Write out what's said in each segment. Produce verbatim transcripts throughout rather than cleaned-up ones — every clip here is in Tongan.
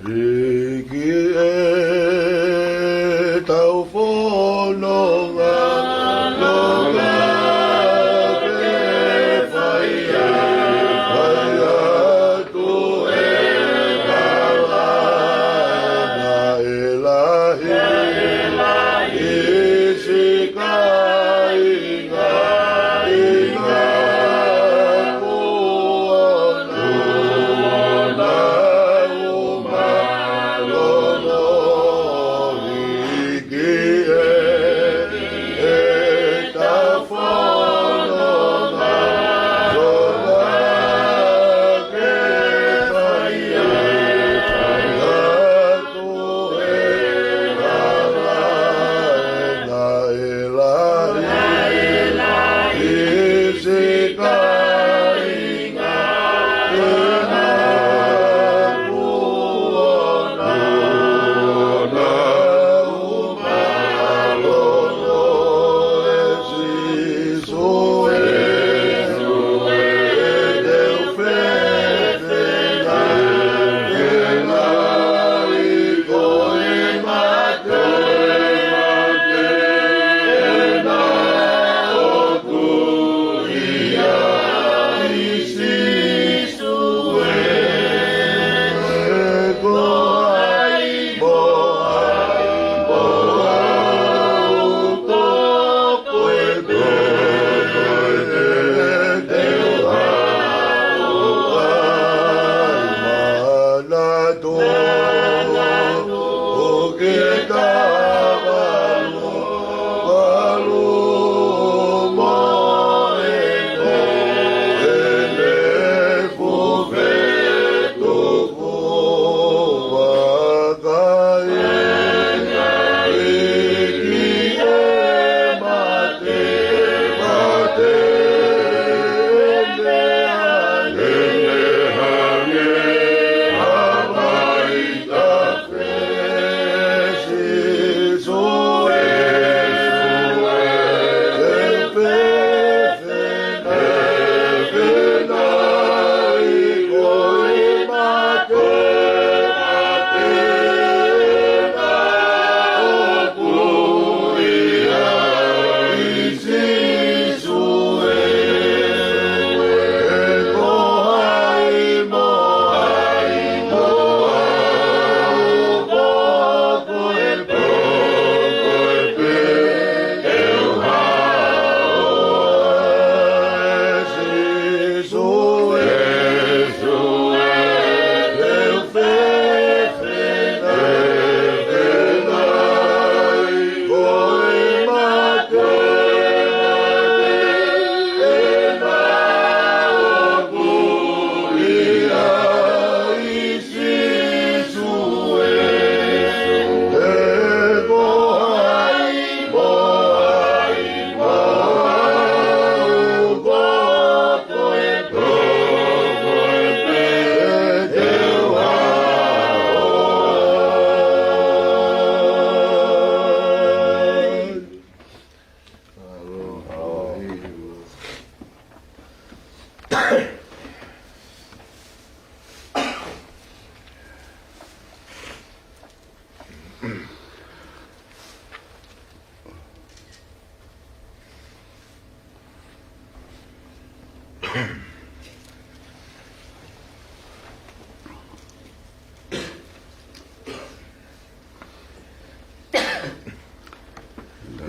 ʻEiki ʻetau fononga, nonga ke fai ai, fai atu e kala naʻe lahi, ʻisi kāinga, kāinga kuo nau, nau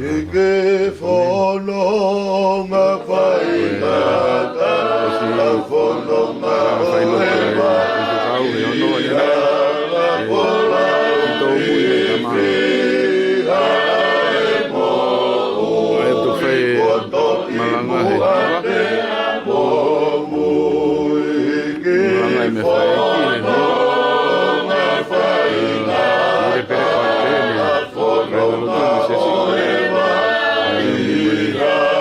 ʻEiki fononga faingataʻa, fononga faingataʻa, malanga he malanga e meʻa fai ki he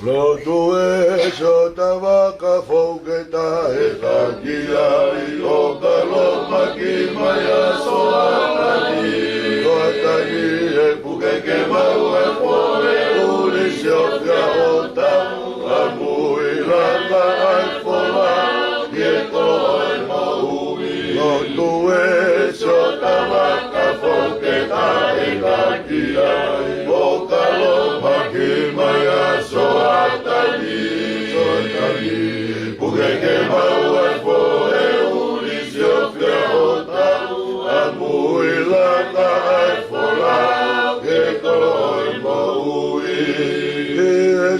Lotu ē, siʻo tavaka foʻou ke taʻe taki ai, ʻo ka lōmaki mai ʻa Soatani. Soatani ē, puke ke maʻu e fole ʻuli, siofia ʻo tau, ʻamui langa ʻa e fola ki he kolo ʻo e moʻui. Lotu ē, siʻo tavaka foʻou ke taʻe taki ai, ʻo ka lōmaki mai ʻa Soatani. Soatani, puke ke maʻu e fole ʻuli, siofia ʻo tau, ʻamui langa ʻa e fola ki he kolo ʻo e moʻui. ʻE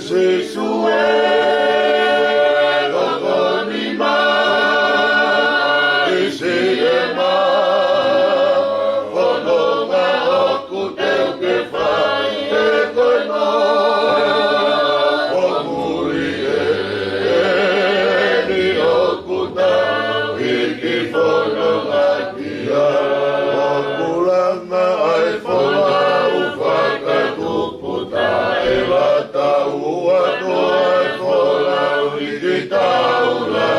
Sīsū ē, tokoni mai, ʻi siʻema fononga ʻoku teu ke fai, he ko e nofo muli ʻeni ʻoku tau hiki fononga ki ai. ʻOku langa ʻa e folau fakatupu, taʻe lata ua noa e folau ʻi ki taula.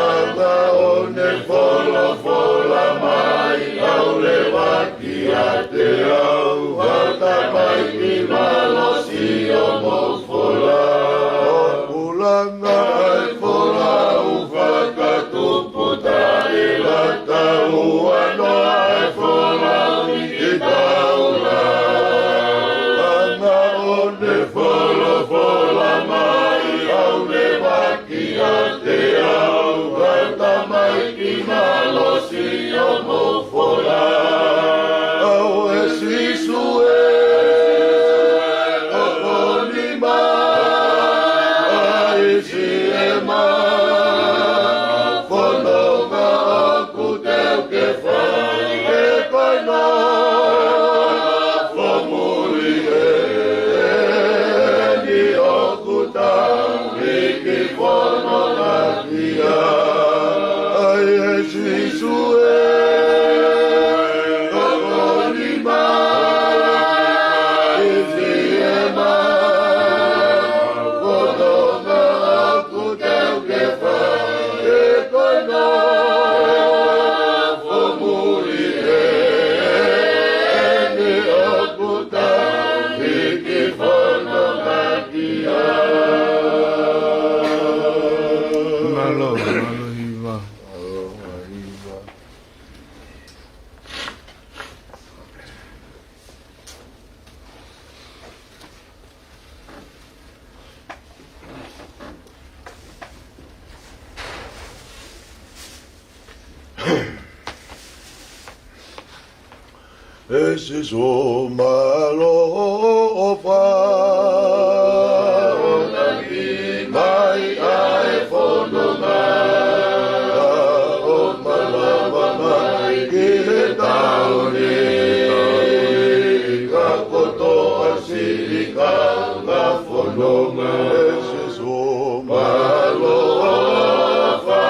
Anga ʻo ne folofola mai, ʻauleva kiate au, ʻa e tamaiki malosi ʻo mo fola. ʻOku langa ʻa e folau fakatupu, taʻe lata ua noa e folau ʻi ki taula. Anga ʻo ne folofola mai, ʻauleva kiate au, ʻa e tamaiki malosi ʻo mo fola. ʻAu ʻe Sīsū ē, tokoni mai, ʻi siʻema fononga ʻoku teu ke fai, he ko e nofo muli ʻeni ʻoku tau hiki fononga ki ai. ʻAi ʻe Sīsū ē, tokoni mai, ʻi siʻema fononga ʻoku teu ke fai, he ko e nofo muli ʻeni ʻoku tau hiki fononga ki ai. Mālō, mālō hiva. ʻE Sīsū mālō ʻofa, ʻo taki mai ʻa e fononga, ʻo malava mai ki he taʻu ni, ka kotoa siʻi kaungā fononga. ʻE Sīsū mālō ʻofa,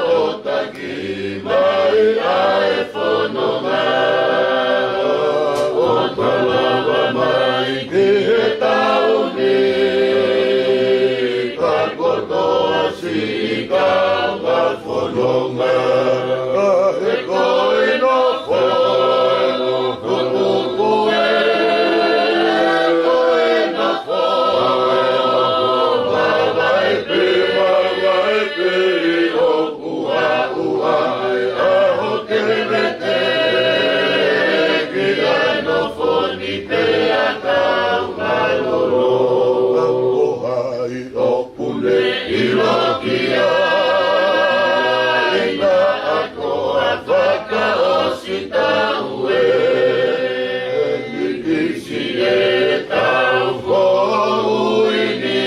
ʻo taki mai ʻa e fononga, ʻo malava mai ki he taʻu ni, ka kotoa siʻi kaungā fononga. Ka he ko e nofo, nofo ko ē, ko e nofo, mavae pē, mavae pē ʻoku ʻaʻu ai ʻa hoʻo kelekele ki ai, nofo ni pea kau mālōlō. Ka ko hai ʻoku ne ʻilo ki ai, naʻa ko e fakaʻosi taʻu ē, ʻe mikisi e taʻu foʻou ni,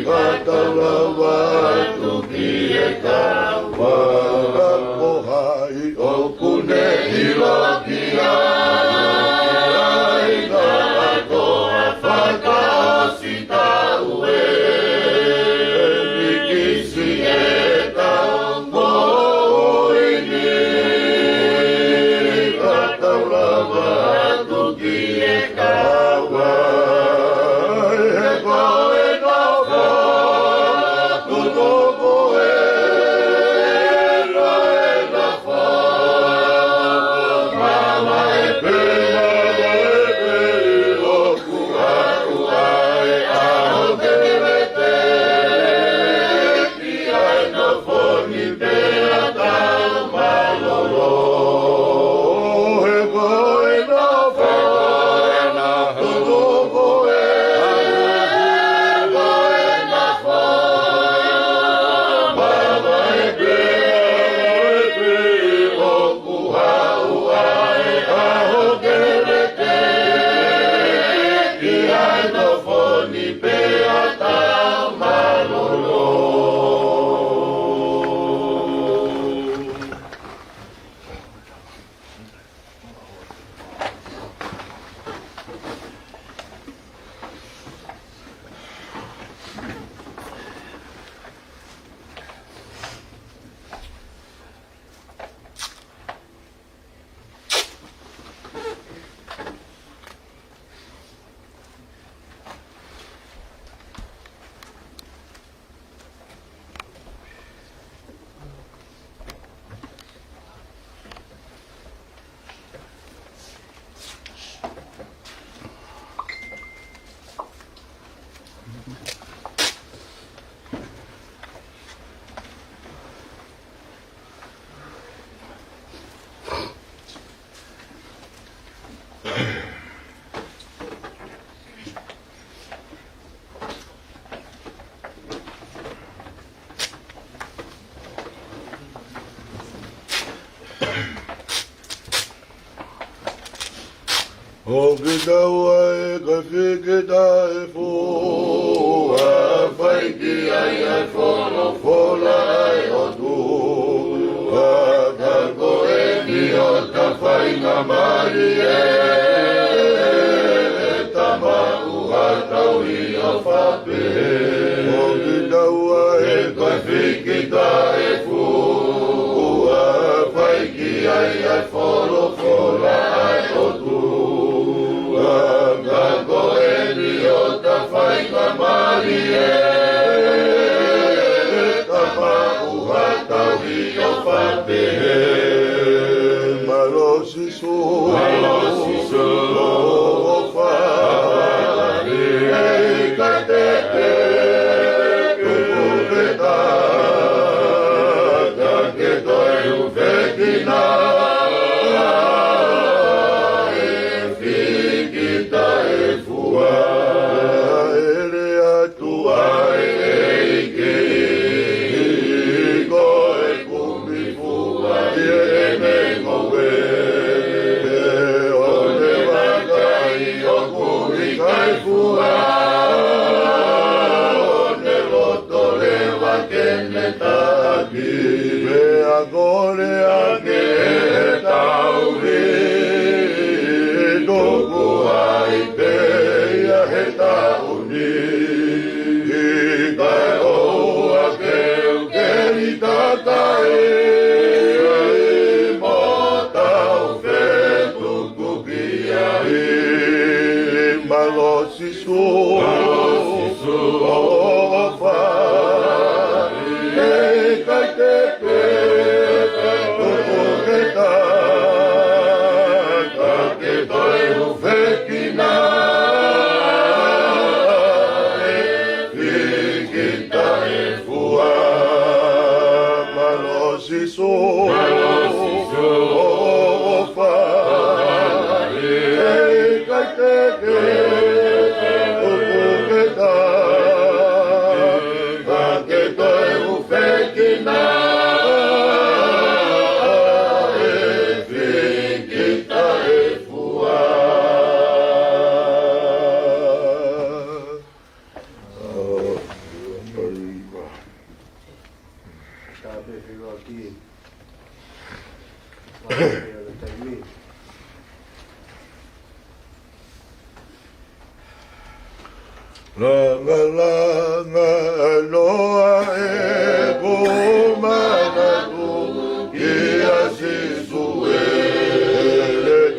ka tau lava atu ki he kaua. Ka ko hai ʻoku ne ʻilo ki ai, naʻa ko e fakaʻosi taʻu ē, ʻe mikisi e taʻu foʻou ni, ka tau lava atu ki he kaua. ʻOku tau ʻai kae fiki taʻefua, fai ki ai ʻa e folofola ʻa e ʻOtua, ka ko eni ʻo ta faingamālie, ʻe ta maʻu ha tauhi ʻofa pehē. ʻOku tau ʻai kae fiki taʻefua, fai ki ai ʻa e folofola ʻa e ʻOtua, ka ko eni ʻo ta faingamālie, ʻe ta maʻu ha tauhi ʻofa pehē. Mālō Sīsū, mālō Sīsū, ʻofa, ʻikai te ke tuku ke ta, ka ke toe hūfekina, ʻe fiki taʻefua. Pea ʻeke atu ʻa e ʻEiki, ko e kumi fua ʻi heʻene ngoue, ʻo ne vakai ʻoku ʻikai fua, ʻo ne loto leva ke ne taki. Pea kole ange ʻe he tauhi, tuku ai pē ia he taʻu ni, kae ʻoua ke u keli takai mo tau fetuku ki ai. Mālō Sīsū, mālō Sīsū, ʻofa, ʻikai te ke tuku ke ta, ka ke toe hūfekina, ʻe fiki taʻefua. Mālō Sīsū, mālō Sīsū, ʻofa, ʻikai te ke tuku ke ta, ka ke toe hūfekina, ʻe fiki taʻefua. Tāpē feʻiloaki. Mālō e taimi. Langa, langa noa ʻeku manatu kia Sīsū ʻe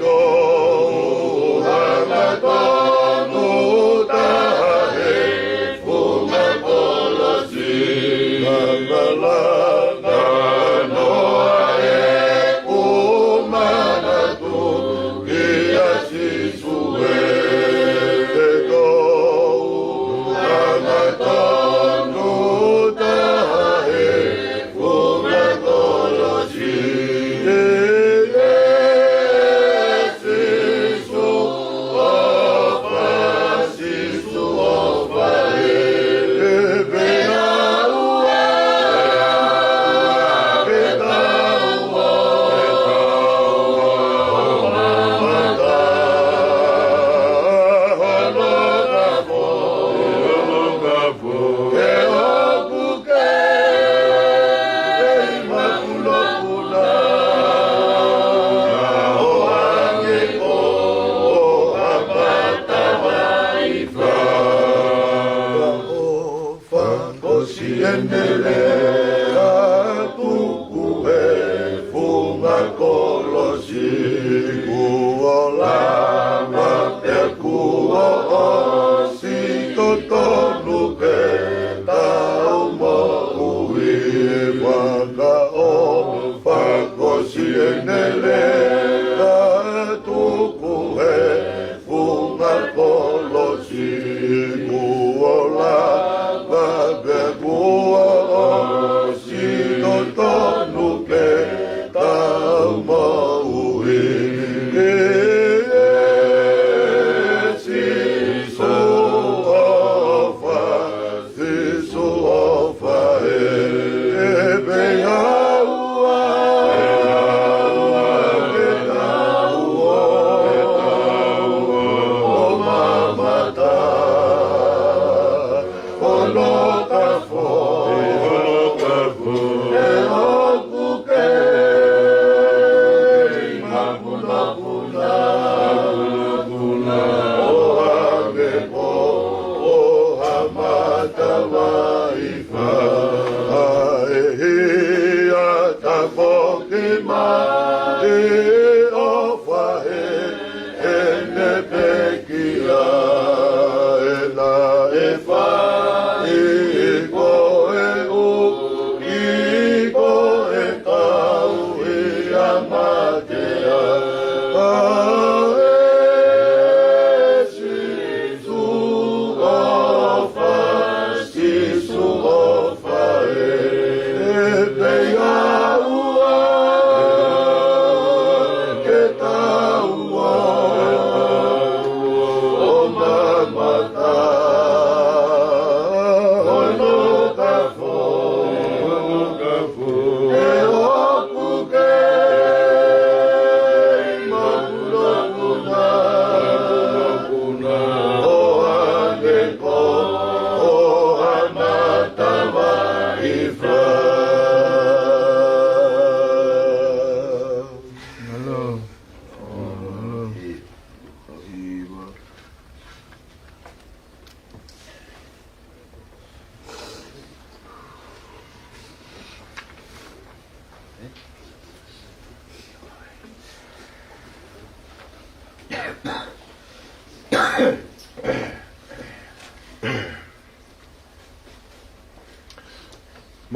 toʻu hangatonu taha he funga kolosi. Langa, langa noa ʻeku manatu kia Sīsū ʻe toʻu hangatonu taha he funga kolosi. ʻE Sīsū ʻofa, Sīsū ʻofa ē, ʻe pehē au ʻa e tau ʻo e tau ʻo e mata. Hono kafo, hono kafo, ʻe ʻoku kei makulokula, ʻo hangē ko ha mata maʻifa. Fakaʻosi ʻene lea tuku he funga kolosi, kuo lava pea kuo ʻosi, totonu ke tau moʻui. Fakaʻosi, fakaʻosi ʻene lea tuku he funga kolosi, kuo lava pea kuo ʻosi, totonu ke tau moʻui. ʻE Sīsū ʻofa, Sīsū ʻofa ē, ʻe pehē au ʻa e tau ʻo e tau ʻo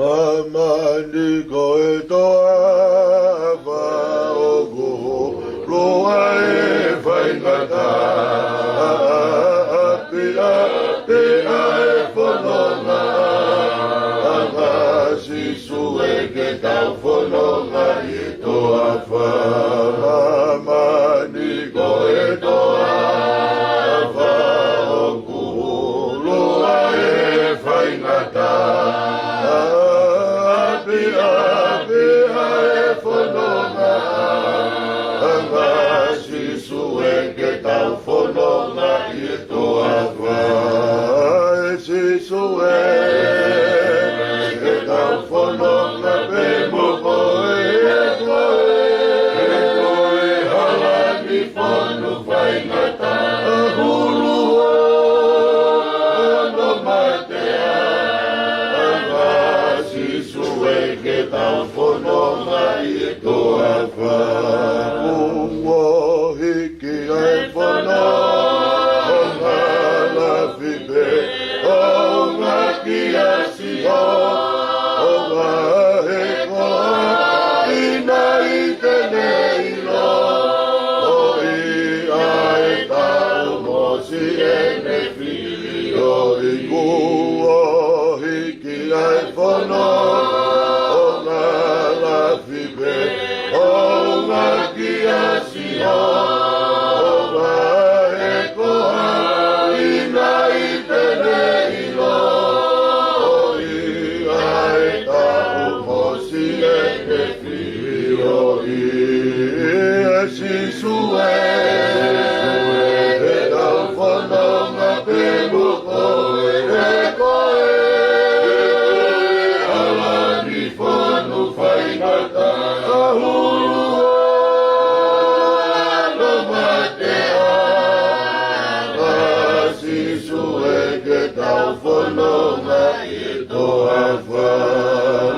Māmani ko e toafa ʻoku hulu ai e faingataʻa, ʻapiʻapi ʻa e fononga, ʻa Sīsū ē ke tau fononga ʻi he toafa. Māmani ko e toafa ʻoku hulu ai e faingataʻa, ʻapiʻapi ʻa e fononga, ʻa Sīsū ē ke tau fononga ʻi he toafa. ʻE Sīsū ē, ke tau fononga pē mo koe, ʻe koe, ʻe koe hala ni fonu faingataʻa, hulu hono mate ʻa Sīsū ē ke tau fononga ʻi he toafa. Kuo hiki ai e fononga lafi pē, ʻo ngāueʻaki ʻa Sihova, ʻo ngaahi koa ʻi nai te ne ʻiloʻi ʻa e taʻu mo siʻene fili ʻo i kuo hiki ai e fononga lafi pē, ʻo ngāueʻaki ʻa Sihova, ʻo ngaahi koa ʻi nai te ne ʻiloʻi ʻa e taʻu mo siʻene fili ʻo i. ʻE Sīsū ē, ke tau fononga pē mo koe, ʻe koe, ʻe koe hala ni fonu faingataʻa, hulu hono mate ʻa Sīsū ē ke tau fononga ʻi he toafa.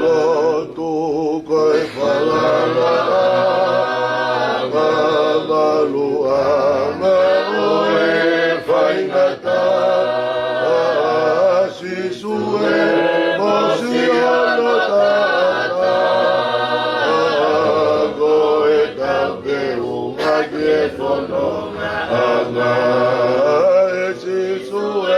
Lotu ko e falalaʻanga, maluʻanga ʻo e faingataʻa, ʻa Sīsū ē mo siʻono taʻataʻa, ko e taʻu pē ʻoku ngāueʻaki e fononga, ʻa Sīsū ē,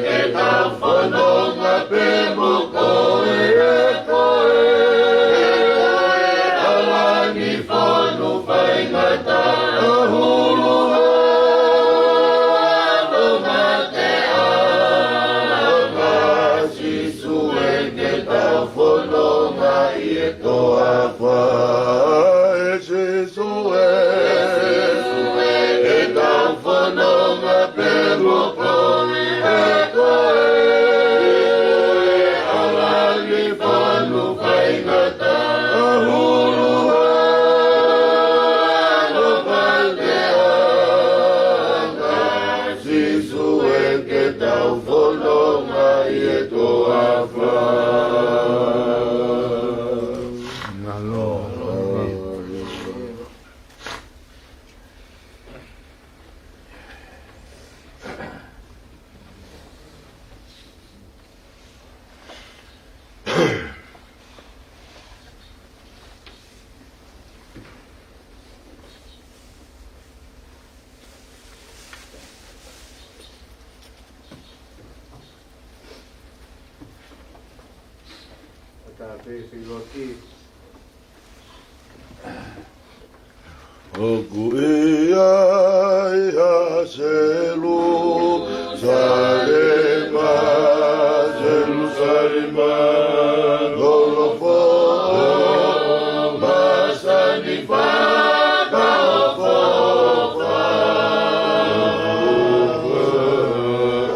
ke tau fononga pē mo koe, ʻe koe, ʻe koe hala ni fonu faingataʻa, hulu hono mate ʻa Sīsū ē ke tau fononga ʻi he toafa. ʻE Sīsū ē, ke tau fononga pē mo koe, ʻe koe, hala ni fonu faingataʻa, hulu hono mate ʻa Sīsū ē ke tau fononga ʻi he toafa. Ata pē fililoki. ʻOku ʻi ai ʻa Selūsalema, Selūsalema, kolofoʻo, masani fakaʻofoʻofa.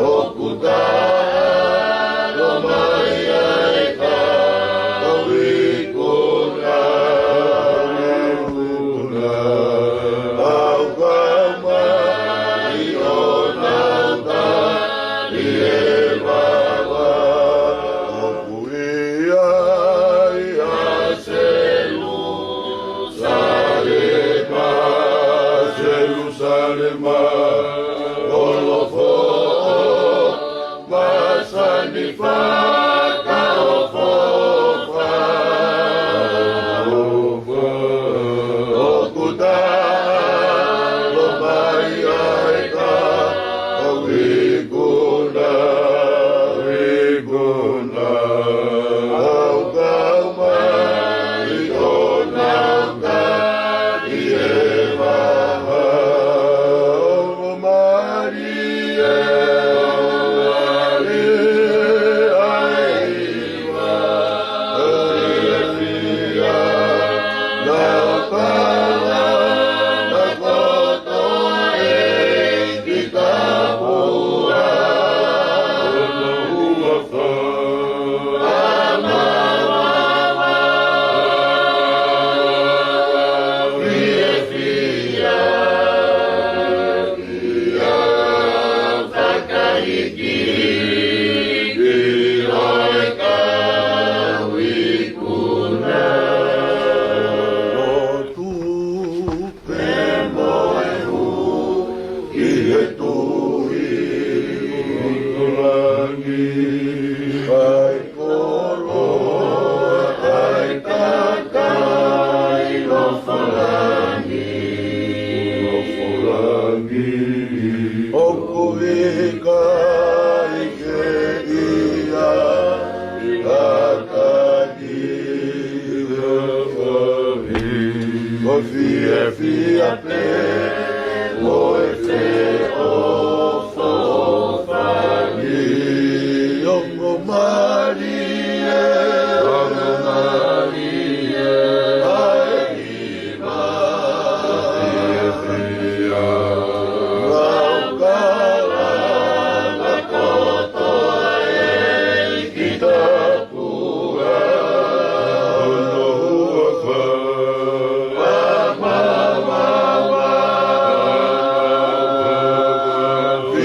ʻOku tala mai ʻa e kau ikuna, ikuna, ʻoku kau mai ʻona Lema olofoʻo, masani fakaʻofoʻofa. ʻOku tala mai ʻa e kau ikuna, ikuna. ʻOku kau mai ʻo nau taki e vaha. Mālie, mālie ʻa e hiva, ʻa e fiefia, nau kala, nau kotoa e kita pua. Hono huafa. Fiefia, fakahikihikiʻi ʻa e kau ikuna. Lotu pea mo e hū ki he Tuʻi ʻo langi, ʻa e koloa ʻa e kakai nofo langi, nofo langi. ʻOku ʻikai ke ʻi ai ha taki ʻo fiefia pē mo e feʻofoʻofani. Ongo mālie, ongo mālie ʻa e hiva, fiefia, nau kala, nau kotoa e kita pua. Hono huafa.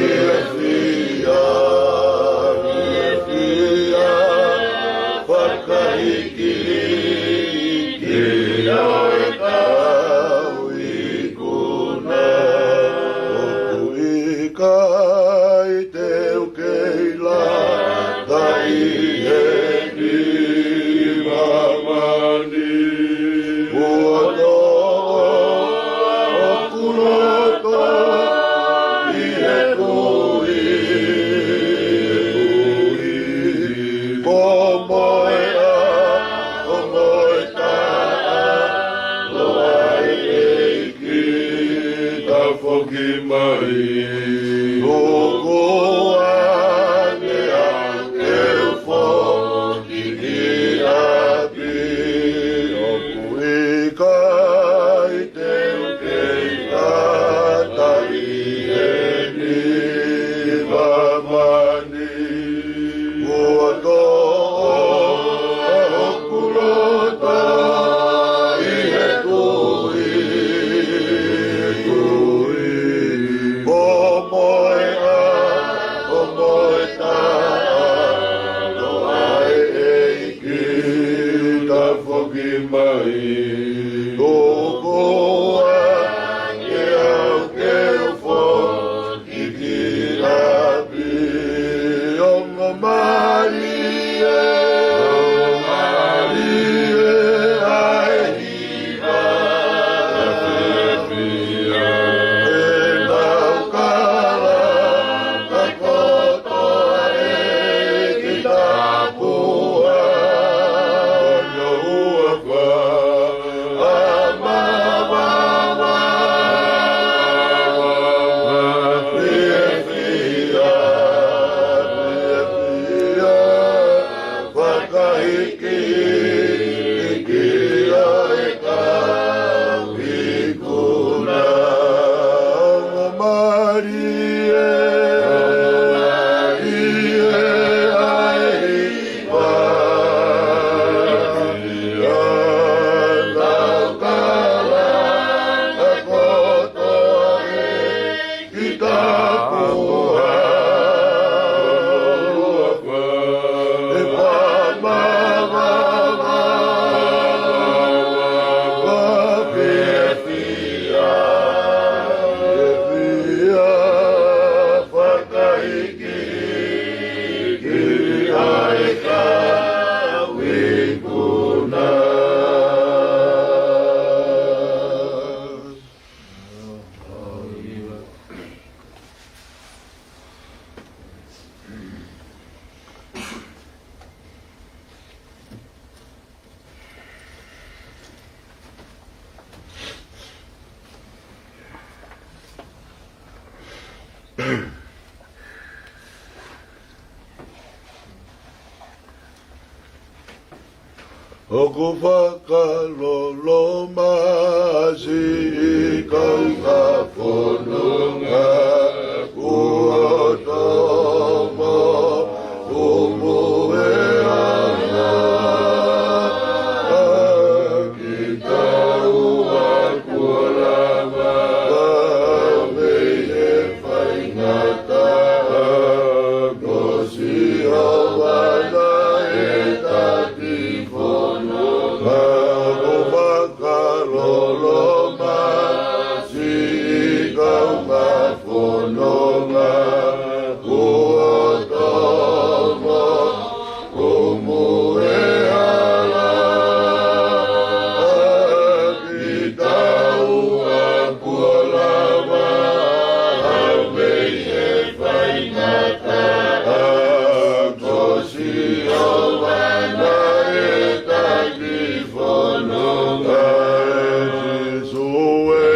Fiefia, fiefia, fakahikihikiʻi ʻa e kau ikuna. ʻOku ʻikai te u kei lata ʻi heni ʻi māmani. Kuo toʻo hoku loto ʻi he Tuʻi, Tuʻi. Ko moe a, ko moe taʻalo ʻa e ʻEiki, tafoki mai. Tuku ange au ke u foki ki ʻapi, ʻoku ʻikai te u kei lata ʻi heni ʻi māmani. Kuo toʻo hoku loto ʻi he Tuʻi, Tuʻi. Ko ʻOku fakaloloma siʻi kau fononga kuo tomo, kumu e ala, ʻa kitaua kuo lava, ʻa mei he faingataʻa, ko Sihova naʻe taki fononga. ʻOku fakaloloma siʻi kau fononga kuo tomo, kumu e ala, ʻa kitaua kuo lava, ʻa mei he faingataʻa, ko Sihova naʻe taki fononga. Sīsū ē,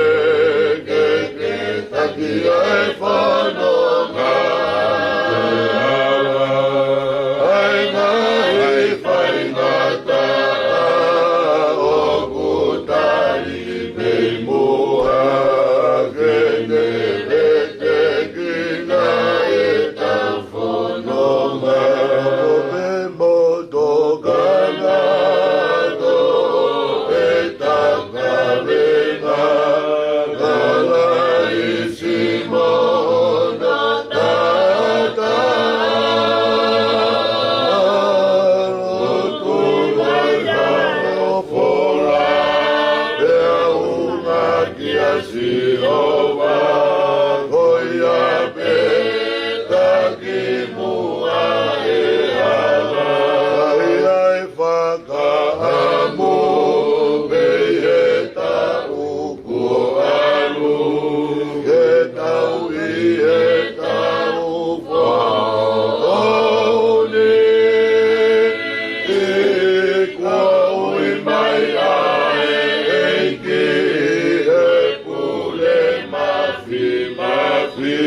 ke ke taki ʻa e fononga. ʻA e ngaahi faingataʻa ʻoku tali mei muʻa, ke ne vetekina ʻetau fononga. Ko e motuʻa kātoa ʻo e takavenga, Kalaisi mo hono taʻataʻa, ʻoku ʻi ai hano fola, pea ʻuhinga kia Sihova, ko ia pē taki muʻa e ala. ʻA ia ʻe fakaʻamu mei he taʻu kuo ʻalu, ke tau ʻi he taʻu foʻou ni. Kuo ui mai ʻa e ʻEiki ʻi he pule mafimafi,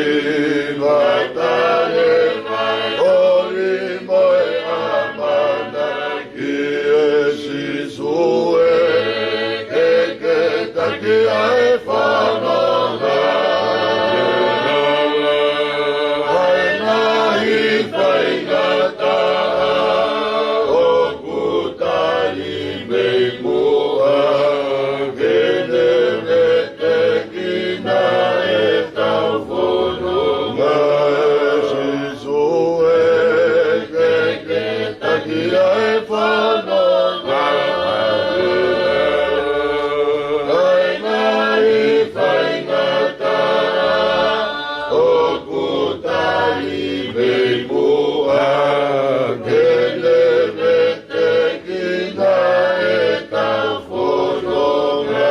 ʻo tali mai ʻoli mo e ʻamanaki. ʻE Sīsū ē, ke ke taki ʻa e fononga. ʻA e ngaahi faingataʻa ʻoku tali mei muʻa, ke ne vetekina ʻetau fononga. Sīsū ē, ke ke taki ʻa e fononga. ʻA e ngaahi faingataʻa ʻoku tali mei muʻa, ke ne vetekina ʻetau fononga.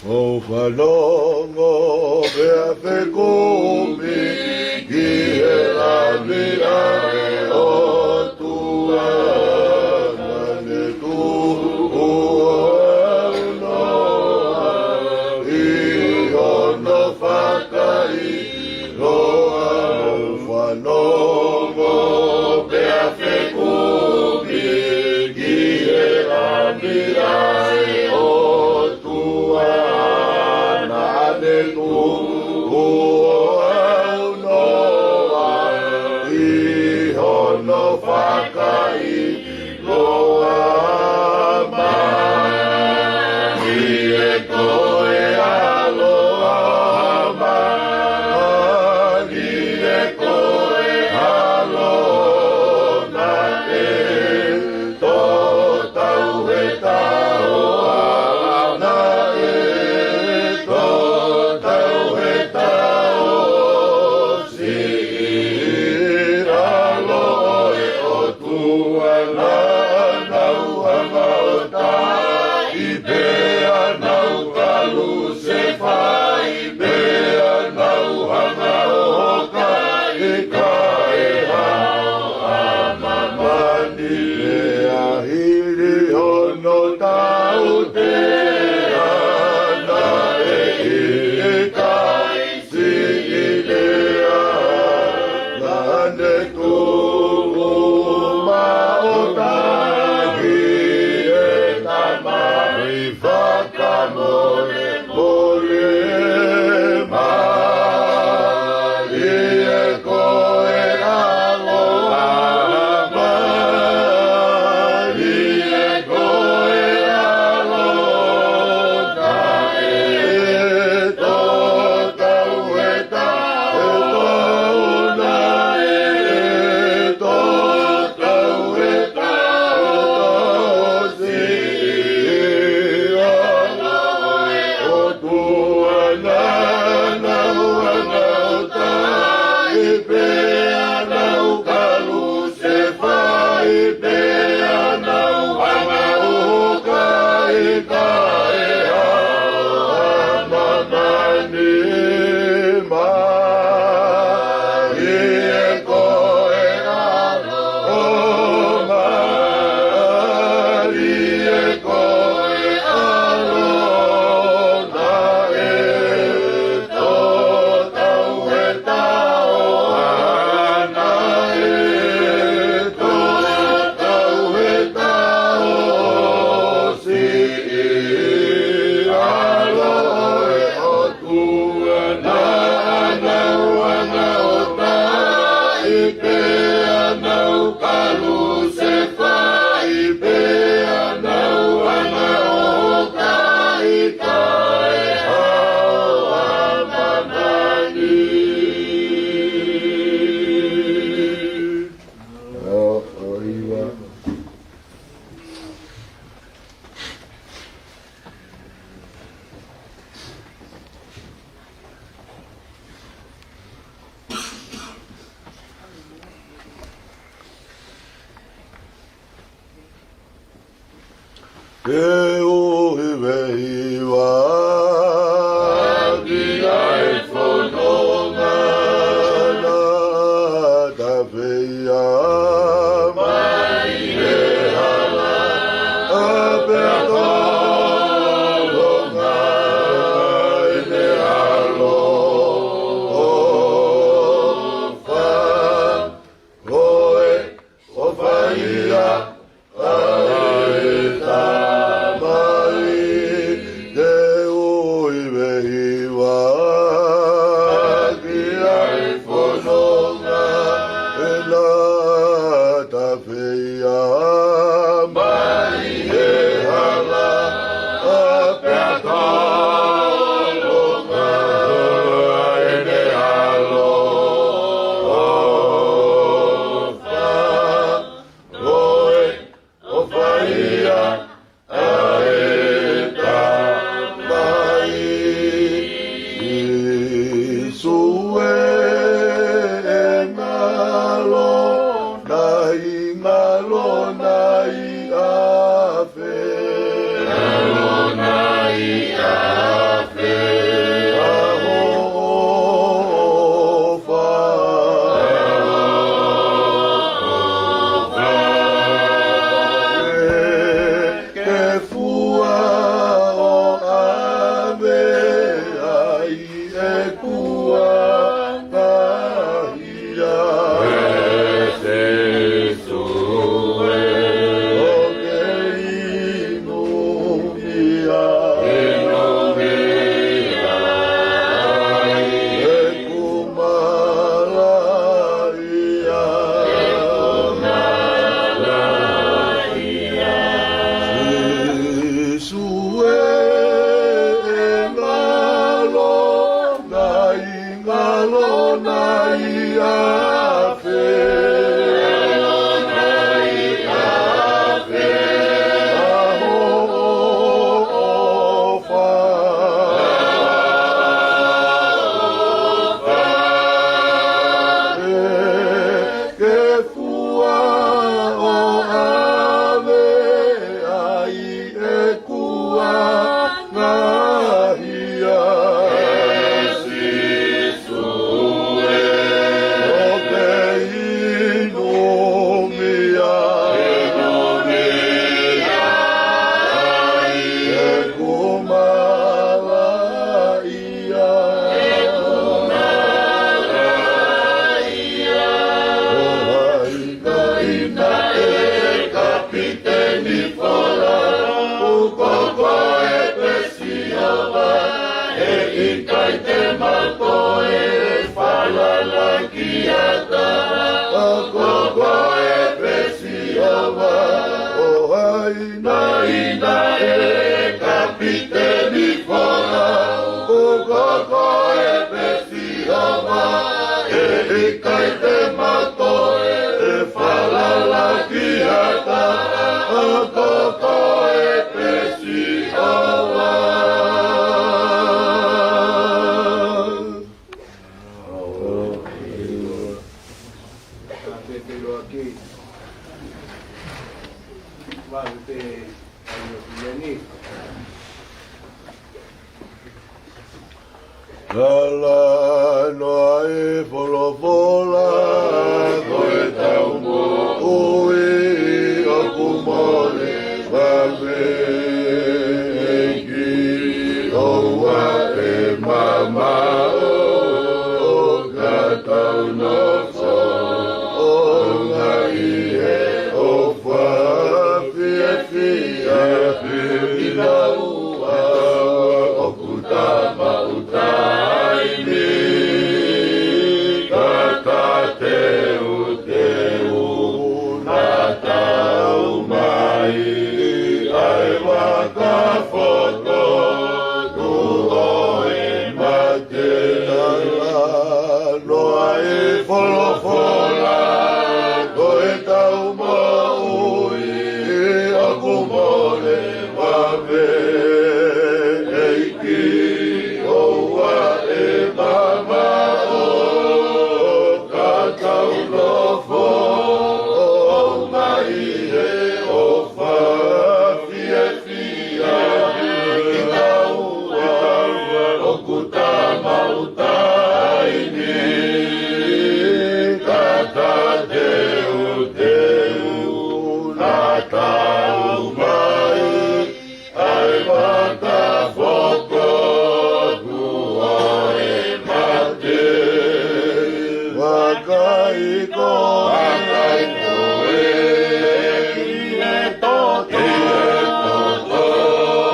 ʻOu fanongo pea fekumi ki he lami ʻa e ʻOtua, naʻa ne tuʻu ʻo aunoa ʻi hono fakaʻi loa. ʻOu fanongo pea fekumi ki he lami ʻa e ʻOtua, naʻa ne tuʻu ʻo aunoa ʻi hono fakaʻi loa. Mālie koe ʻAlo, mālie koe ʻAlo, naʻe tō tau he taoʻa, naʻe Ke ui vehiva ki ai e fononga, naʻa ta feia mai he hala, ʻa pea tolonga ʻene ʻaloʻofa. Ko e ʻofa ia ʻa e Tamai, ke ui vehiva ki ai e fononga, naʻa ta feia mai he hala, ʻa pea tolonga ʻene ʻaloʻofa. Ko e ʻofa ia ʻa e Tamai. Sīsū ē, ʻe ngalo nai, ngalo nai ʻa fē? Ngalo nai ʻa fē? ʻA hoʻo ʻofa. ʻA hoʻo ʻofa. Ke fua ʻo ʻave ai ʻeku angahi ia. ʻE Sīsū ē. ʻO ke inumia. Inumia ai ʻeku malaʻia. Ē, ʻeku malaʻia. Sīsū ē, ʻe ngalo nai, ngalo nai ʻa fē? Ngalo nai ʻa fē? ʻA hoʻo ʻofa. ʻA hoʻo ʻofa. Ke fua ʻo ʻave ai ʻeku angahi ia. ʻE Sīsū ē. ʻO ke inumia. Inumia ai ʻeku malaʻia. ʻEku malaʻia. ʻO hai naʻa ʻi ai e kapiteni fola, ʻoku ko koe pē Sihova, ʻe ʻikai te mau toe falala ki ha taha, ʻoku ko koe pē Sihova. ʻO hai naʻa ʻi ai e kapiteni fola, ʻoku ko koe pē Sihova, ʻe ʻikai te mau toe falala ki ha taha, ʻoku ko koe pē Sihova. Talanoa e folofola, ko e tau moʻui ʻoku mole vave, ʻEiki, ʻoua ʻe mamaʻo, ʻo ka tau nofo ʻo ngaahi he ʻofa fiefia, ʻi he ʻaho ʻoku tau maʻu taimi Ko e ʻEiki ʻi he toto, ʻi he toto,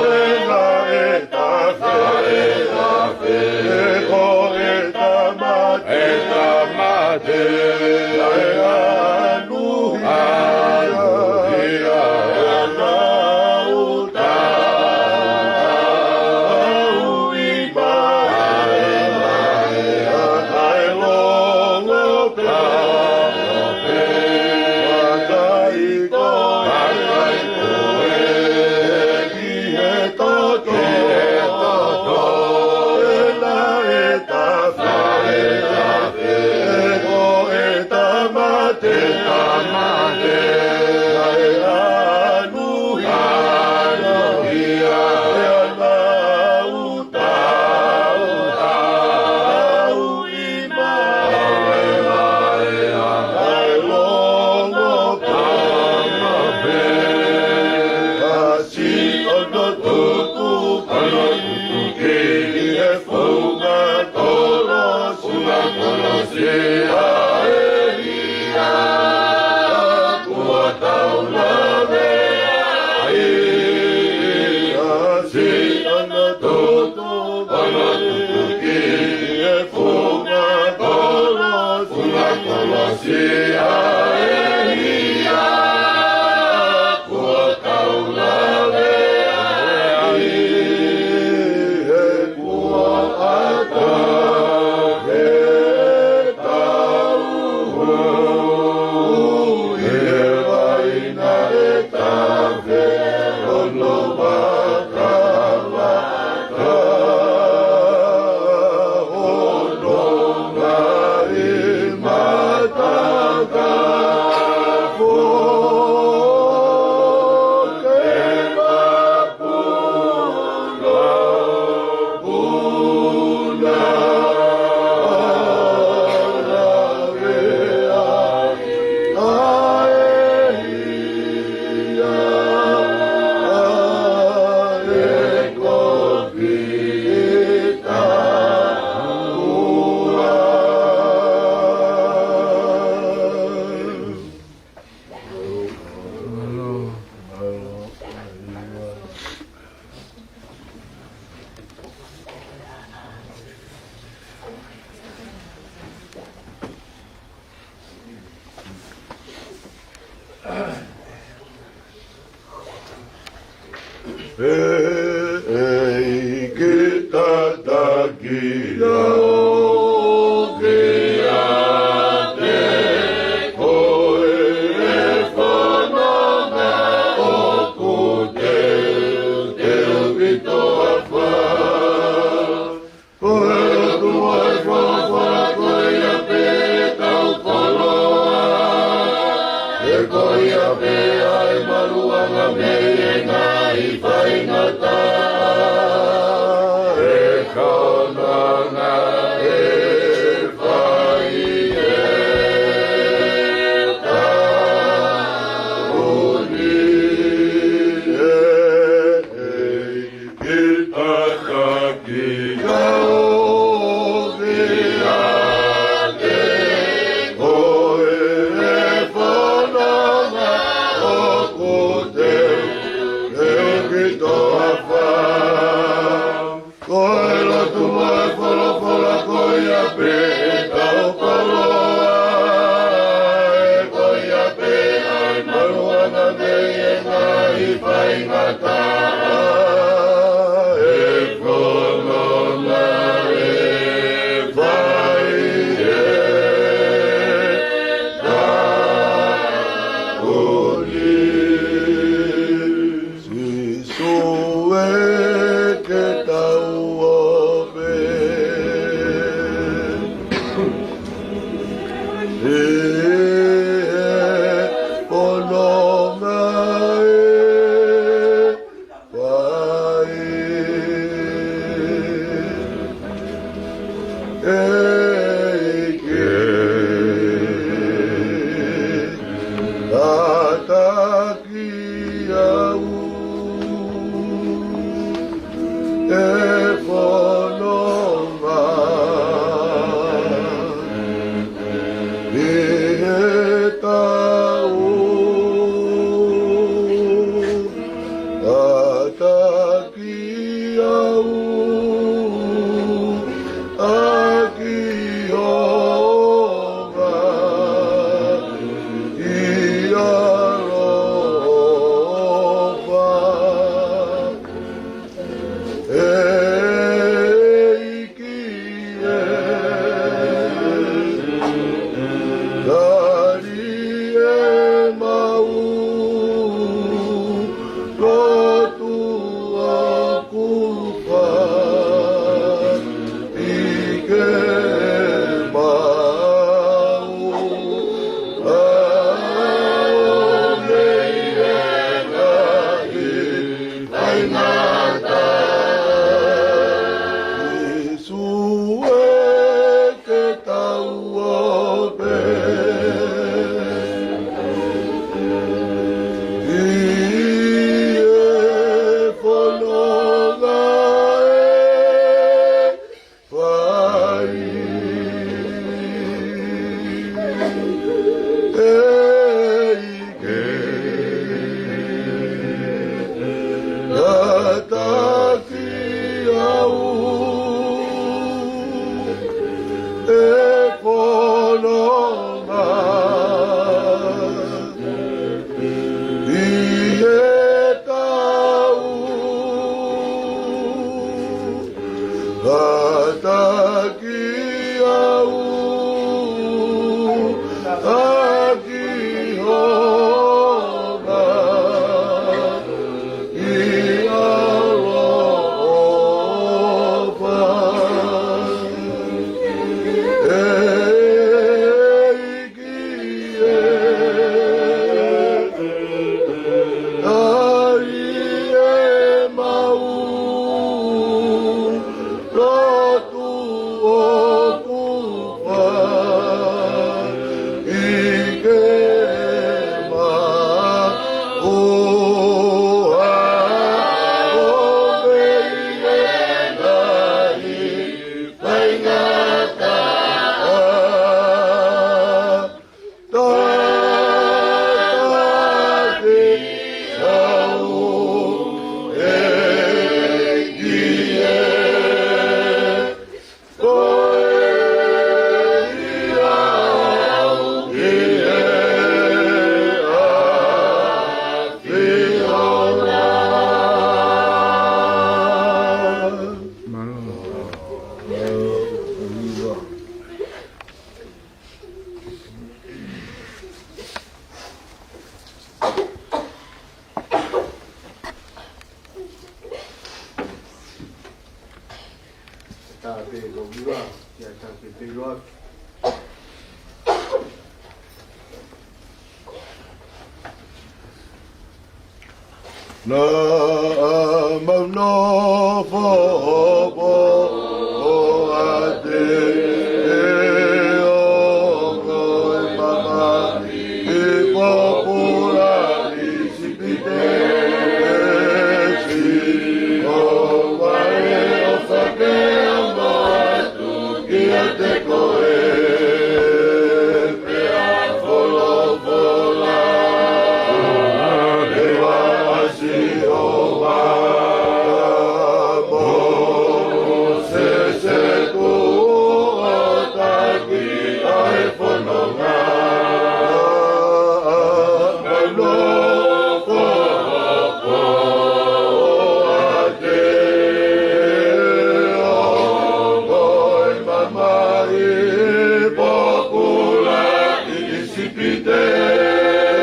ʻe na e tafe, e ko e tamate, e tamate, ʻe anuhia, anuhia, ʻe na uta, uta, uta, Hono tutuki e funga kolosi. Funga kolosi ʻa e hia. Kuo tau lave ai, he kuo ʻatā ke tau ui he vai naʻe tafe hono vaka. ʻEiki, tataki au kiate koe, he fononga ʻoku teuteu ki toafa. Ko e lotu mo e folofola, ko ia pē ʻetau koloa. He ko ia pē ʻa e maluʻanga mei he ngaahi faingataʻa. He ko hono ʻuhinga ʻe fai ʻe tauni ʻe ʻEiki. Ke tataki au kiate koe, he fononga ʻoku teuteu ki toafa. Ko e lotu mo e folofola, ko ia pē ʻetau koloa. He ko ia pē ʻa e maluʻanga mei he ngaahi faingataʻa. He ko hono ʻuhinga ʻe fai ʻe tauni. Sīsū ē, ke tau ope ʻi he fononga ē. Naʻa mau nofo hopo ʻo ʻoatu e ongo mamahi ʻi pōpula ʻIsipite, ʻe Sihova ʻofa ke ongo atu kiate koe. Pea folofola leva ʻa Sihova kia Mōsese, tuʻu ʻo taki ʻa e fononga. Naʻa mau nofo hopo ʻo ʻoatu e ongo mamahi ʻi pōpula ʻIsipite,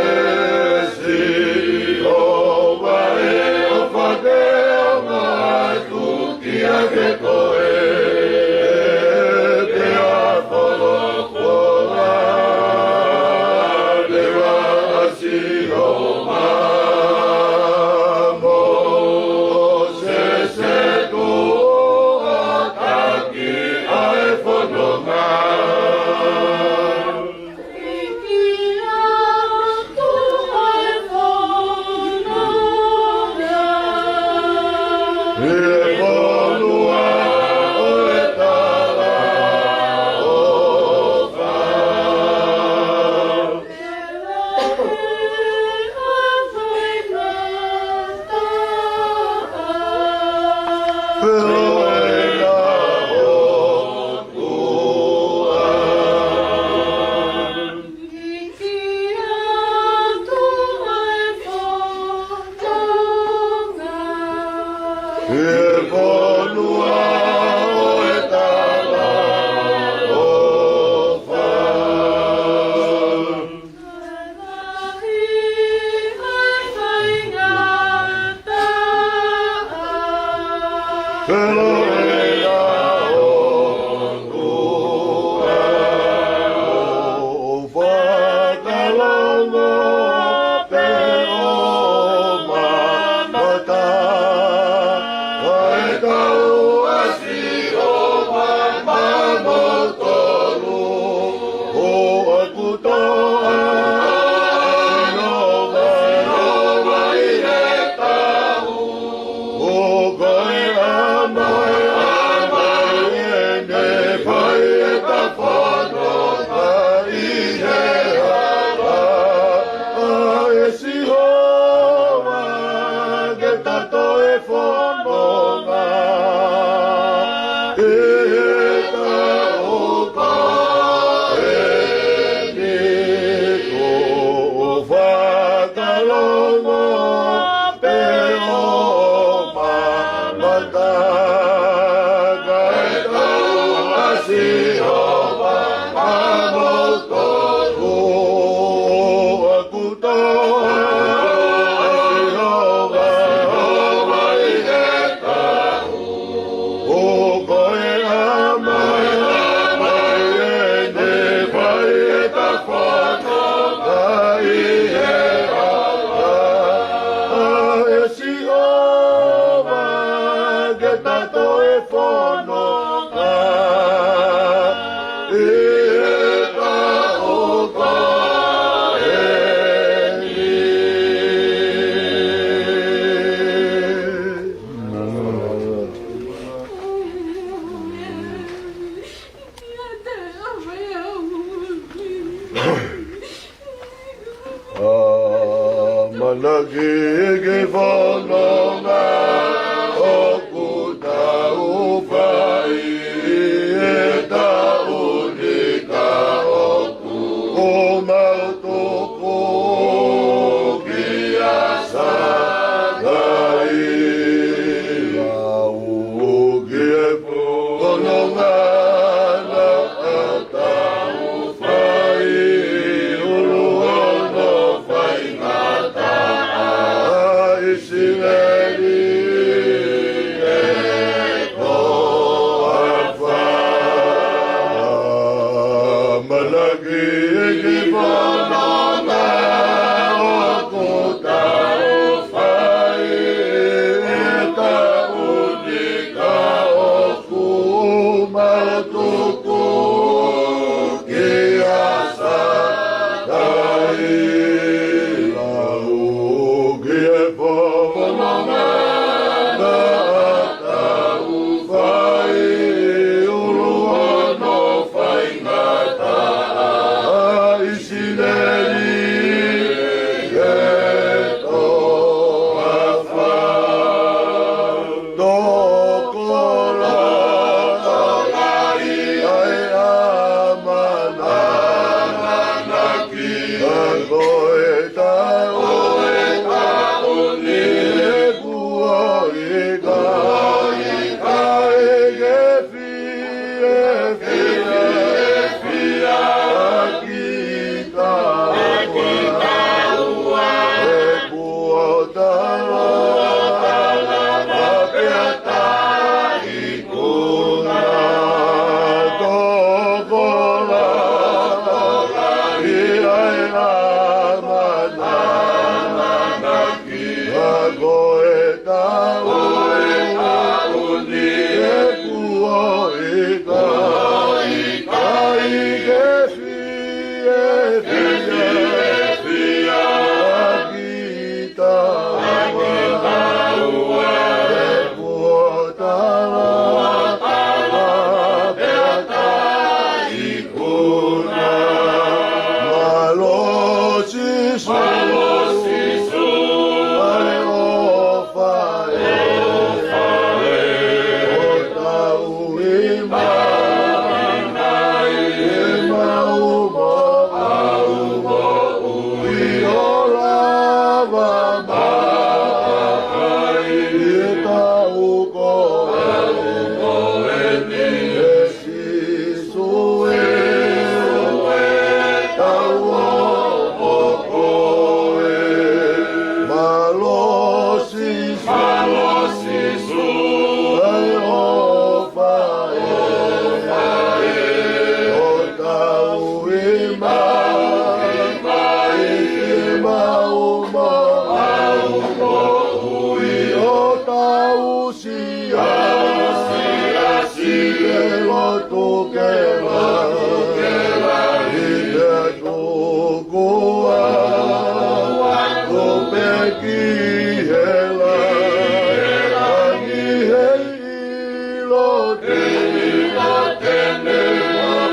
ʻe Sihova ʻofa ke ongo atu kiate koe. Pea folofola leva ʻa Sihova kia Mōsese, tuʻu ʻo taki ʻa e fononga. ʻI he fonua ʻo e talaʻofa. Pea ʻi he ʻaho ʻi he fonua ʻo e talaʻofa. Pea ʻi he ʻaho ʻo fakalongo pē ʻo mamata, kae kau ʻa Sihova maʻamautolu, ʻo ʻoku toʻa ʻa Sihova ʻi he taʻu. ʻO ko e ʻama, ʻama ʻene fai ʻeta fononga ʻi he hala ʻa e Sihova ke ta toe fononga ʻi he taʻu ko eni. Kuo u fakalongo pē ʻo mamata, kae kau ʻa Sihova maʻamautolu, ʻoku toʻa ʻa Sihova ʻi he taʻu. ʻO ko e ʻama, ʻama ʻene fai ʻeta fononga ʻi he hala ʻa e Sihova ke ta toe fononga ʻi he taʻu ko eni. ʻAmanaki ki he fononga ʻoku tau fai ʻi he taʻu ni, ka ʻoku mau tuku kia Sātai. Lau ki he fononga naʻa tau fai ʻi he ʻulu hono faingataʻa ʻa ʻIsileli ʻi he toafa. ʻAmanaki ki he fononga Mai, mai, mau, mau, mau, moʻui ʻo tausia. Siasi, ke lotu ke lahi, ke tuku ā, ʻoatu pē ki he langi, he ʻilo te ne, ʻilo te ne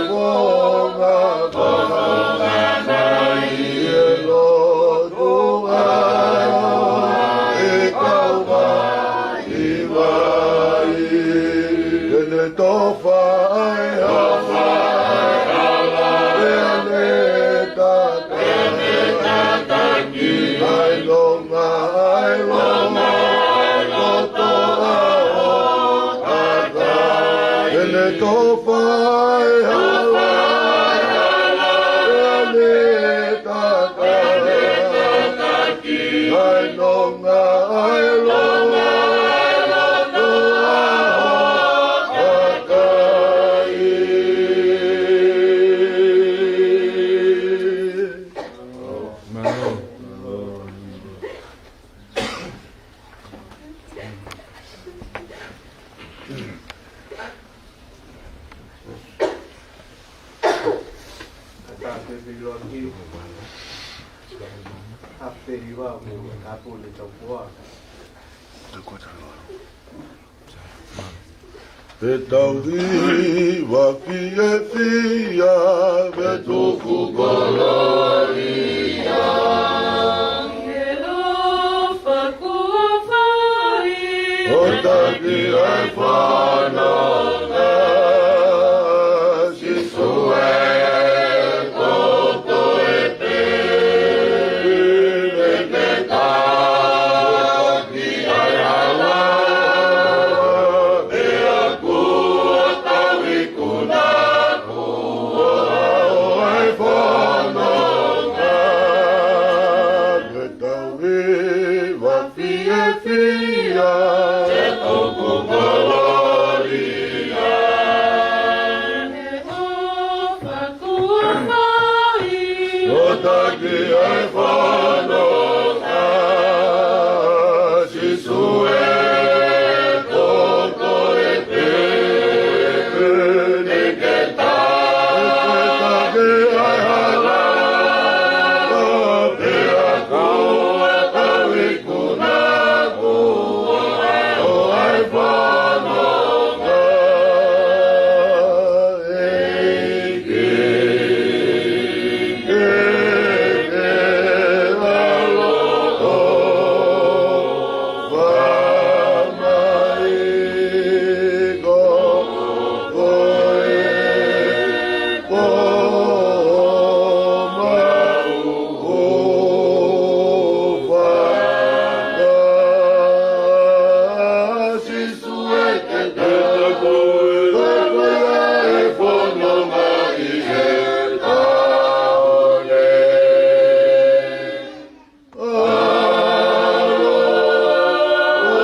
fofonga, fofonga mai e lotu ʻa e kau vaivai. Te ne tofa ʻa e hala, te ne tataki ʻa e longa, ʻa e longa, loto ʻa e ʻoku ʻikai. Te ne tofa ʻa e hala, te ne tataki ʻa e longa, ʻa e longa, loto ʻa e ʻoku ʻikai. Ka te pili loa ki. Ka pili loa ki. Ka pili tau koa. Te tau hiva fiefia, te tuku kololia. Ke ʻofa kuo fai. ʻO taki ʻa e fononga, Sīsū ē, ko koe pē. Te ne tataki ʻa e hala, pea kuo tau ikuna, kuo aʻu ʻa e fononga. Te tau hiva fiefia, te tuku kololia. Ke ʻofa kuo fai. ʻO taki ʻa e fononga, Sīsū ē, ko koe pē. Te ne tataki ʻa e hala, pea kuo tau ikuna, kuo aʻu ʻa e fononga. ʻEiki, ke ke ʻaloʻofa mai, ko koe pē homau hūfanga. Sīsū ē, ke tau ʻi he fononga ʻi he taʻu ni.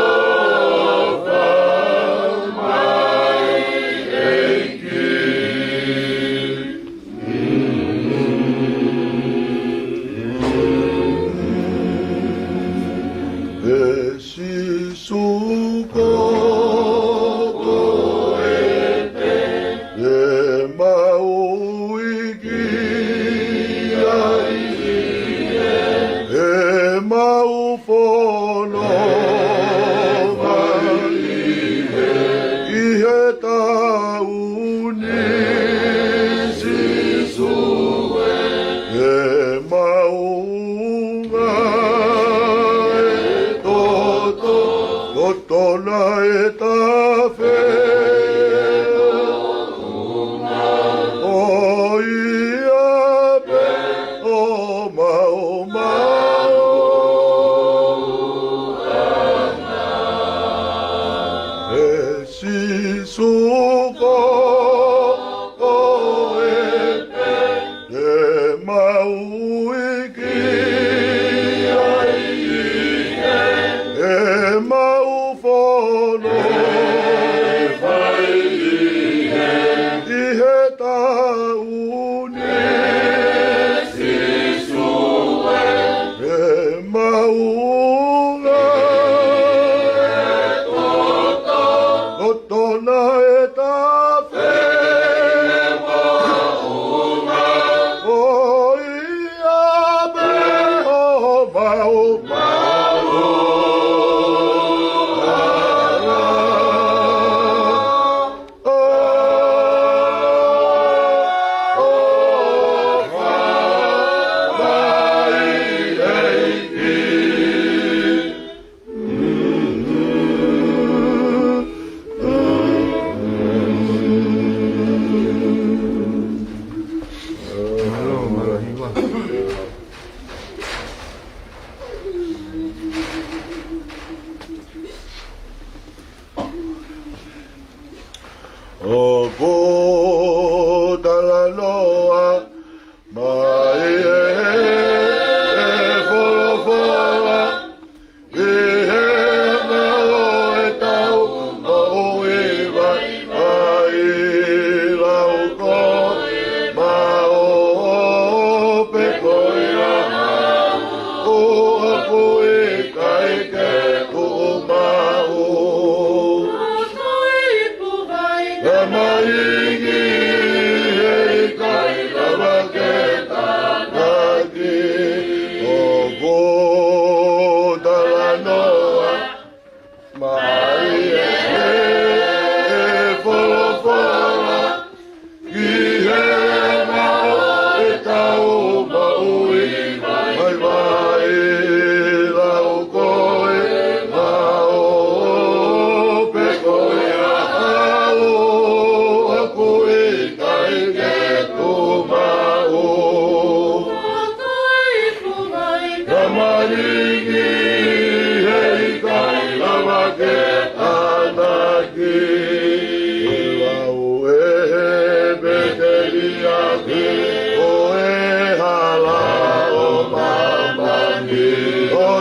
ʻAloʻofa mai ʻEiki. ʻE Sīsū ko koe pē, ʻemau iiki ai, ʻemau fononga ʻi he taʻu ni, Sīsū ē, ʻemau ngaahi toto, toto naʻe tafe, ko ia pē homau maʻuʻanga. ʻE Sīsū ko koe pē, ʻemau iiki ai, ʻemau fononga ʻi he taʻu ni,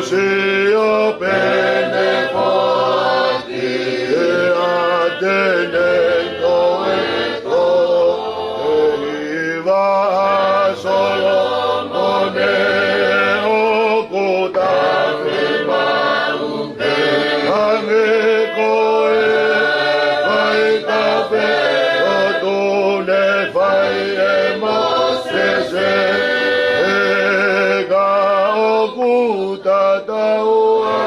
Sio pē ne foaki ʻe ʻAtene ko e toʻo ʻe hiva ʻa Solomone ʻoku tafe maʻu pē. Hangē ko e fai tafe ʻoku ne fai ʻe Mōsese, he ka ʻoku tatau ʻa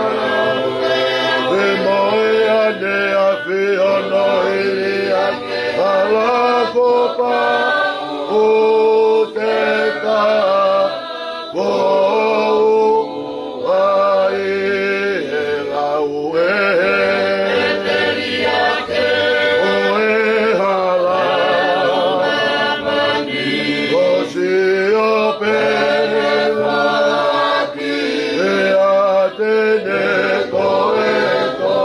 e moe ʻa ʻAfiona ʻi he hala ko Pau, ʻo te ta ko ai e lau ʻe he ʻo e hala. Ko Sio pē ne foaki ʻe ʻAtene ko e toʻo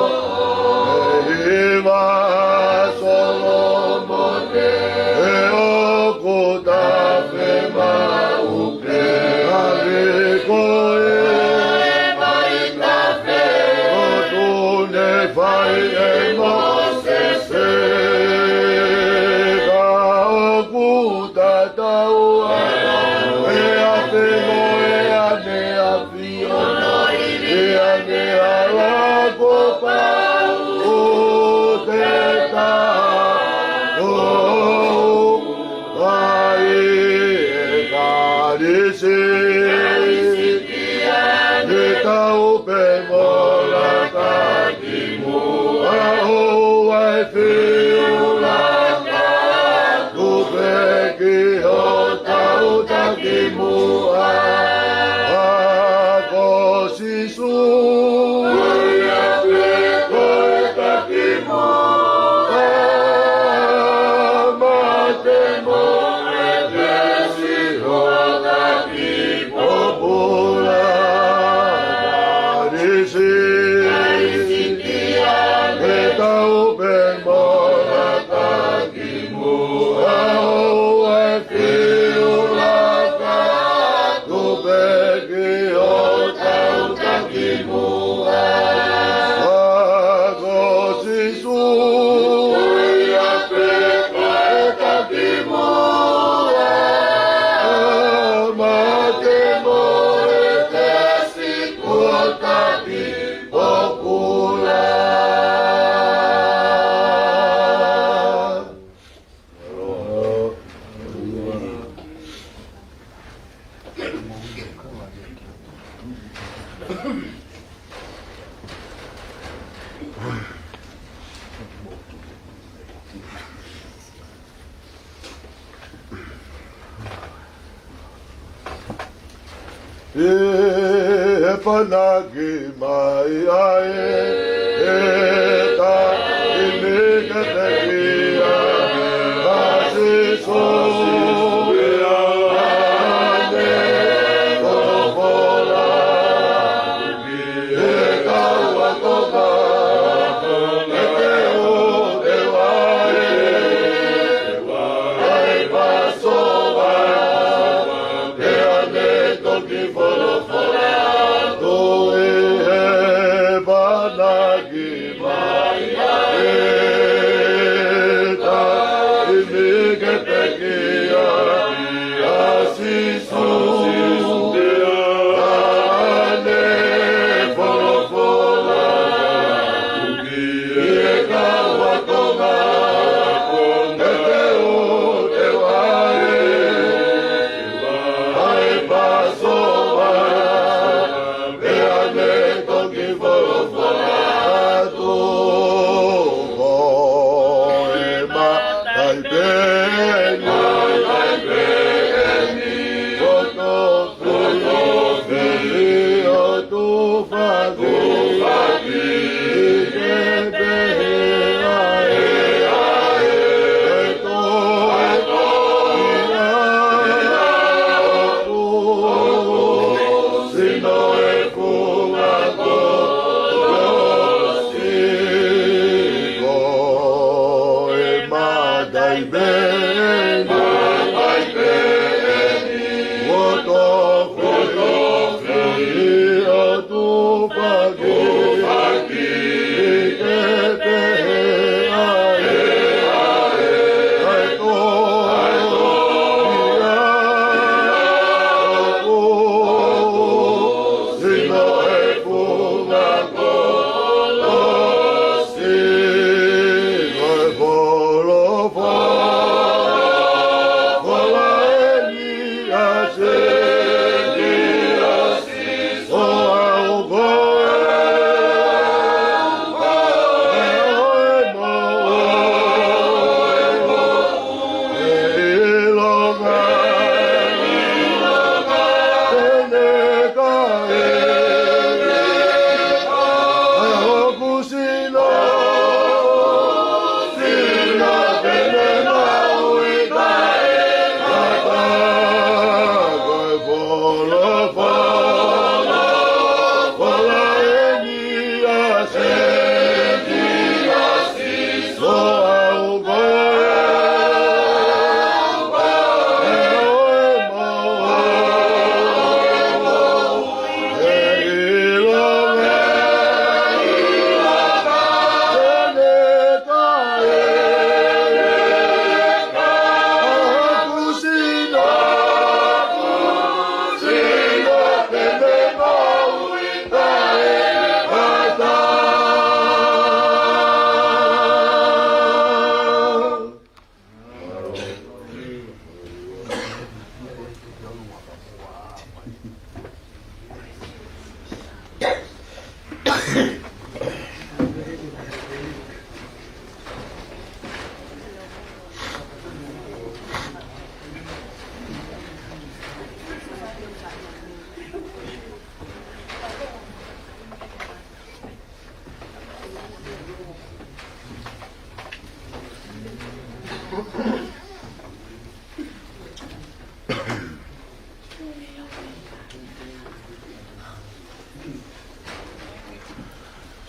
ʻe hiva ʻa Solomone, he ʻoku tafe maʻu pē. Hangē ko e fai tafe ʻoku ne fai ʻe Mōsese, ka ʻoku tatau ʻa e ʻafe moe ʻa ʻAfiona ʻi he hala ko Pau, ʻo te ta ko ai e Kalisi. Ne tau pē mo laka ki muʻa, ʻoua ʻe fiu laka atu pē ki hotau taki muʻa. Ka ko Sīsū ia pē ko e taki muʻa, mate mo e pesi hotau taki pōpula. Kalisi, ne tau pē mo laka ki muʻa, ʻoua ʻe fiu laka atu pē ki hotau taki muʻa. Ka ko Sīsū ia pē ko e taki muʻa, mate mo e pesi hotau taki pōpula. ʻI he panaki mai ʻa e taimi ke pekia ʻa Sīsū, ʻa ʻene folofola ki he kau ākonga, ʻi he ʻotu ʻa e, ʻa e Passover, pea ne toki folofola atu ʻi he panaki mai ʻa e taimi ke pekia ʻa Sīsū, ʻa ʻene folofola atu ki he kau ākonga, ʻi he ʻotu ʻa e, ʻa e Passover,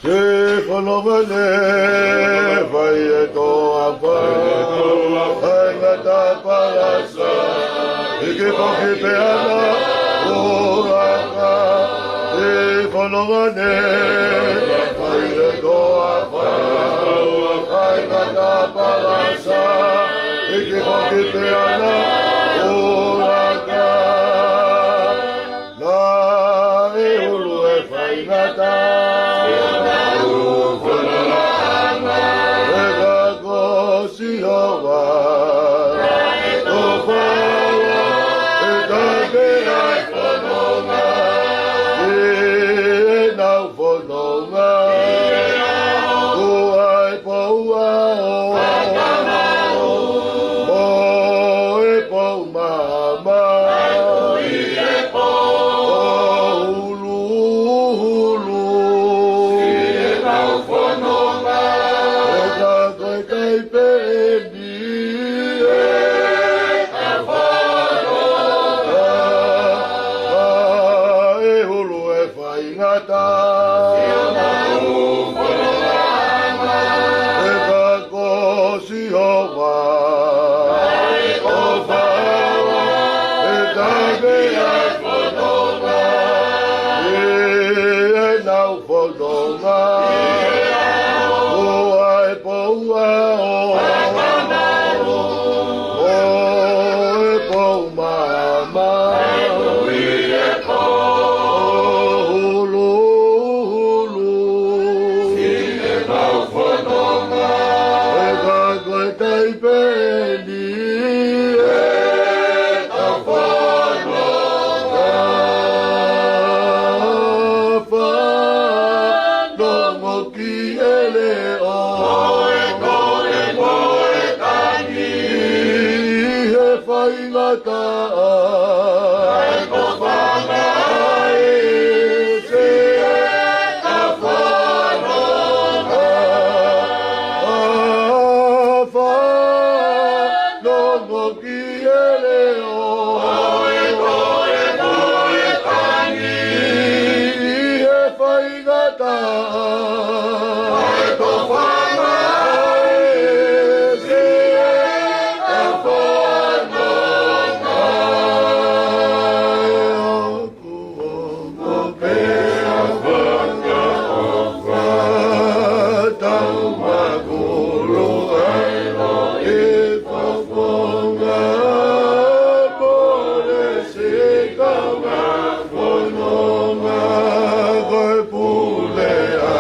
Siʻi fononga ne fai e toafa, faingataʻa palasa, ʻi he foki pē ʻa e ʻuluaki. Siʻi fononga ne fai e toafa, faingataʻa palasa, ʻi he foki pē ʻa e ʻuluaki. Naʻe ʻulu e faingataʻa, ʻe ka ko Sihova, ʻe tofa, ʻe tape ʻa e fononga, ʻi heʻenau fononga, ʻo e pou ʻaʻau, mo e pou maama, ʻo huluhulu. ʻE ka ko e kai pē eni, ʻe ka fononga, ʻe ʻulu e faingataʻa, ʻe ka ko Sihova, ʻe tofa, ʻe tape ʻa e fononga, ʻi heʻenau fononga, ʻo e pou ʻaʻau, ʻo e pou maama, ʻo huluhulu. ʻE ka ko e kai pē eni, ʻe ka fononga, fanongo ki he leʻo, ʻo e kole mo e tangi, ʻi he faingataʻa, ʻe tofa mai, siʻi ʻe ka fononga, fanongo ki he leʻo, ʻo e kole mo e tangi, ʻi he faingataʻa, ʻe tofa mai, siʻi ʻe ka fononga. Kuo pea fakaʻofa, tau makulu ai ʻo e fofonga, pole siʻi kaungā fononga, ko e pule ʻa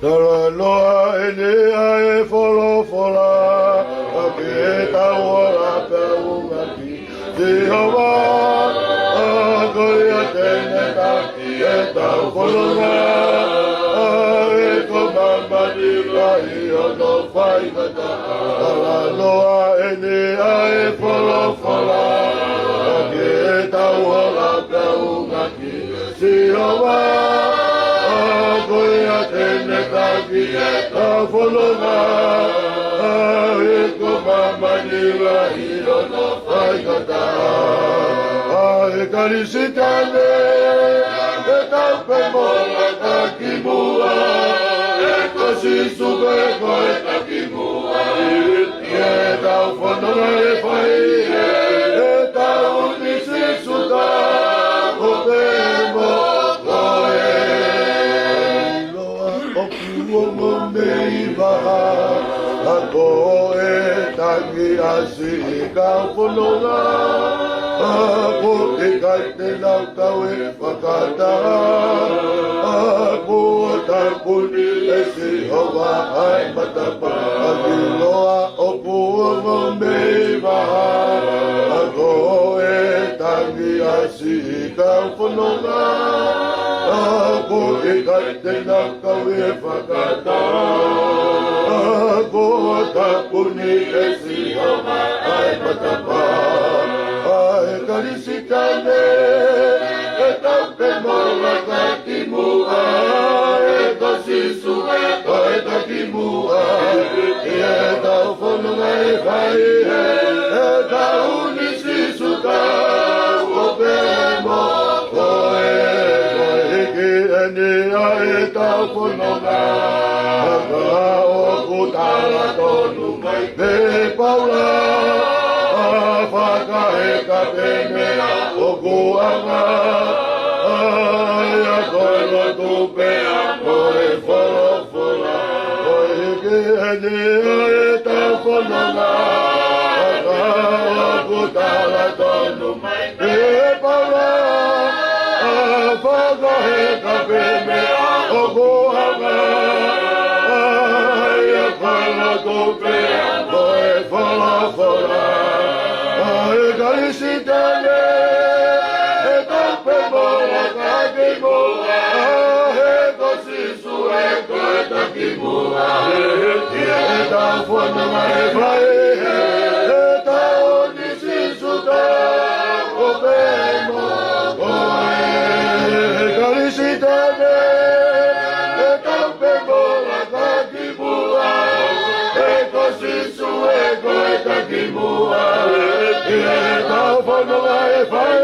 Talanoa eni ʻa e folofola, ʻa ke tau ola pea unga kia Sihova, ʻa ko ia te ne taki ʻetau fononga, ʻa e ko māmani lahi hono faingataʻa. Talanoa eni ʻa e folofola, ʻa ke tau ola pea unga kia Sihova, ʻa ko ia te ne taki ʻetau fononga, ʻa e ko māmani lahi hono faingataʻa. ʻA e Kalisitiane, ʻe tau pē mo laka ki muʻa, ʻe ko Sīsū pē ko e taki muʻa. ʻE tau fononga ʻe fai, ʻe tau ni Sīsū tau pē mo koe. Loa ʻoku ongo mei vaha, ʻa ko e tangi ʻa siʻi kau fononga, ʻa ko e ʻikai te nau kau ʻi he fakataha, ʻa ko e tāpuni ʻe Sihova ʻa e matapā. ʻA ki loa ʻoku ongo mei vaha, ʻa ko e tangi ʻa siʻi kau fononga, ʻa ko e ʻikai te nau kau ʻi he fakataha, ʻa ko e tāpuni ʻe Sihova ʻa e matapā. ʻA e Kalisitiane, ʻe tau pē mo laka ki muʻa, ʻe ko Sīsū pē ko e taki muʻa. ʻE tau fononga ʻe fai, ʻe tau ni Sīsū tau pē mo koe. Ko e hiki eni ʻa ʻetau fononga, ʻa ka ʻoku tala tonu mai pē Paula, ʻa fakaheka pē meʻa ʻoku anga, ʻa ia ko e lotu pea mo e folofola. Ko e hiki eni ʻa ʻetau fononga, ʻa ka ʻoku tala tonu mai pē Paula, ʻa fakaheka pē meʻa ʻoku anga, ʻa ia ko e lotu pea mo e folofola. ʻA e Kalisitiane, ʻe tau pē mo laka ki muʻa, he ko Sīsū ʻe ko e taki muʻa. ʻE tau fononga ʻe fai, ʻe tau ni Sīsū tau pē mo koe. Kalisitiane, ʻe tau pē mo laka ki muʻa, he ko Sīsū ʻe ko e taki muʻa. ʻE tau fononga ʻe fai,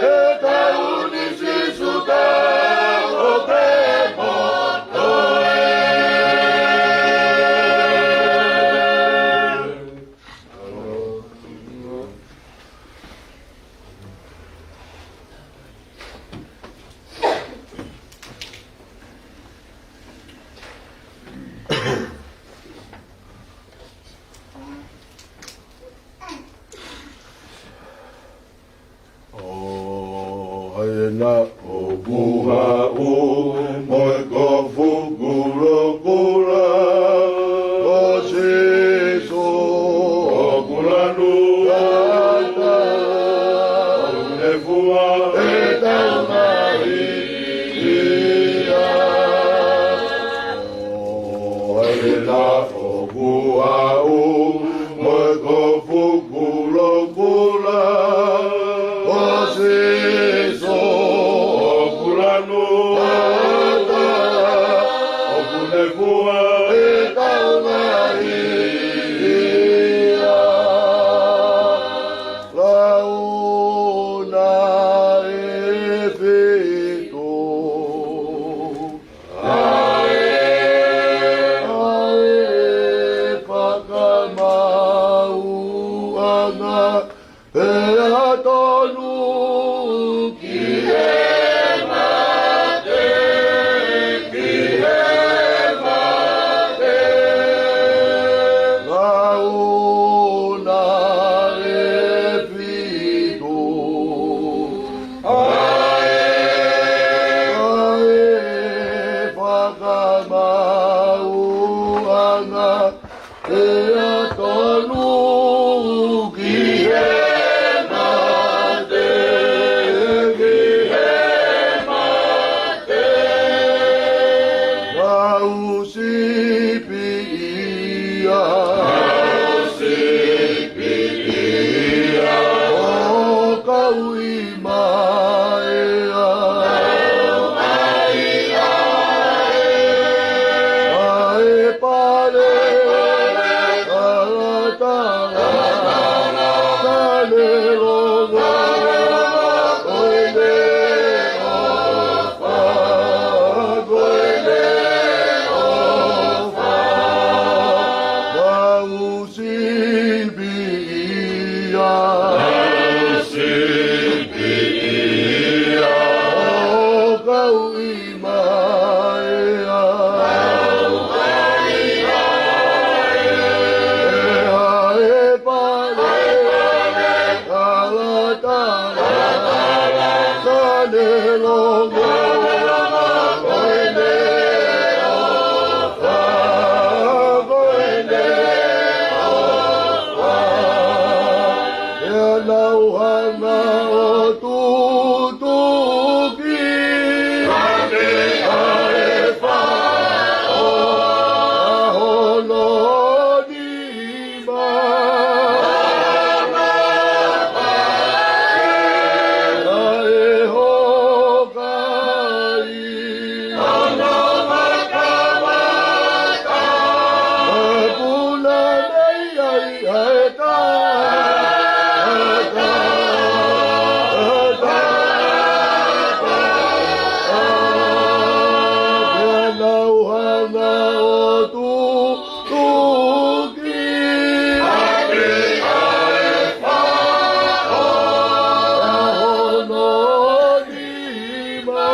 ʻe tau ni Sīsū tau pē mo koe. ʻO hangē naʻa ku haʻu mo e kofu kulokula, ko Sīsū ʻoku lanu ʻatā, ʻoku ne fua ʻetau ngaahi hia. ʻO hangē naʻa ku haʻu mo e kofu kulokula, ko Sīsū ʻoku lanu ʻatā, ʻoku ne fua ʻetau ngaahi hia. Launa ʻe fitu. ʻA e, ʻa e fakamaauʻanga, pea tonu ki he mate, ki he mate. Pea nau hanga ʻo tutuki ʻa e faʻo ʻa hono nima. Pea ʻe hoka ai ʻa e puna mei ai ʻa e taʻataʻa. Pea nau hanga ʻo tutuki ʻa e faʻo ʻa hono nima.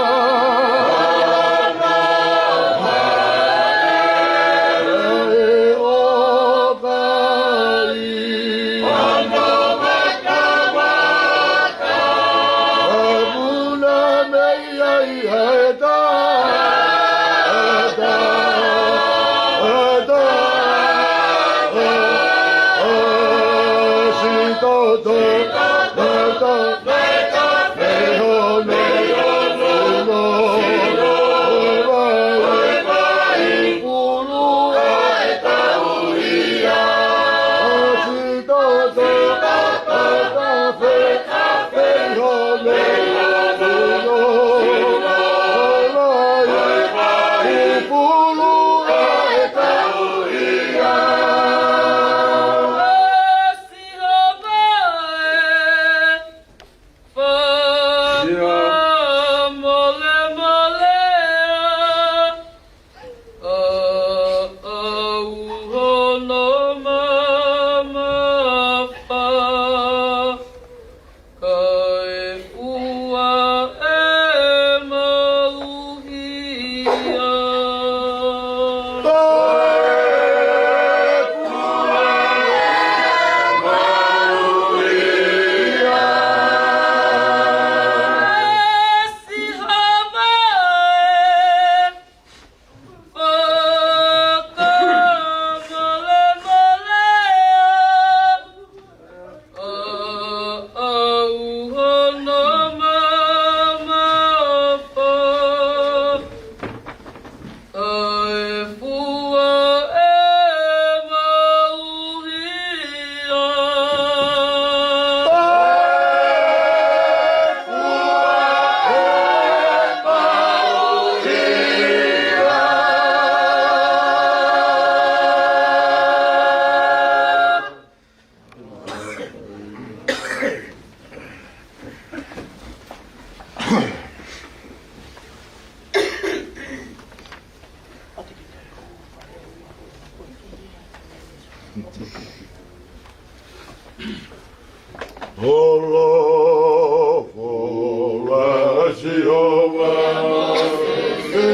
Fakamolemolea ʻa ʻau hono mamafa, kae fua ʻe maʻu ia. Holofola ʻa Sihova, ʻe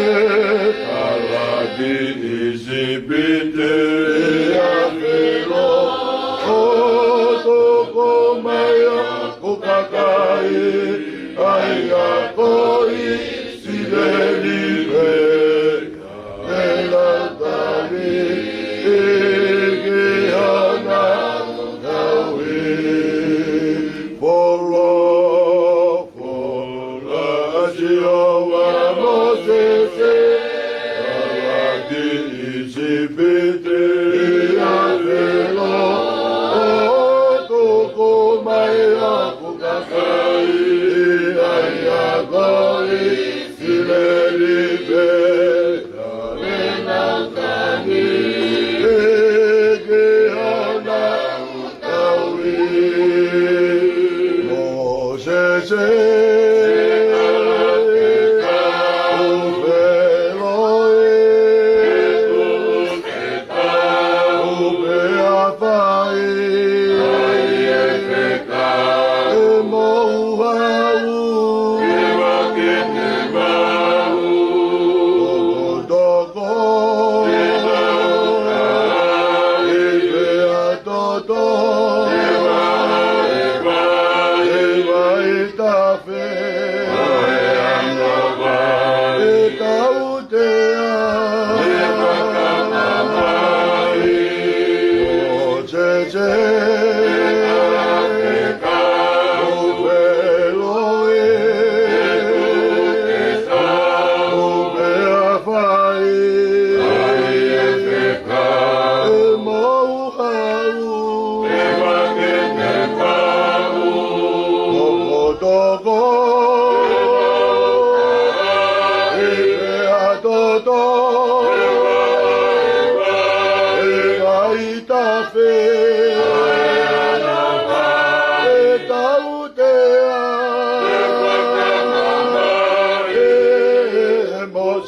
tala ki ʻIsipite, ʻa Felo ʻo toko mai ʻo kakai ai ʻa ko ʻIsileli pē. Pea lau tali ki hona tauhi. Folofola ʻa Sihova kia Mōsese, ʻa ia ki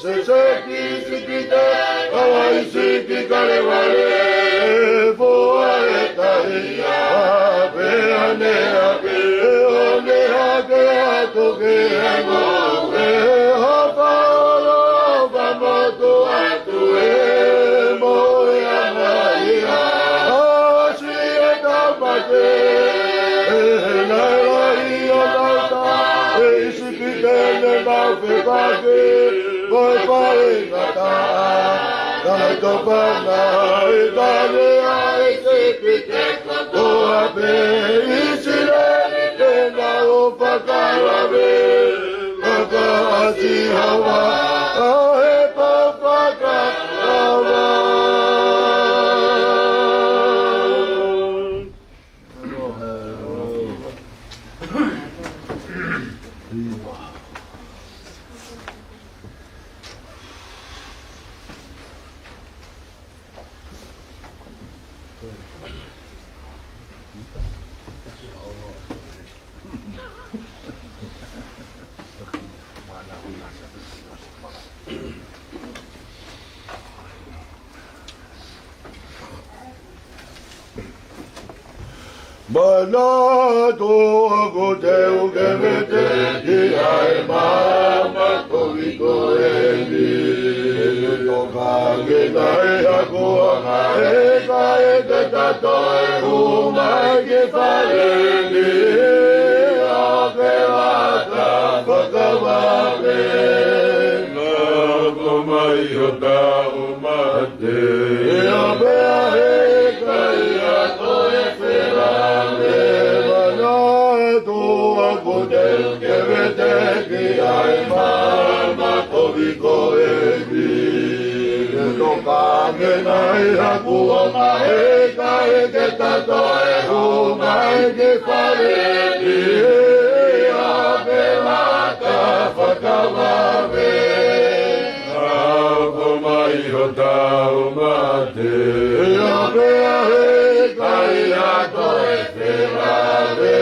Sēsē ki ʻIsipite, ʻa ʻIsipite ki Kalevale, foʻi tahi ia, pea ne ʻave, ʻo ne hake atu ki he ngoue, ʻo fakaʻofa motuʻa atu e moʻui ʻa ia, ʻo siʻi e tamaiki, ʻe he laʻilaʻi ʻo nau tā, ʻe ʻIsipite ne nau fepaki, ko e faingataʻa, naʻe tō pē ʻa e tane ʻa ʻIsipite kotoa pē, ʻIsileli te nau fakalave, fakaʻasi hava, ʻa e pau fakalava. Manatu ʻoku teu ke veteki ʻa e maama kovi ko eni. Toka ke kai aku ʻa e kakai ke ta toe hū mai ki fale ni, ʻo ke lata fakavave. Naʻa ʻoku mai ʻo tau mate, ʻa pea he ʻikai ha toe felave. Manatu ʻoku teu ke veteki ʻa e maama kovi ko eni. Toka ke kai aku ʻa e kakai ke ta toe hū mai ki fale ni, ʻo ke lata fakavave. Naʻa ʻoku mai ʻo tau mate, ʻa pea he ʻikai ha toe felave.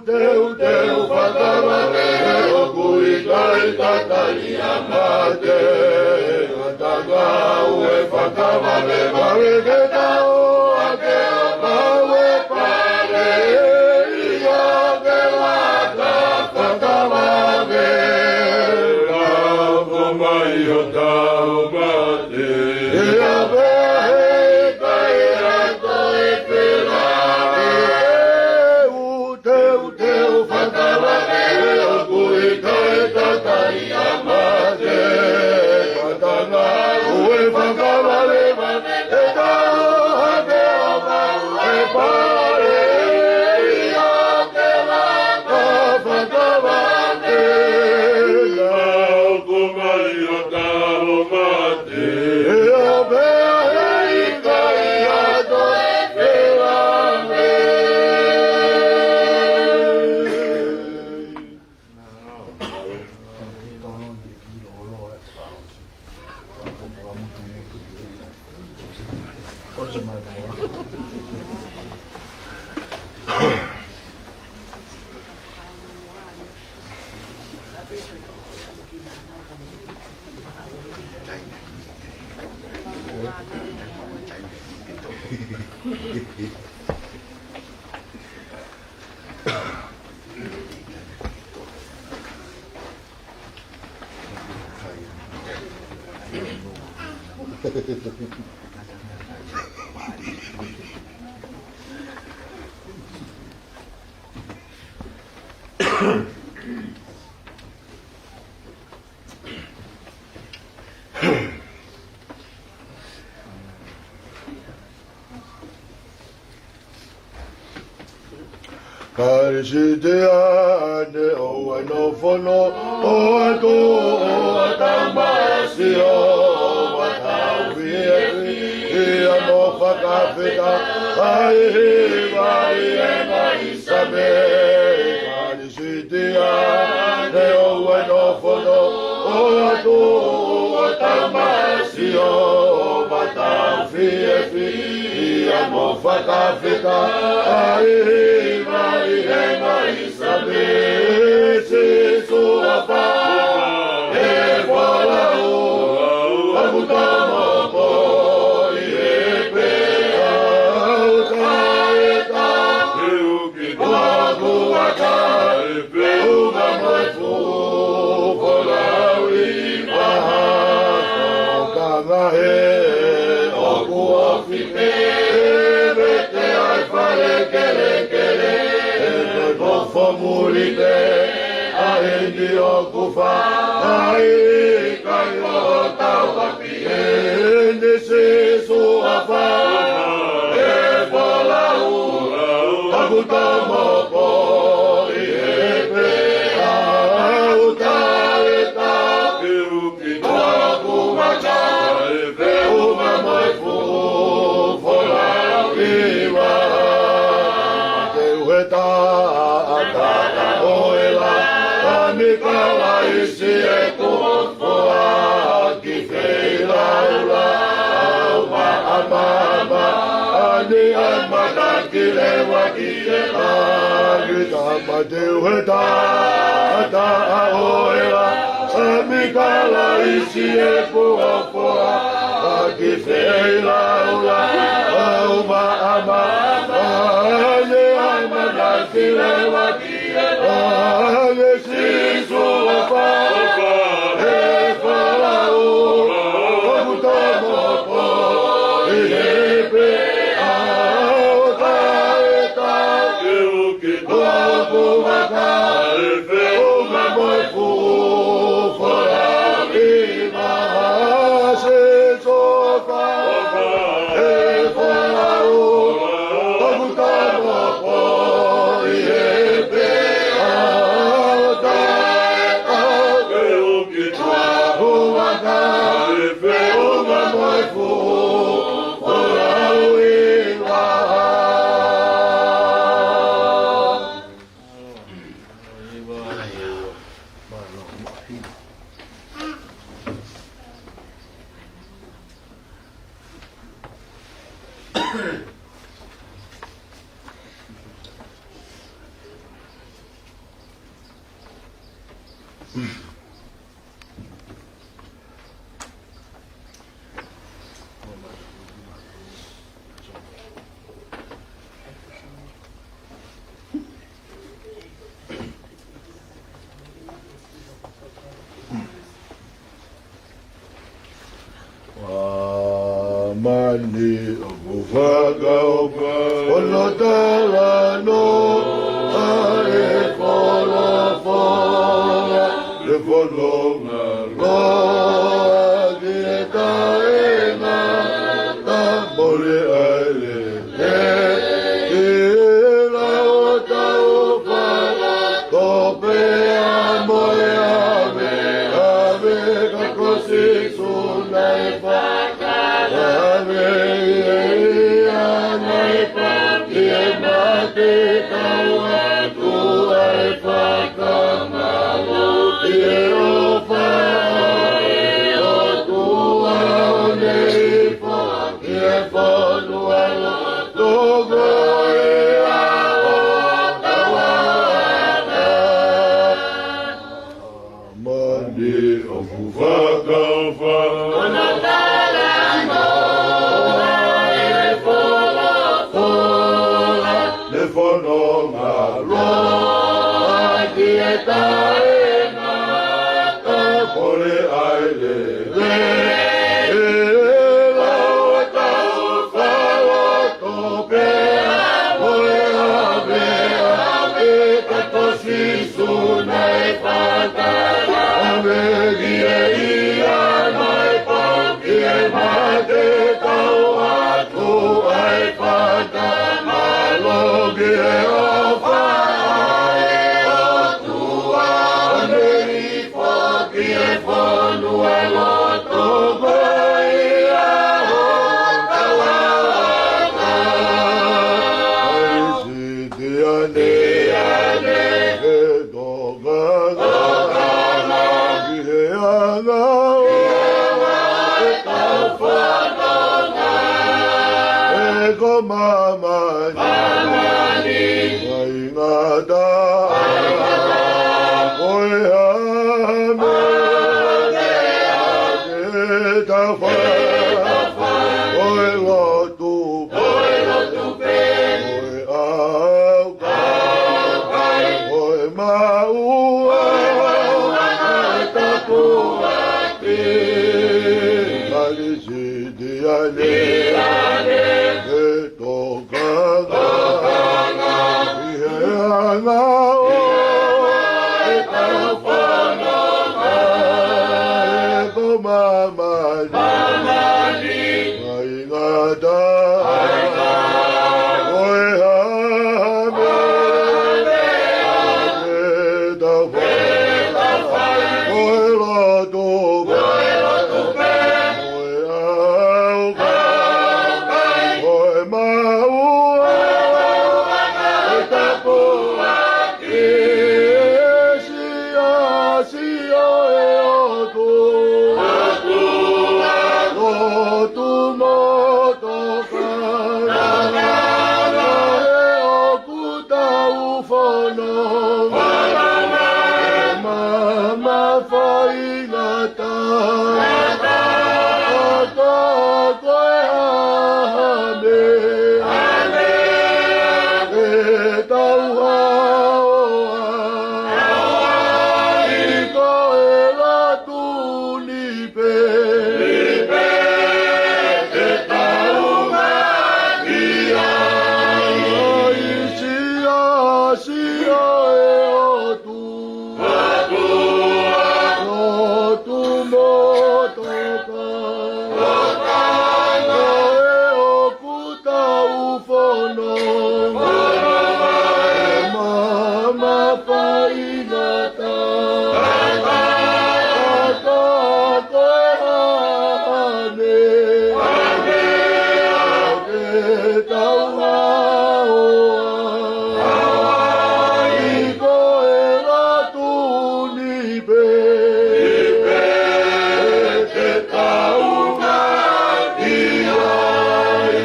Teuteu, teuteu fakavave, he ʻoku ʻikai tatali ʻa mate. Tangau e fakavavevave ke tau ʻa ke ʻo mau e pale, ʻo ke lata fakavave. Naʻa ʻoku mai ʻo tau mate, ʻa pea he ʻikai ha toe felave. Teuteu fakavave, he ʻoku ʻikai tatali ʻa mate. Tangau e fakavavevave, ke tau ʻa ke ʻo mau e pale, ʻo ke lata fakavave. Naʻa ʻoku mai ʻo tau mate, ʻa pea he ʻikai ha toe felave. Kalisitia ne ʻoua ʻe nofo noa atu ʻo tau masi ʻo ʻoua tau fiefia mo fakafetaʻi ʻi he vai ʻe ngai same. Kalisitia ne ʻoua ʻe nofo noa atu ʻo tau masi ʻo ʻoua tau fiefia mo fakafetaʻi ʻi he vai ʻe ngai same. Sīsū ʻofa, ʻe Pea eni ʻoku fai, ʻikai ko hotau ʻapi eni, Sīsū ʻofa, ʻe folau, ʻoku tomo pō ʻi he pea ʻoku tale ta. Ki tuʻa ʻoku maka, ʻe feʻunga mo e fuʻu folau hiva. Te u heta ata ʻo e la, ʻa mi Kalaisi ʻeku ʻofa ki feilaula, ʻa u maʻamaʻa ʻa ni ʻa maka ki leva ki e la, ki tama te u heta ata ʻo e la, ʻa mi Kalaisi ʻeku ʻofa, ʻa ki feilaula, ʻa u maʻamaʻa ʻa ni ʻa maka ki leva ki e la, ʻa Sīsū ʻofa, ʻe folau, ʻoku tomo pō ʻi he pea ʻoku tale ta. Ke uki tuʻa ʻoku maka, ʻe feʻunga mo e fuʻu folau hiva. Sīsū ʻofa, ʻe folau, ʻoku tomo pō ʻi he pea ʻoku tale ta. Ke uki tuʻa ʻoku maka, ʻe feʻunga mo e fuʻu folau hiva. ʻA mani ʻoku fakaʻofa, ʻoku talanoa ʻa e folofola, ʻe fononga loa ki he taʻengata, mole ʻa e lelei, ʻi he lau ʻo hotau fala, tō pē ʻa e moʻui ʻave, ʻave ka ko Sīsū naʻe fakaʻave, ʻi he ʻiate ia naʻe paki e mate, tau atu ʻa e fakamālō, ʻi he ʻofa ʻa e ʻOtua ʻo ne hifo ki he fonua loto ko ia ʻo tau ʻatā. Mani ʻoku fakaʻofa, ʻoku talanoa ʻa e folofola, ʻe fononga loa ki he taʻengata, mole ʻa e lelei, ʻi he lau ʻo hotau fala, tō pē ʻa e moʻui ʻave, ʻave ka ko Sīsū naʻe fakaʻave, ʻi he ʻiate ia naʻe paki e mate, tau atu ʻa e fakamālō, ki he ʻofa ʻa e ʻOtua ʻo ne hifo ki he fonua loto ko ia ʻo tau ʻatā. Kalisitiane, Kalisitiane, ke tokanga, tokanga ki he anga ʻo e anga ʻo e kau fononga, ʻe ko māmani, māmani, faingataʻa, faingataʻa, ko e hā meʻa te ta fai, ko e lotu, ko e lotu pē, ko e ʻaukai, ko e maʻu ʻa e tapuaki. Kalisitiane, ke tokanga, tokanga ki he anga ʻo Māmani. Māmani. Faingataʻa. Faingataʻa. Ko e hā ha meʻa. Hā ha meʻa. Te ta fai. Te ta fai. Ko e lotu. Ko e lotu pē. Ko e ʻaukai. ʻAukai. Ko e maʻu. Maʻu. Ko e tapuaʻi. Ki he siasi ʻo e ʻOtua. ʻOtua. Lotu mo tokanga. Tokanga. He ʻoku tau fononga. Fononga. He maama faingataʻa. Ngataʻa. Ka ko e hā ha meʻa. Hā ha meʻa. Te tau haoa ai. Haoa ai. Ko e lotu ni pē. Ni pē. Te tau ngāue ai. Siasi ʻo e ʻOtua. ʻOtua. Lotu mo tokanga. Tokanga. He ʻoku tau fononga. Fononga. He maama faingataʻa. Ngataʻa. Ka ko e hā ha meʻa. Hā ha meʻa. Te tau haoa ai. Haoa ai. Ko e lotu ni pē. Ni pē. Te tau ngāue ai.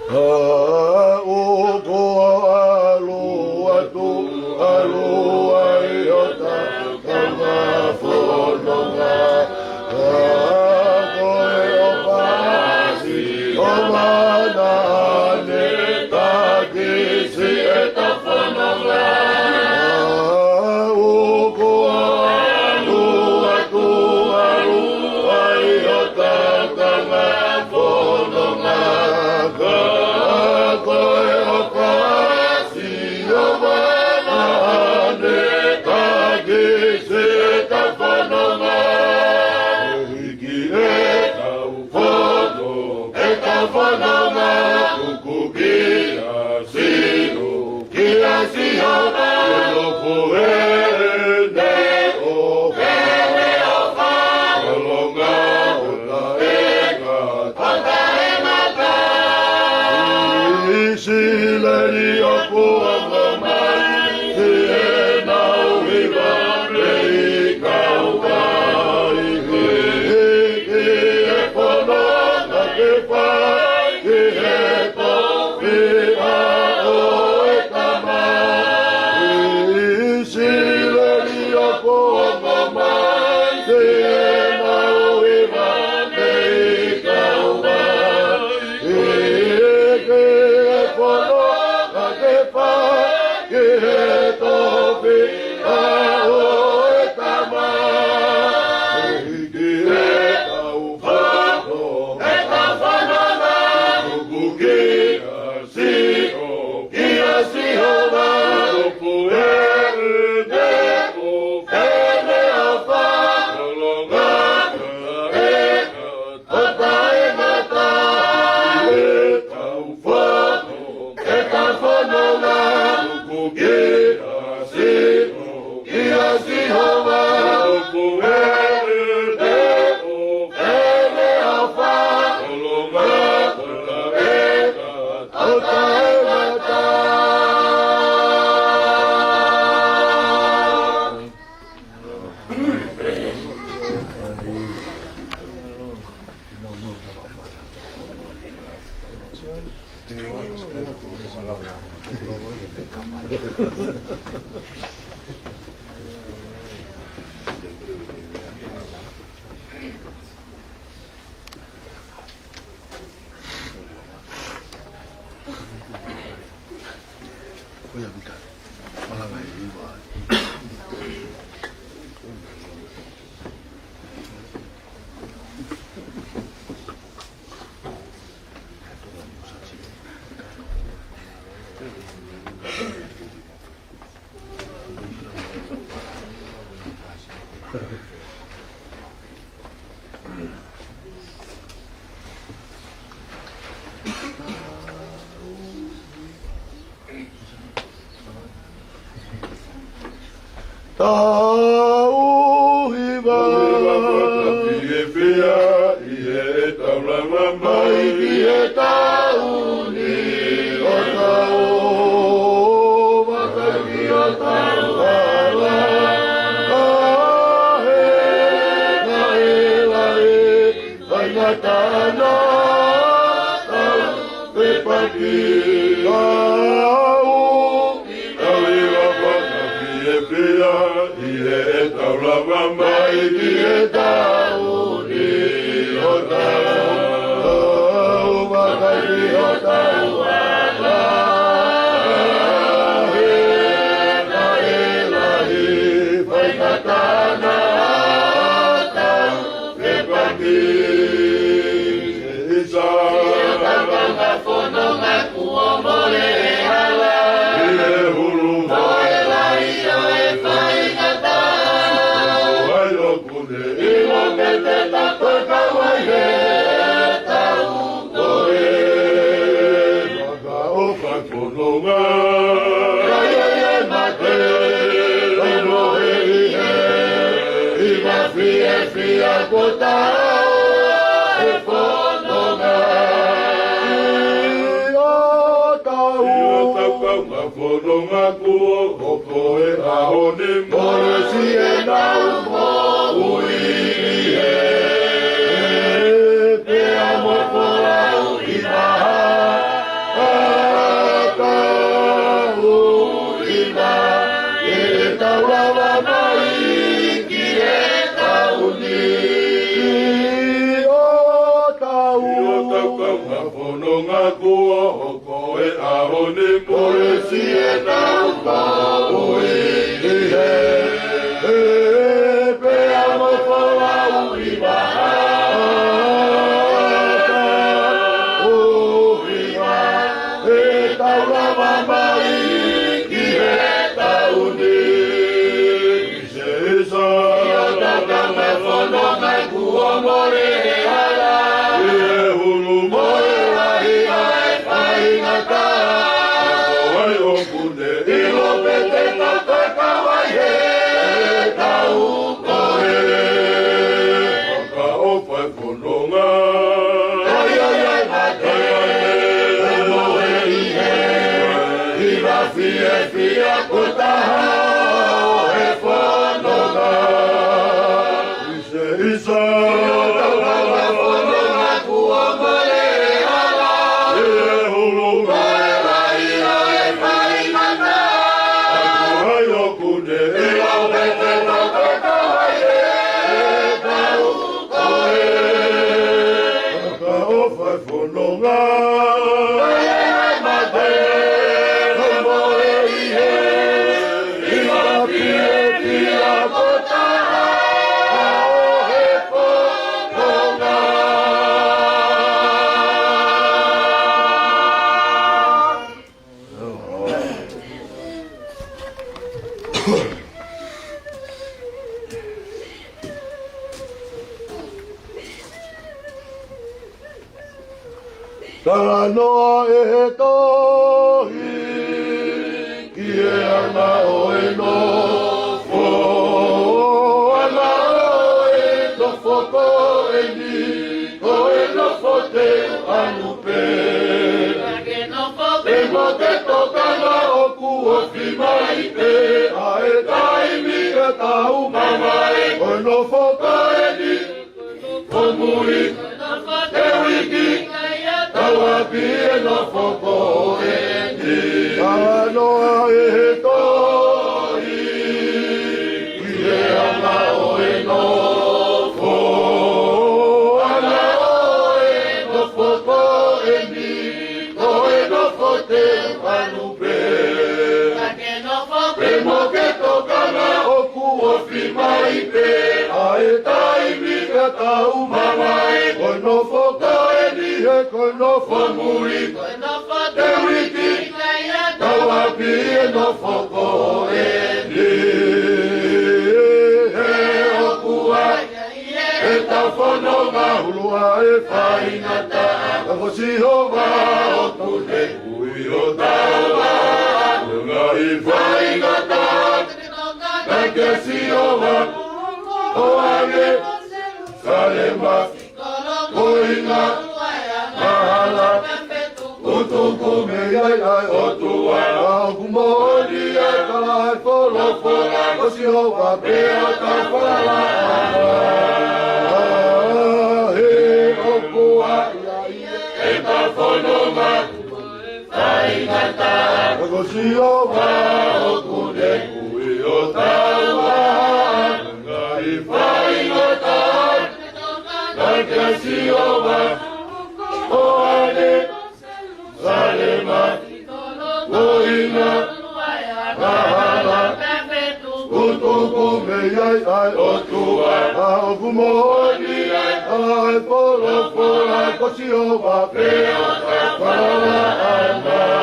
Aʻu ko ʻalu atu, ʻalu ai ʻo tau tau fononga. Ka ko e ʻofa ʻa Sihova naʻa ne takisi ʻeta fononga. Aʻu ko ʻalu atu, ʻalu ai ʻo tau tau fononga. Ka ko e ʻofa ʻa Sihova naʻa ne takisi ʻeta fononga. Hiki ʻetau fono, ʻetau fononga, tuku kia Sihova, kia Sihova. Ko hono fohe ʻene ʻofa, ʻene ʻofa. Tolonga ʻo taʻengata. ʻIsileli ʻoku ongo mai, ʻenau hiva mei kaukai. Hiki e fononga ke fai ki he tofiʻa ʻo e Tamai. ʻIsileli ʻoku ongo mai, ʻenau hiva mei kaukai. Hiki e fononga ke fai ki he tofiʻa ʻo e Tamai. Hiki ʻetau fono, ʻetau fononga, tuku kia Sihova, kia Sihova. Ko hono fohe ʻene ʻofa, ʻene ʻofa. Tolonga ʻo taʻengata. ʻEtau fono, ʻetau fononga, tuku kia Sihova, kia Sihova. Ko hono fohe ʻene ʻofa, ʻene ʻofa. Tolonga ʻo taʻengata. Tau hiva. Tau hiva fakafiefia ʻi heʻetau lava mai ki he taʻu ni ʻo tau vakai ki hotau hala. Kae, kae lahi, faingataʻa naʻa tau fepaki. Tau hiva fakafiefia ʻi heʻetau lava mai ki he taʻu ni ʻo tau vakai ki hotau hala. Kae, kae lahi, faingataʻa naʻa tau fepaki. Sio, tau kau ha fononga kuo mole e hala. ʻI he hulu. Ko e lahi ʻo e faingataʻa. Ko hai ʻoku ne ʻilo pe te ta toe kau ai heʻetau mohe. Ka ʻofa fononga. Ka ʻi ai e mate, ʻe mohe ʻi he hiva fiefia ko e taha ʻo e fononga. ʻIo tau. ʻIo tau kau ha fononga kuo hoko he ʻaho ni. Mole siʻenau moʻui ʻi he pea mo e folau ʻi maha. Ka tau hiva, ʻe tau lava mai ki he taʻu ni. ʻIo tau. ʻIo tau kau ha fononga kuo hoko he ʻaho ni. Mole siʻenau moʻui ʻi he pea mo e folau ʻi maha. Ka tau hiva, ʻe tau lava mai ki he taʻu ni. Sio, tau kau ha fononga kuo mole e hala. ʻI he hulu. Ko e lahi ʻo e faingataʻa. Ko hai ʻoku ne ʻilo pe te ta toe kau ai heʻetau mohe. Ka ʻofa fononga. Ka ʻi ai e mate, ʻe mohe ʻi he hiva fiefia ko e taha ʻo e fononga. Sio, tau kau ha fononga kuo mole e hala. ʻI he hulu. Ko e lahi ʻo e faingataʻa. Ko hai ʻoku ne ʻilo pe te ta toe kau ai heʻetau mohe. Ka ʻofa fononga. Ka ʻi ai e mate, ʻe mohe ʻi he hiva fiefia ko e taha ʻo e fononga. Talanoa ʻe he tohi ki he anga ʻo e nofo. Anga ʻo e nofo ko eni, ko e nofo teu anu pē. Ke nofo pē mo ke tokanga ʻoku ofi mai pē ʻa e taimi ʻe tau mamae. Ko e nofo ko eni, ko muli, ko e nofo teu iiki, tau ʻapi e nofo ko eni. Talanoa ʻe he tohi ki he anga ʻo e nofo. Anga ʻo e nofo ko eni, ko e nofo teu anu pē. Tau mamae, ko e nofo ko eni he ko e nofo muli, ko e nofo teuiki, tau ʻapi e nofo ko eni. He ʻoku ʻi ai ʻetau fononga ʻuluaki e faingataʻa, ka ko Sihova ʻoku ne ui hotau vaʻa. Ngaahi faingataʻa, ka kia Sihova ʻoku ʻi ai e Salema, ko e ʻuhinga, angahala, kutuku mei ai ʻa e ʻOtua. ʻOku moʻoni ʻa e tala ʻa e folofola, ko Sihova pē ʻoku tau falala ai. He ʻoku ʻi ai ʻetau fononga faingataʻa, ka ko Sihova ʻoku ne ui hotau vaʻa. Ngaahi faingataʻa, ka kia Sihova ʻoku ne Salema, ko e ʻuhinga, angahala, kutuku mei ai ʻa e ʻOtua. ʻOku moʻoni ʻa e folofola, ko Sihova pē ʻoku tau falala ai. Ngaahi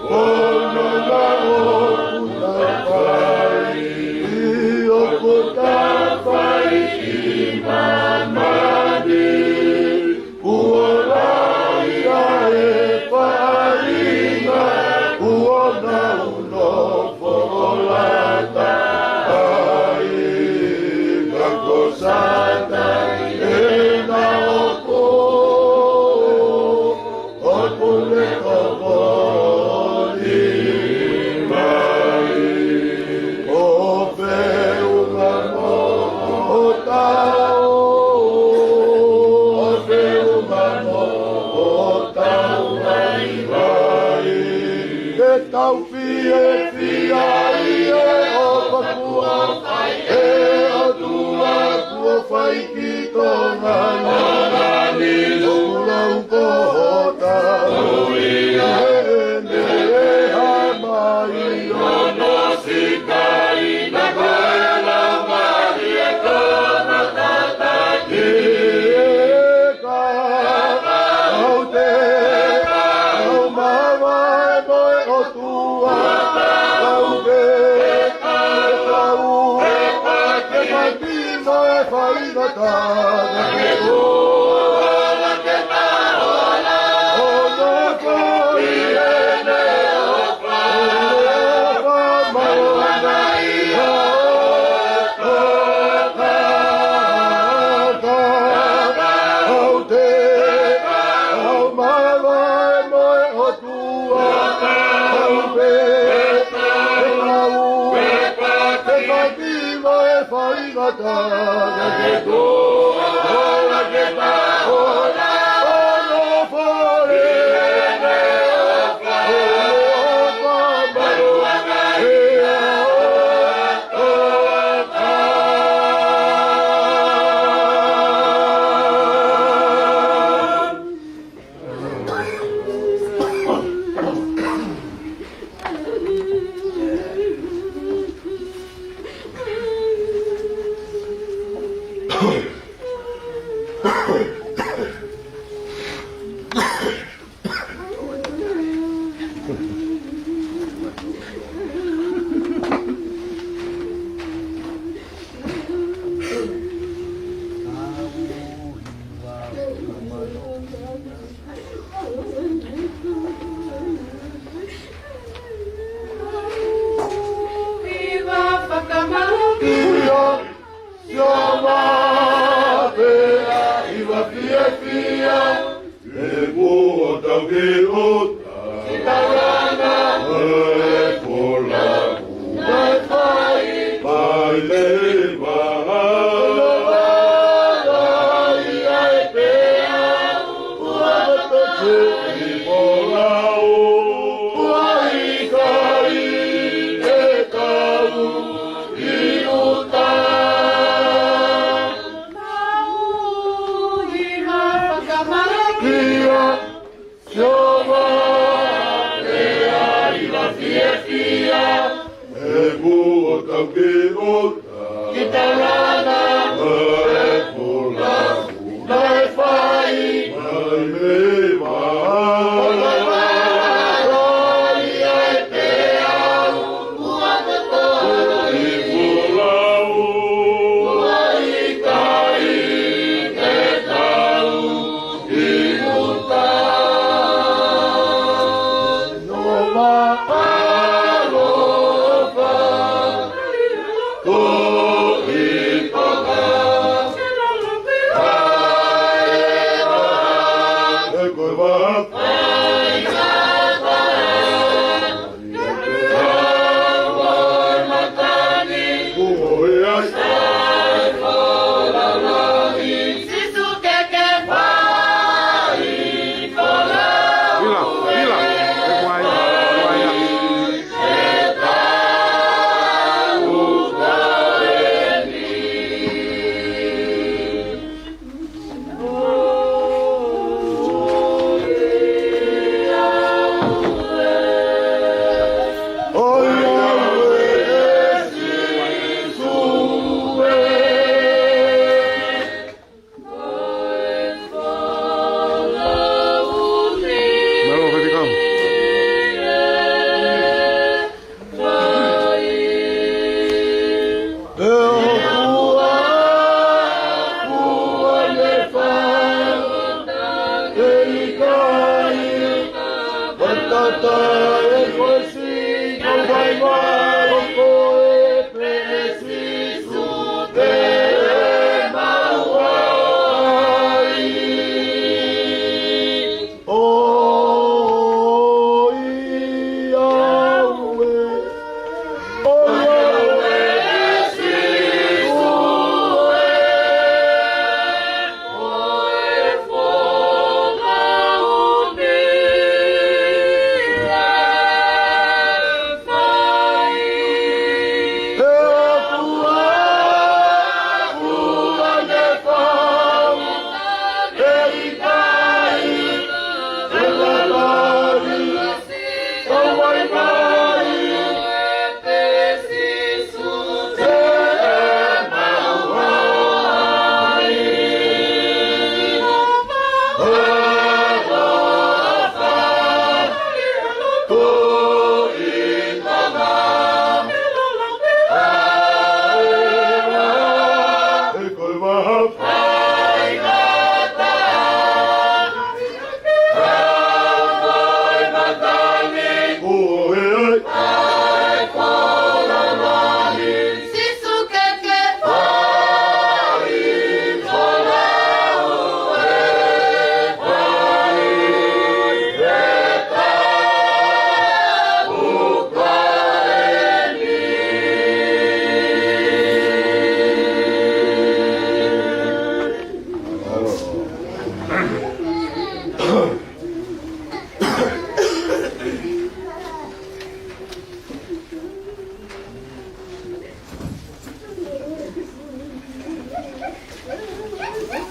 fononga ʻoku tau fai, ʻoku tau fai ʻi māmani, kuo lahi ʻa e faʻahinga kuo nau nofo ʻo lata ai. Ka ko Sātai ʻena ʻoku, ʻoku ne tokoni mai. ʻO feʻunga mo ʻo tau, ʻo feʻunga mo ʻo tau vaivai. Ke tau fiefia ʻi he ʻofa kuo fai ʻe he ʻOtua kuo fai ki Tonga ni. ʻOku lau ko hotau ʻi heʻene ʻeha mai ʻo no sikai na ko e lau mai e ko na tataki. Ka ʻoku te, ʻoku mamae mo e ʻOtua, ʻoku te, ʻoku te, ʻoku te fai mo e faingataʻa ke tuʻu ʻo nofo ʻi heʻene ʻofa maʻu ʻa e ʻOtua. Ka ʻoku te, ʻoku mamae mo e ʻOtua, ʻoku te, ʻoku te, ʻoku te fai mo e faingataʻa ke tuʻu ʻo nofo ʻi heʻene ʻofa maʻu ʻa e ʻOtua. Ia, ia, ma, pea, ʻiva fiefia, e kuo tau ke ota. Sitaulana, e kola, e fai, fai leva. Ai, ai, pea, ua, ua, ua, i kola, ua, i kai, e kau, i uta. Kia Sihova, e Ila, ila, e kuai, kuai.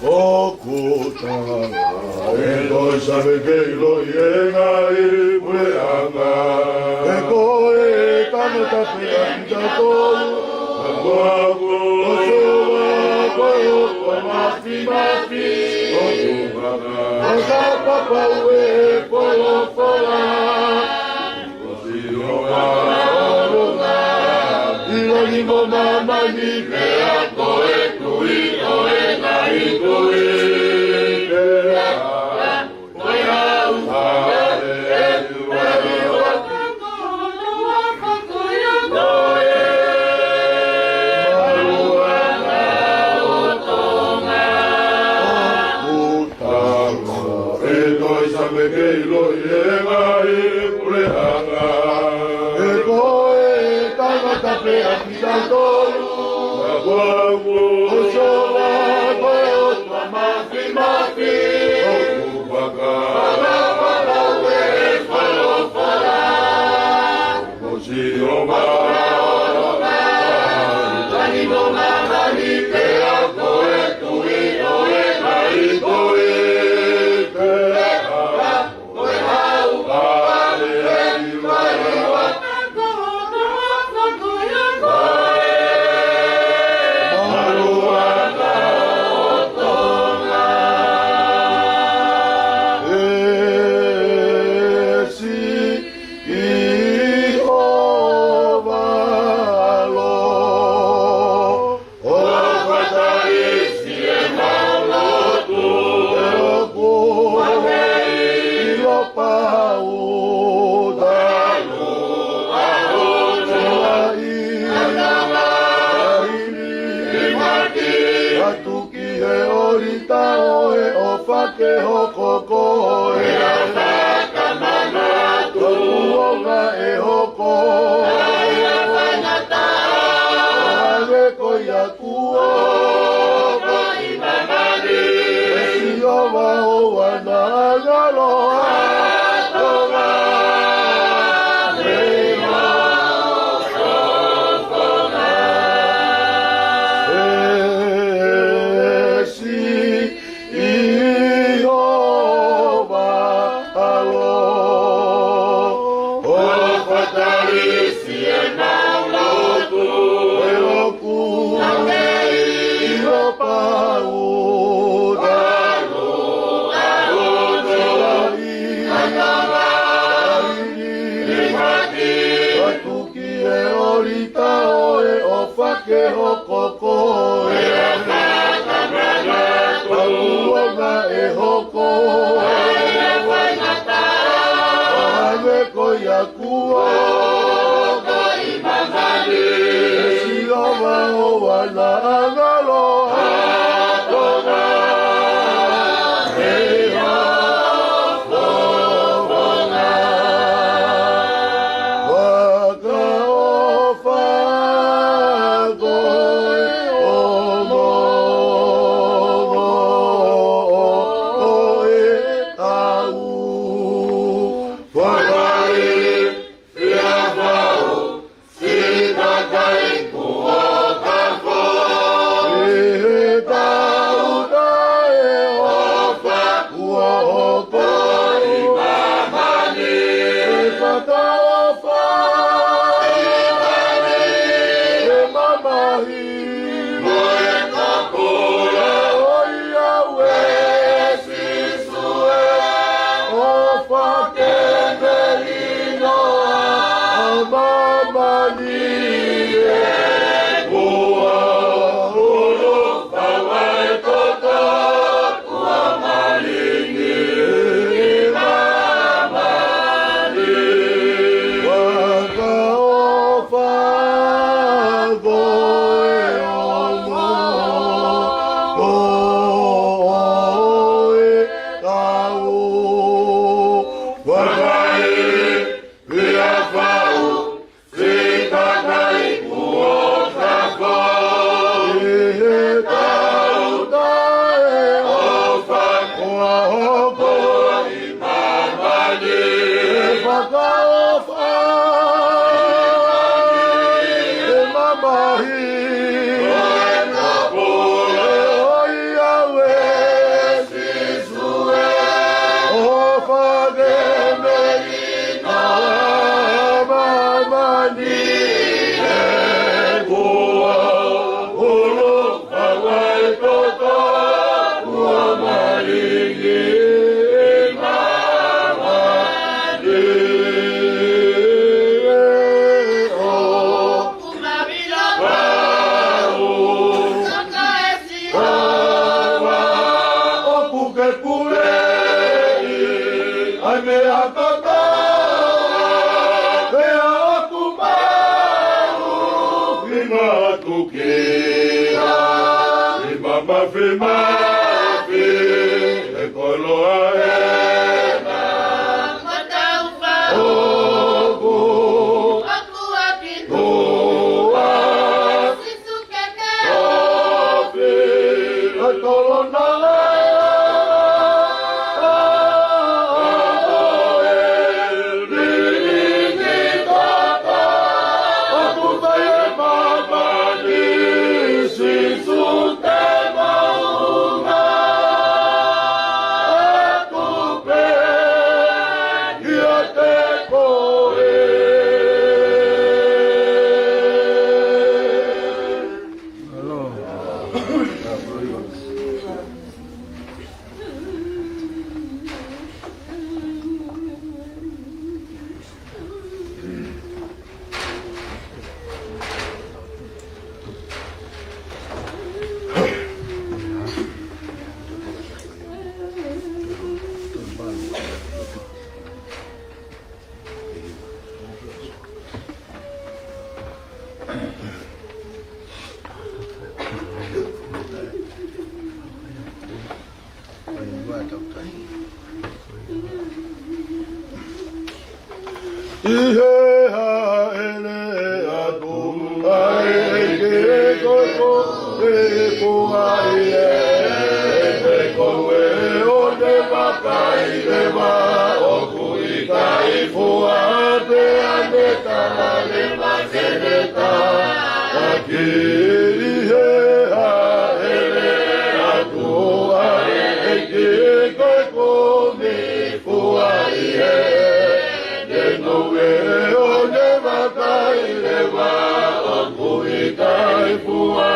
ʻOku tala ʻe he tohi Saame ke ʻiloʻi e ngaahi puleʻanga. He ko e tangata pē ʻa kitautolu. Ka ko au ko Sihova ko e ʻOtua Māfimafi. ʻOku ou fakapapauʻi ʻa e folofola. Ko Sihova ʻo e ʻOtua ʻi langi mo māmani, pea ko e Tuʻi ʻo e ngaahi tuʻi. Pea ko e ʻAlo ʻo e ʻOtua. ʻOku tala ʻe he tohi Saame ke ʻiloʻi e ngaahi puleʻanga. He ko e tangata pē ʻa kitautolu. Ka ko au ko Sihova ko e ʻOtua Māfimafi. ʻOku ou fakapapauʻi ʻa e folofola. Ko Sihova ʻo e ʻOtua ʻi langi mo māmani, pea ko e Tuʻi ʻo e ngaahi tuʻi. Pea hoko ko e ʻOfa ka manatu. Kuonga ʻe hoko. ʻA ia faingataʻa. ʻO hangē ko ia kuo hoko ʻi māmani. ʻE Sihova ʻoua naʻa ngalo ʻa Tonga. ʻE Sihova. ʻE Sihova ʻAlo. ʻOfa tali siʻemau lotu. ʻE loku. Hangē ʻi ho pau. Talu ʻa hono. Ai. Ai. Ai. Atu ki he ʻolita ʻo e ʻofa ke hoko ko e ʻOfa ka manatu. Kuonga ʻe hoko. ʻA ia faingataʻa. ʻO hangē ko ia kuo hoko ʻi māmani. ʻE Sihova ʻoua naʻa ngalo ʻa Tonga. ʻE ʻOfa. Fakaʻofa koe ʻo mo e tau. Fakaʻofa. Ia fau, si kakai kuo ka fo. ʻI he tau taʻeʻofa kuo hoko ʻi māmani. ʻE fakaʻofa ʻi māmani. ʻE mamahi. Mo e kopola. ʻOiauē Sīsū ē. ʻOfa ke melino ʻa māmani ē. Kuo hulu fau ʻa e toto. Kuo malingi ʻi māmani. Fakaʻofa koe ʻo mo e tau. Fakaʻofa. Ia fau, si kakai kuo ka fo. ʻI he tau taʻeʻofa kuo hoko ʻi māmani. ʻE fakaʻofa ʻe mamahi. ʻOiauē Sīsū ē. ʻOfa ke melino ʻa māmani ē. Kuo hulu fau ʻa e toto. Kuo malingi ʻi māmani. ʻOku mavilo. Pau. Saka esi. Pau. ʻOku ke puleʻi ʻa e meʻa kotoa. Pea ʻoku mau fima atu kia. Fima mafi mafi e koloa ē. Ko tau fau. ʻOku. ʻOku ʻapi. Koa. Sīsū ke ke. Kofi. Ka tolo na. ʻI he hāʻele atu ʻa e ʻEiki, ko e ko e fua ʻi he, ko e ko e ʻo ne vakai leva ʻoku ʻikai fua, pea ne tala leva ke ne taʻaki. ʻI he hāʻele atu ʻa e ʻEiki, ko e kumi fua ʻi he, ne ngoue ʻo ne vakai leva ʻoku ʻikai fua,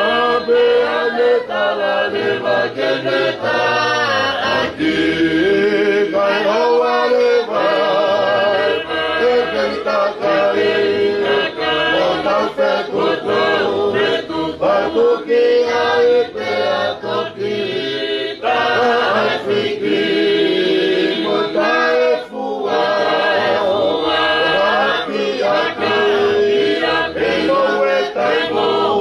pea ne tala leva ke ne taʻaki. Kae ʻoua leva ʻe kei takai, ʻo tau fetuku, patuki ai pea toki taʻefiki mo taʻefua, ʻapiako, pea ʻoua te mou,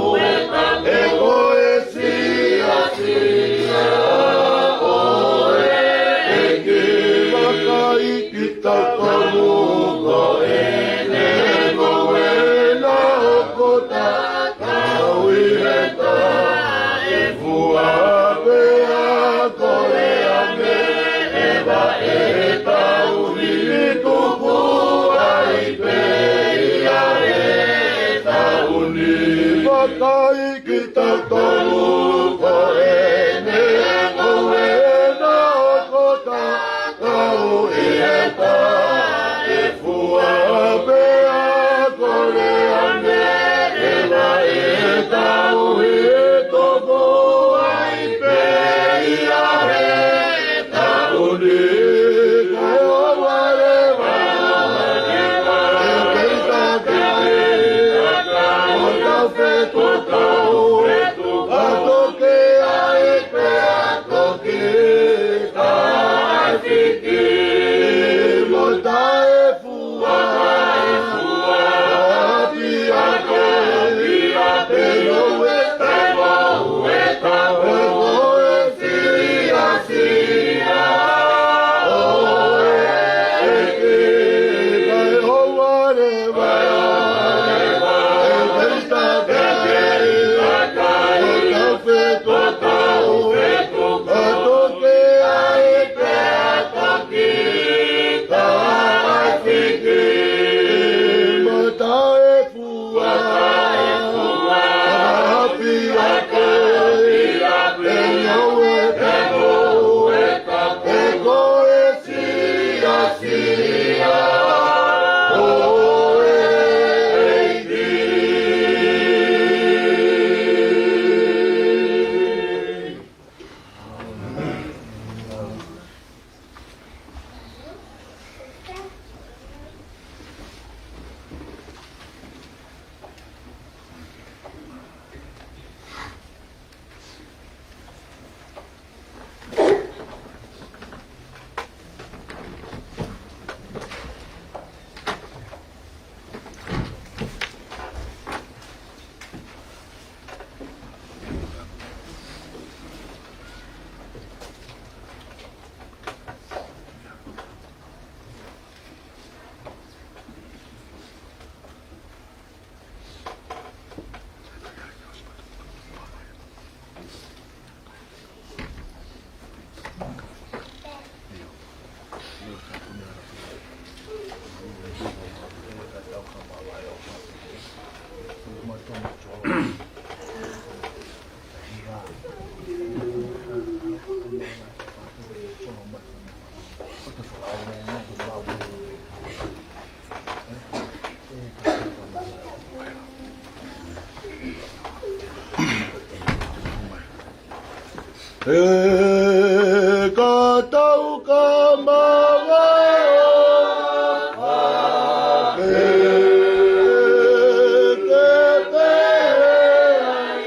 he ko e siasi ʻa e ʻEiki. Vakai kitautolu ko ʻene ngoue naʻa ʻoku tatau ʻi he taʻefua, pea kole ange ʻe vaʻe he tauhi tuku ai pē ia he taʻu ni. Vakai kitautolu ko ʻene ngoue naʻa ʻoku tatau ʻi he taʻefua, pea kole ange ʻe vaʻe he tauhi tuku ai pē ia he taʻu ni. Kae ʻoua leva ʻe kei takai, ʻo tau fetuku, patuki ai pea toki taʻefiki mo taʻefua, ʻapiako, pea ʻoua te mou, he ko e siasi ʻa e ʻEiki. Kae ʻoua leva ʻe kei takai, ʻo tau fetuku, patuki ai pea toki taʻefiki mo taʻefua, ʻapiako, pea ʻoua te mou, he ko e siasi ʻa e ʻEiki. He ka tau ka maʻu ʻa e ke pehē ai,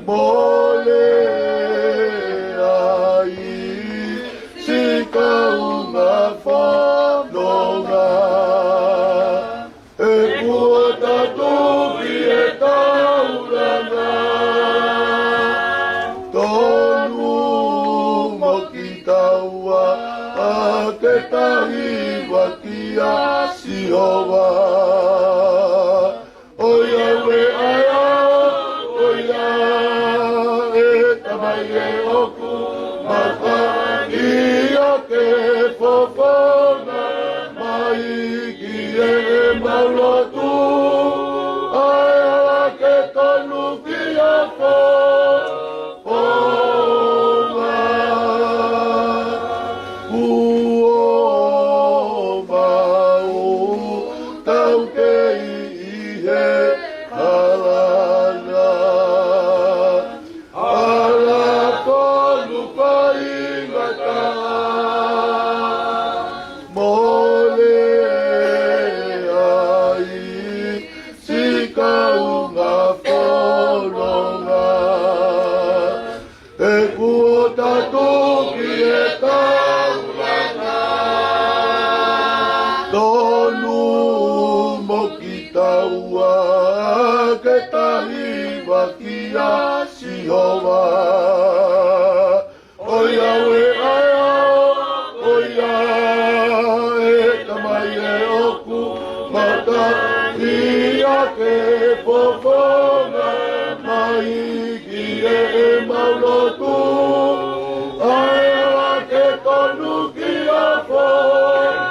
Mole ai si kaunga fononga, he kuo tatuki e taulanga. Tonu mo kitaua ke ta hiva kia Sihova. ʻOiauē ʻa e ʻao, ʻoiauē, ʻe Tamai ʻoku matangi ʻa e fofonga mai ki heʻemau lotu, ʻa e ala ke tonu ki he fofonga. Kuo mau taukei ʻi he kalanga, ʻa e ala tonu faingataʻa. Mole ai si kaunga fononga, he kuo tatuki e taulanga. Tonu mo kitaua ke ta hiva kia Sihova. ʻOiauē ʻa e ʻao, ʻoiauē, ʻe Tamai ʻoku matangi ʻa e fofonga mai ki heʻemau lotu, ʻa e ala ke tonu ki he fofonga.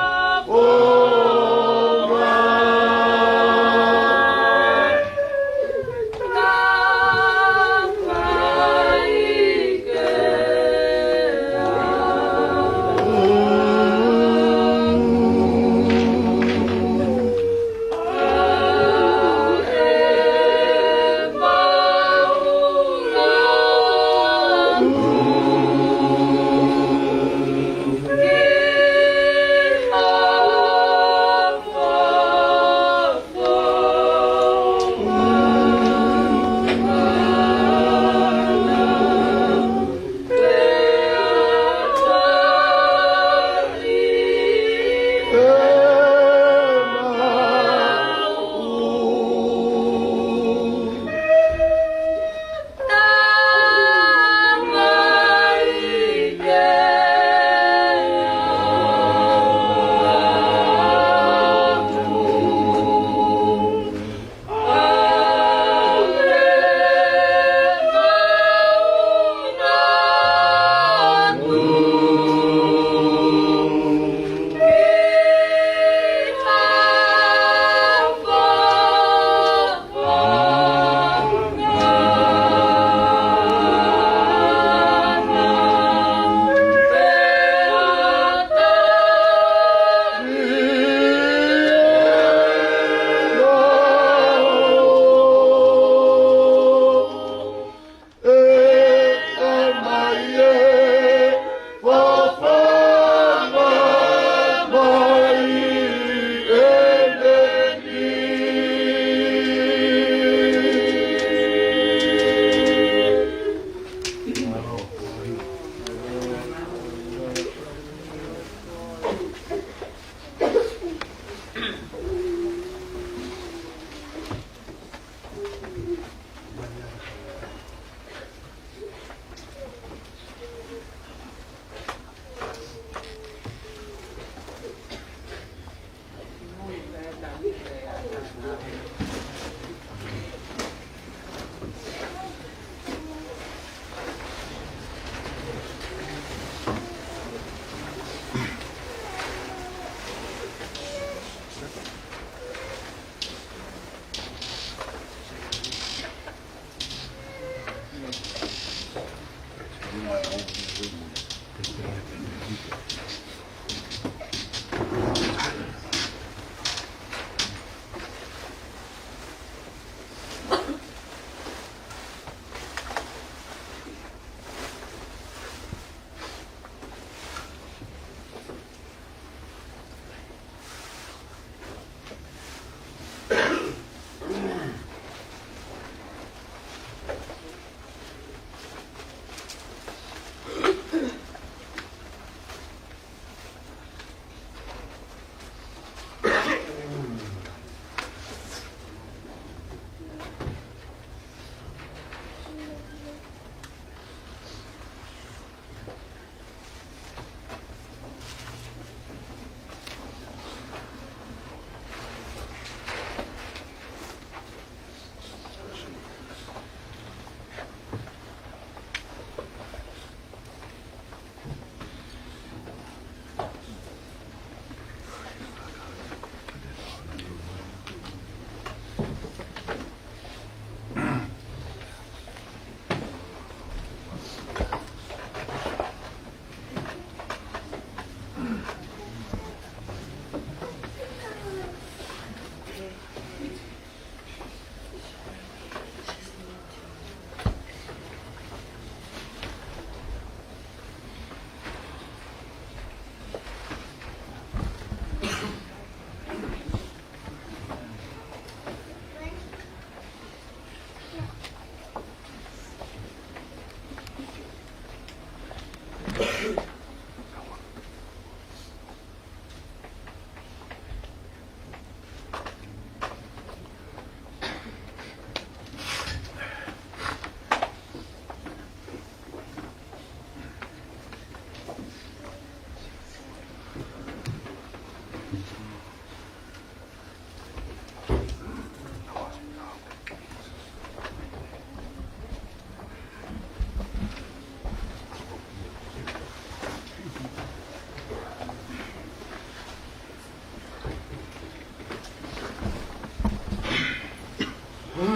Ko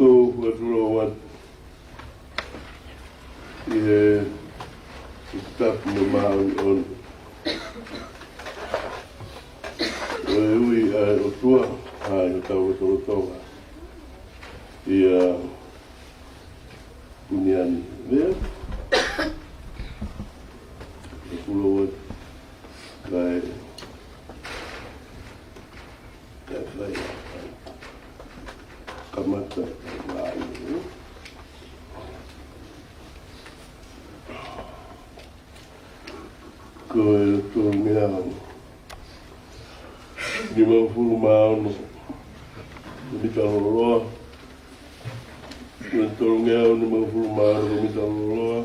e fakatulou atu ʻi he Tohi Tapu mo e māʻoniʻoni ʻo e ui ʻa e ʻOtua ʻi hotau lotolotonga ʻi he ʻaho ni. Lea, fakatulou atu, kae, kae fai, kamata, kae fai. Ko e tolungeau nimangofulu mā ono ko e mita lōloa. Ko e tolungeau nimangofulu mā ono ko e mita lōloa.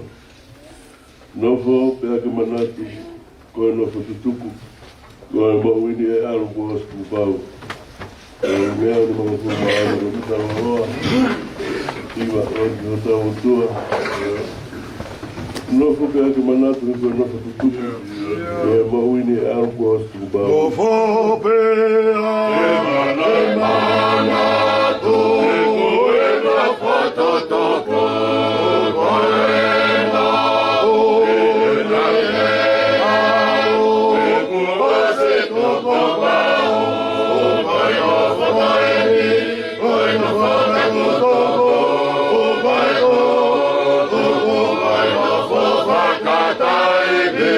Nofo pea ke manatu, ko e nofo tutuku, ko e moʻui ni ʻe ʻalu kuo ʻosi tukupau. Ko e tolungeau nimangofulu mā ono ko e mita lōloa. Hiva ʻoku ʻi hotau ʻOtua. Nofo pea ke manatu, ko e nofo tutuku, ko e moʻui ni ʻe ʻalu kuo ʻosi tukupau. Nofo pea ke manatu, ko e nofo tutuku, ko e moʻui ni ʻe ʻalu kuo ʻosi tukupau. Ko e nofo ko eni, ko e nofo tutuku, ko e nofo tutuku, ko e nofo fakataimi,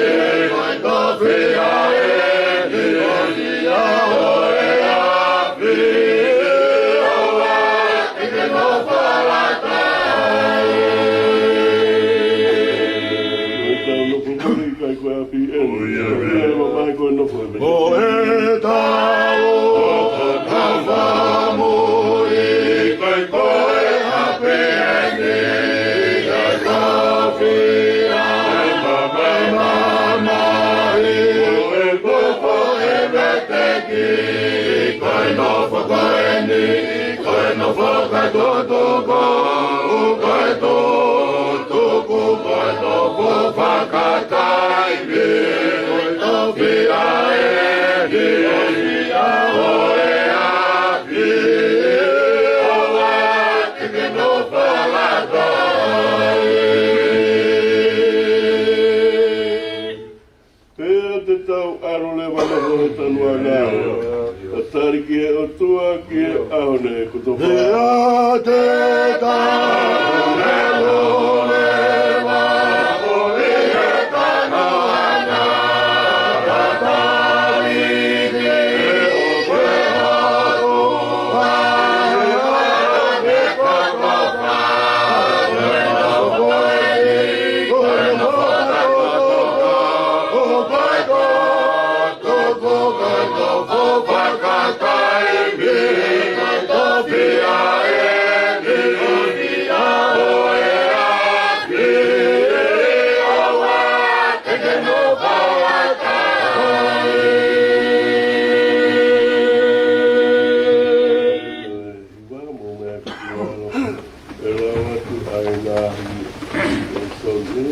ko e nofo ia ʻe ia ʻo e ʻapi, ʻo e ʻapi ke nofo lata ai. Ko ʻetau nofo muli ʻikai ko e ʻapi eni. Ko e mamahi ko e nofo ʻEpeteti. Ko ʻetau nofo muli ʻikai ko e ʻapi eni. Ko e tofiʻa ʻo e mamahi ko e nofo ʻEpeteti. Ko e nofo ko eni, ko e nofo tutuku, ko e tutuku, ko e nofo fakataimi, ko e tofiʻa eni ʻo e ʻapi, ʻo e ʻapi ke nofo lata ai. Pea te tau ʻalu leva mei he tanu ʻana, ʻo talitali ki he ʻOtua ki he ʻaho ni kotoa. Pea te tau ʻalu leva mei he tanu ʻana, ʻo talitali ki he ʻOtua. Hiva, mou meʻa ki tuʻa ʻo lau atu ʻa e ngaahi lēsoni.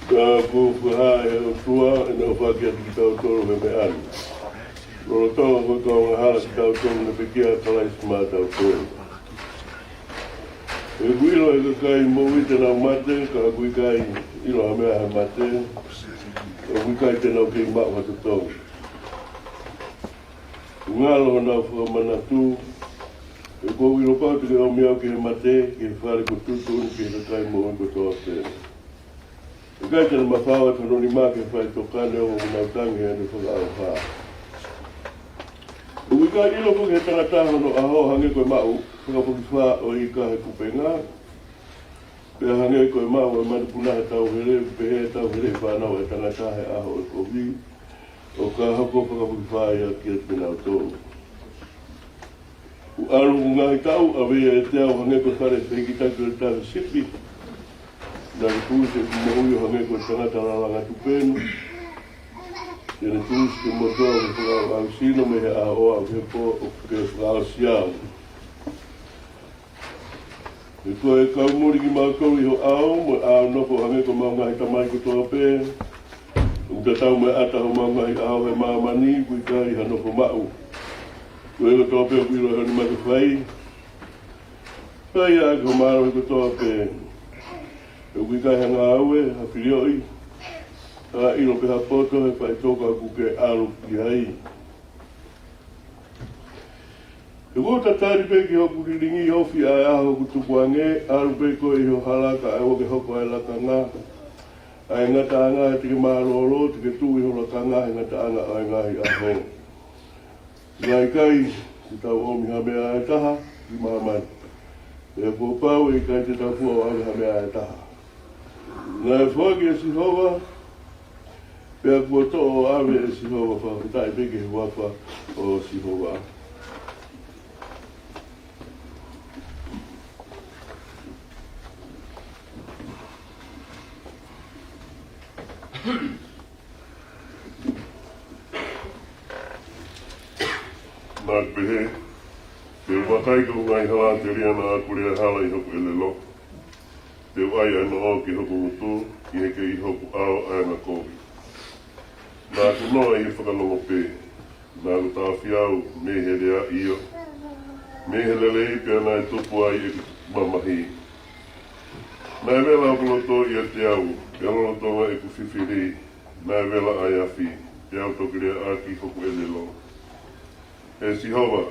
Ka ʻoku fakahā ʻe he ʻOtua ʻene ʻofa kiate kitautolu he meʻa ni, lolotonga ko e kaungā hala kitautolu naʻe pekia ʻa Kalaisi maʻatautolu. ʻOku ʻilo ʻe he kakai moʻui te nau mate, ka ʻoku ʻikai ʻilo ha meʻa he mate, ʻoku ʻikai te nau kei maʻu ha totongi. Ngalo honau fakamanatu, he ʻoku ou ʻilo pau te ke ʻomi au ki he mate, ki he fale kuo tuʻutuʻuni ki he kakai moʻui kotoa pē. ʻIkai te ne mafao atu hono nima ke fai tokanga ʻo ʻomi ʻene tangi ʻi heʻene fakaʻauha. ʻOku ʻikai ʻilo foki ʻe he tangata hono ʻaho hangē ko e maʻu fakafokifā ʻo e ika he kupenga. Pea hangē ko e maʻu ʻo e manupuna he tauhele, pehē ʻe he tauhele ʻa e fānau ʻa e tangata he ʻaho ʻo e kovi. ʻOka hoko fakafokifā ia kiate kinautolu. Kuo ʻalu hoku ngaahi taʻu, ʻave ia ʻiate au hangē ko e fale fehikitaki ʻo e tauhi sipi. Naʻa ku tuʻusi ʻeku moʻui ʻo hangē ko e tangata lalanga tupenu. Te ne tuʻusi kimoutolu ʻi he fakaʻauʻau sino mei he ʻaho ʻo aʻu ki he pō ʻoku ke fakaʻosi au. He ko e kau muli kimautolu ʻi ho ʻao, mo e ʻao nofo hangē ko homau ngaahi tamai kotoa pē. ʻOku tatau mo e ʻata homau ngaahi ʻaho he māmani, ʻoku ʻikai ha nofo maʻu. Ko e kotoa pē ʻoku ʻilo ʻe ho nima ke fai, fai ʻaki ho mālohi kotoa pē. He ʻoku ʻikai ha ngāue, ha filioʻi, ha ʻilo pe ha poto he faʻitoka ʻoku ke ʻalu ki ai. He ʻoku ou tatali pē ki hoku lilingi, ofi ʻa e ʻaho ʻoku tukuange, ʻalu pē koe ʻi ho hala kae ʻoua ke hoko ʻa e lakanga ʻa e ngataʻanga, he te ke mālōlō, te ke tuʻu ʻi ho lakanga he ngataʻanga ʻo e ngaahi ʻaho. Naʻe ʻikai te tau ʻomi ha meʻa ʻe taha ki māmani, pea kuo pau ʻe ʻikai te tau fua ʻo ʻave ha meʻa ʻe taha. Naʻe foaki ʻe Sihova, pea kuo toʻo ʻo ʻave ʻe Sihova, fakafetaʻi pē ki he huafa ʻo Sihova. Naʻa ku pehē, te u vakai ki hoku ngaahi hala, telia naʻa ku lea hala ʻi hoku ʻelelo. Te u ʻai ʻa e noʻo ki hoku ngutu, ʻi he kei ʻi hoku ʻao ʻa e angakovi. Naʻa ku noa ʻi he fakalongo pē, naʻa ku taʻofi au mei he lea, ʻio, mei he lelei pea naʻe tupu ai ʻeku mamahi. Naʻe vela hoku loto ʻiate au, pea lolotonga ʻeku fifili, naʻe vela ʻa e afi, pea u toki lea ʻaki hoku ʻelelo. ʻE Sihova,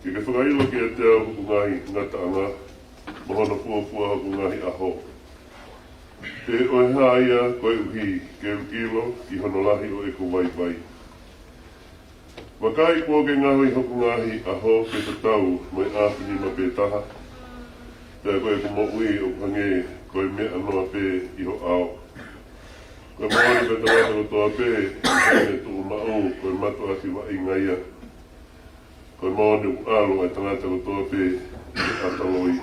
ke ke fakaʻilo kiate au hoku ngaahi ngataʻanga, mo hono fuofua hoku ngaahi ʻaho. Pe ʻo e hā ia koeʻuhi ke u ʻilo ki hono lahi ʻo ʻeku vaivai. Vakai, kuo ke ngaohi hoku ngaahi ʻaho ke tatau mo e ʻaofinima pē taha. Pea ko ʻeku moʻui ʻoku hangē ko e meʻa noa pē ʻi ho ʻao. Ko e moʻoni ko e tangata kotoa pē ʻoku ne tuʻu maʻu ko e matuʻaki vaʻinga ia. Ko e moʻoni ʻoku ʻalu ʻa e tangata kotoa pē ʻi he ʻata loi.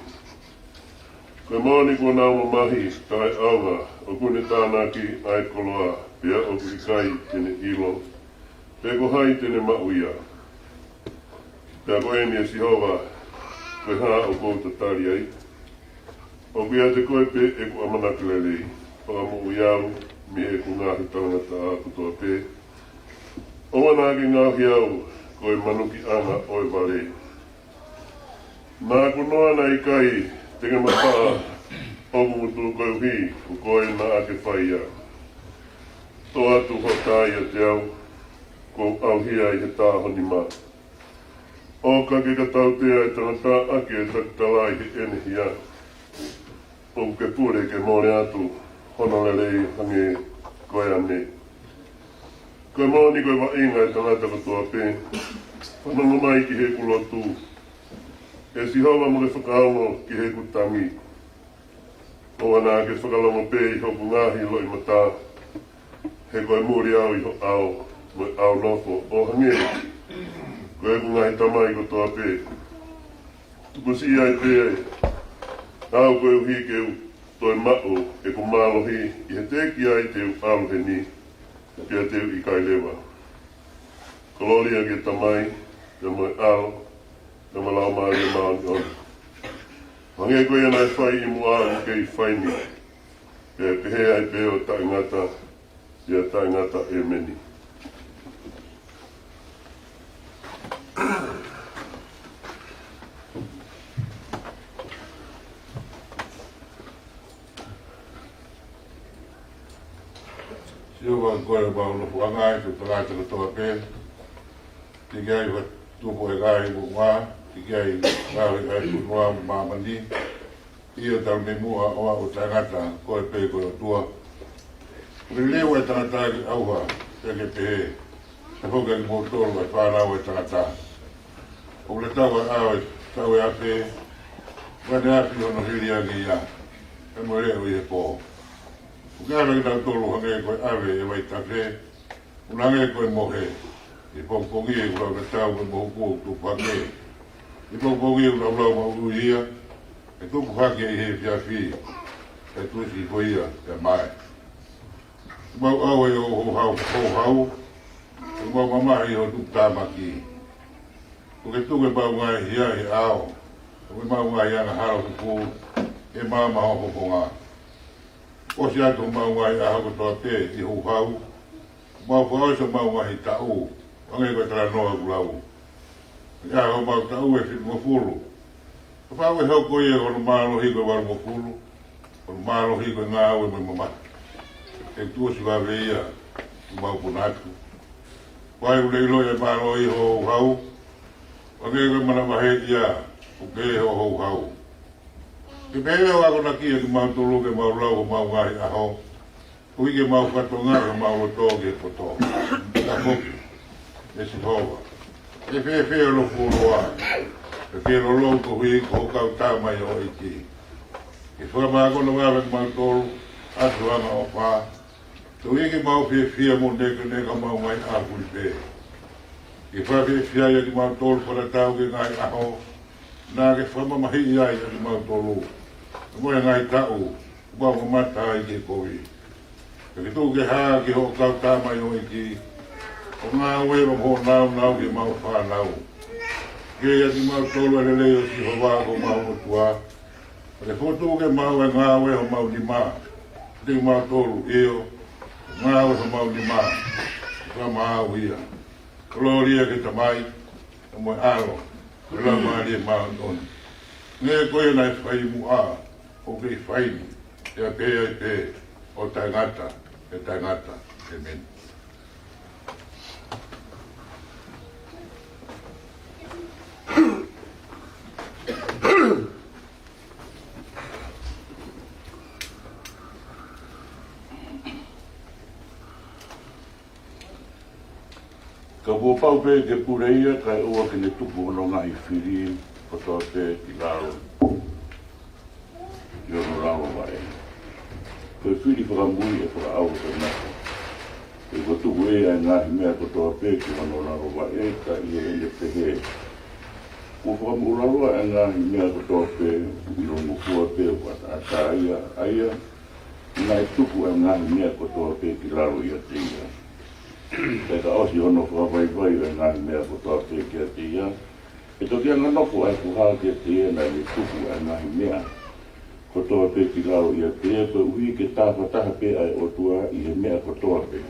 Ko e moʻoni kuo nau mamahi taʻeʻaonga, ʻoku ne tānaki ʻa e koloa, pea ʻoku ʻikai te ne ʻilo pe ko hai te ne maʻu ia. Pea ko eni, ʻe Sihova, ko e hā ʻoku ou tatali ai? ʻOku ʻiate koe pē ʻeku ʻamanaki lelei, fakamoʻui au mei heʻeku ngaahi talangataʻa kotoa pē. ʻOua naʻa ke ngaohi au ko e manukiʻanga ʻo e vale. Naʻa ku noa, naʻe ʻikai te ke mapaʻa hoku ngutu, koeʻuhi ko koe naʻa ke fai ia. Toʻo atu hoʻo tā ʻiate au, kuo u ʻauhia ʻi he tā ho nima. ʻOka ke ka tautea ʻa e tangata ʻaki ʻa e taki tala ʻi heʻene hia. ʻOku ke pule ke mole atu hono lelei hangē ko e ane. Ko e moʻoni ko e vaʻinga ʻa e tangata kotoa pē. Fanongo mai ki heʻeku lotu, ʻe Sihova, mo ke fakaongo ki heʻeku tangi. ʻOua naʻa ke fakalongo pē ʻi hoku ngaahi loʻimata, he ko e muli au ʻi ho ʻao, mo e ʻao nofo ʻo hangē ko ʻeku ngaahi tamai kotoa pē. Tukusiʻi ai pē au koeʻuhi ke u toe maʻu ʻeku mālohi, ʻi he teʻeki ai te u ʻalu heni, pea te u ʻikai leva. Kolōlia ki he Tamai, pea mo e ʻAlo, pea mo e Laumālie Māʻoniʻoni. Hangē ko ia naʻe fai ʻi muʻa, ʻoku kei fai ni, pea pehē ai pē ʻo taʻengata, pea taʻengata. ʻEmeni. Sihova, ko koe homau nofoʻanga ʻi he tangata kotoa pē. Teʻeki ai fakatupu ʻa e ngaahi moʻunga, teʻeki ai ngāue ʻa e fonua mo māmani. ʻIo, talu mei muʻa ʻo aʻu taʻengata, ko koe pē ko e ʻOtua. Lelei ʻa e tangata ke ʻauha, pea ke pehē, tafoki ʻa kimoutolu ʻa e fānau ʻa e tangata. ʻOku lata ʻa e ʻao ʻo e taʻu ʻe afe, ʻoku ʻaneafi hono hili ange ia, pea mo e leʻo ʻi he pō. ʻOku ʻaneafi kinautolu hangē ko e ʻave ʻe he vaitafe, ʻoku hangē ko e mohe ʻi he pongipongi, ʻoku laulau ʻa e tau mo e mohuku ʻoku tupu hake ʻi he pongipongi, ʻoku laulau maʻu ia, ʻe tupu hake ʻi he efiafi, ʻe tuʻusi hifo ia pea mae. Mau ʻauha ʻi hoʻo houhau, houhau, ʻoku mau mamahi ʻi hoʻo tuputāmaki. ʻOku ke tuku ʻemau ngaahi hia ʻi he ʻao, ʻoku ʻemau ngaahi angahala fufū ʻi he maama ʻo ho fofonga. ʻOsi atu homau ngaahi ʻaho kotoa pē ʻi he houhau, mau fakaʻosi homau ngaahi taʻu, hangē ko e talanoa ʻoku lau. ʻI he ʻaho homau taʻu ʻe fitungofulu, kapau ʻe hoko ia ko hono mālohi ko e valungofulu, ko hono mālohi ko e ngāue mo e mamahi, ʻe tuʻusi vave ia ʻi homau puna atu. Ko hai ʻoku leʻo ʻilo ʻa e mālohi ʻo ho houhau? Hangē ko e manavahē ia ʻoku pehē hoʻo houhau. Ke pehē ʻe hoʻo akonaki ʻa kimautolu ke mau lau homau ngaahi ʻaho, koeʻuhi ke mau fakatokangaʻi homau loto ki he poto. Tafoki, ʻe Sihova, ʻe fēfē hono fuoloa, pea ke lolou koeʻuhi ko hoʻo kau tamaioʻeiki. Ke fakamākona vave ʻa kimautolu ʻaki hoʻo angaʻofa, koeʻuhi ke mau fiefia mo nekeneka homau ngaahi ʻaho kui pē. Ke fakafiefiaʻi ʻa kimautolu fakatatau ki he ngaahi ʻaho naʻa ke fakamamahiʻi ai ʻa kimautolu, mo e ngaahi taʻu ʻoku mau mamata ai ki he kovi. Pea ke tuku ke hā ki hoʻo kau tamaioʻeiki ʻo ngāue mo hoʻo nāunau ki heʻemau fānau. Ke ʻiate kimautolu ʻa e lelei ʻo Sihova ko homau ʻOtua. Pea ke fokotuʻu ke maʻu ʻa e ngāue ʻa homau nima ʻiate kimautolu, ʻio, ngāue ʻa homau nima, fakamaau ia. Kolōlia ki he Tamai, mo e ʻAlo, mo e Laumālie Māʻoniʻoni. Hangē ko ia naʻe fai muʻa, ʻoku kei fai ni, pea pehē ai pē, ʻo taʻengata pea taʻengata. ʻĒmeni. Ka kuo pau pē ke pule ia, kae ʻoua ke ne tuku hono ngaahi fili kotoa pē ki lalo ʻi hono lalo vaʻe. Ko e fili fakamui ʻe fakaʻauha ke mate. He kuo tuku ʻe ia ʻa e ngaahi meʻa kotoa pē ki hono lalo vaʻe, ka ʻi heʻene pehē, kuo fakamoʻulaloa ʻa e ngaahi meʻa kotoa pē, ʻi hono ngofua pē ʻoku ʻataʻatā ia, ʻa ia naʻe tuku ʻa e ngaahi meʻa kotoa pē ki lalo ʻiate ia. Pea ka ʻosi hono fakavaivai ʻa e ngaahi meʻa kotoa pē kiate ia, ʻe toki anganofo ʻa e foha kiate ia naʻa ne tuku ʻa e ngaahi meʻa kotoa pē ki lalo ʻiate ia, koeʻuhi ke tafataha pē ʻa e ʻOtua ʻi he meʻa kotoa pē.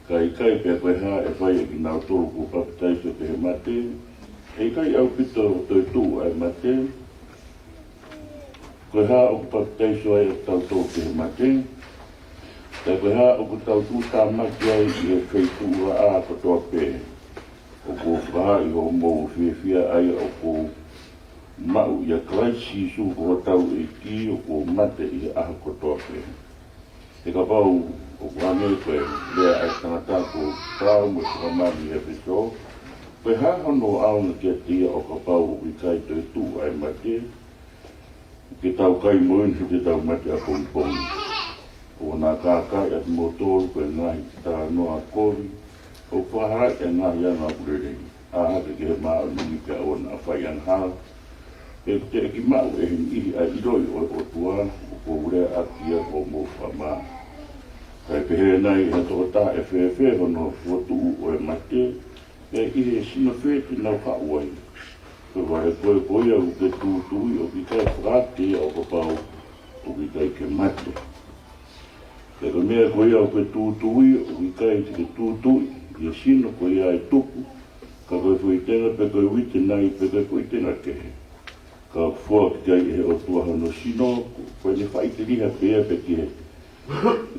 Ka ʻikai, pea ko e hā ʻe fai ʻe kinautolu kuo papitaiso ki he mate? ʻE ʻikai ʻaupito toetuʻu ʻa e mate? Ko e hā ʻoku papitaiso ai ʻa kitautolu ki he mate? Pea ko e hā ʻoku tau tuʻutāmaki ai ʻi he feituʻulaʻā kotoa pē? ʻOku ou fakahā ʻi hoʻomou fiefia ʻa ia ʻoku ou maʻu ʻia Kalaisi Sīsū ko hotau ʻEiki, ʻoku ou mate ʻi he ʻaho kotoa pē. He kapau ʻoku hangē ko e lea ʻa e tangata kuo pau mo e fakamani ʻi ʻEfesō, ko e hā hono ʻaonga kiate ia ʻo kapau ʻoku ʻikai toetuʻu ʻa e mate? Ke tau kai mo inu, he te tau mate ʻapongipongi. ʻOua naʻa kākaaʻi ʻa kimoutolu ko e ngaahi talanoa kovi ʻoku fakahalaʻi ʻa e ngaahi anga ʻoku lelei. ʻĀ hake ki he māʻoniʻoni pea ʻoua naʻa fai angahala. He ʻoku teʻeki maʻu ʻe he niʻihi ʻa e ʻiloʻi ʻo e ʻOtua. ʻOku ou lea ʻaki ia kuo mou fakamā. Kae pehē nai ʻe ha tokotaha ʻe fēfē hono fokotuʻu ʻo e mate, pea ʻi he sino fē te nau haʻu ai? Ko e vale ko ē ko ia ʻoku ke tūtuuʻi ʻoku ʻikai fakaake ia ʻo kapau ʻoku ʻikai ke mate. Pea ko e meʻa ko ia ʻoku ke tūtuuʻi ʻoku ʻikai te ke tūtuuʻi ʻi he sino ko ia ʻe tupu, ka ko e foʻi tenga, pe ko e uite nai, pe ko e foʻi tenga kehe. Ka ʻoku foaki ai ʻe he ʻOtua hono sino, ko ʻene faʻiteliha pē ia pea ki he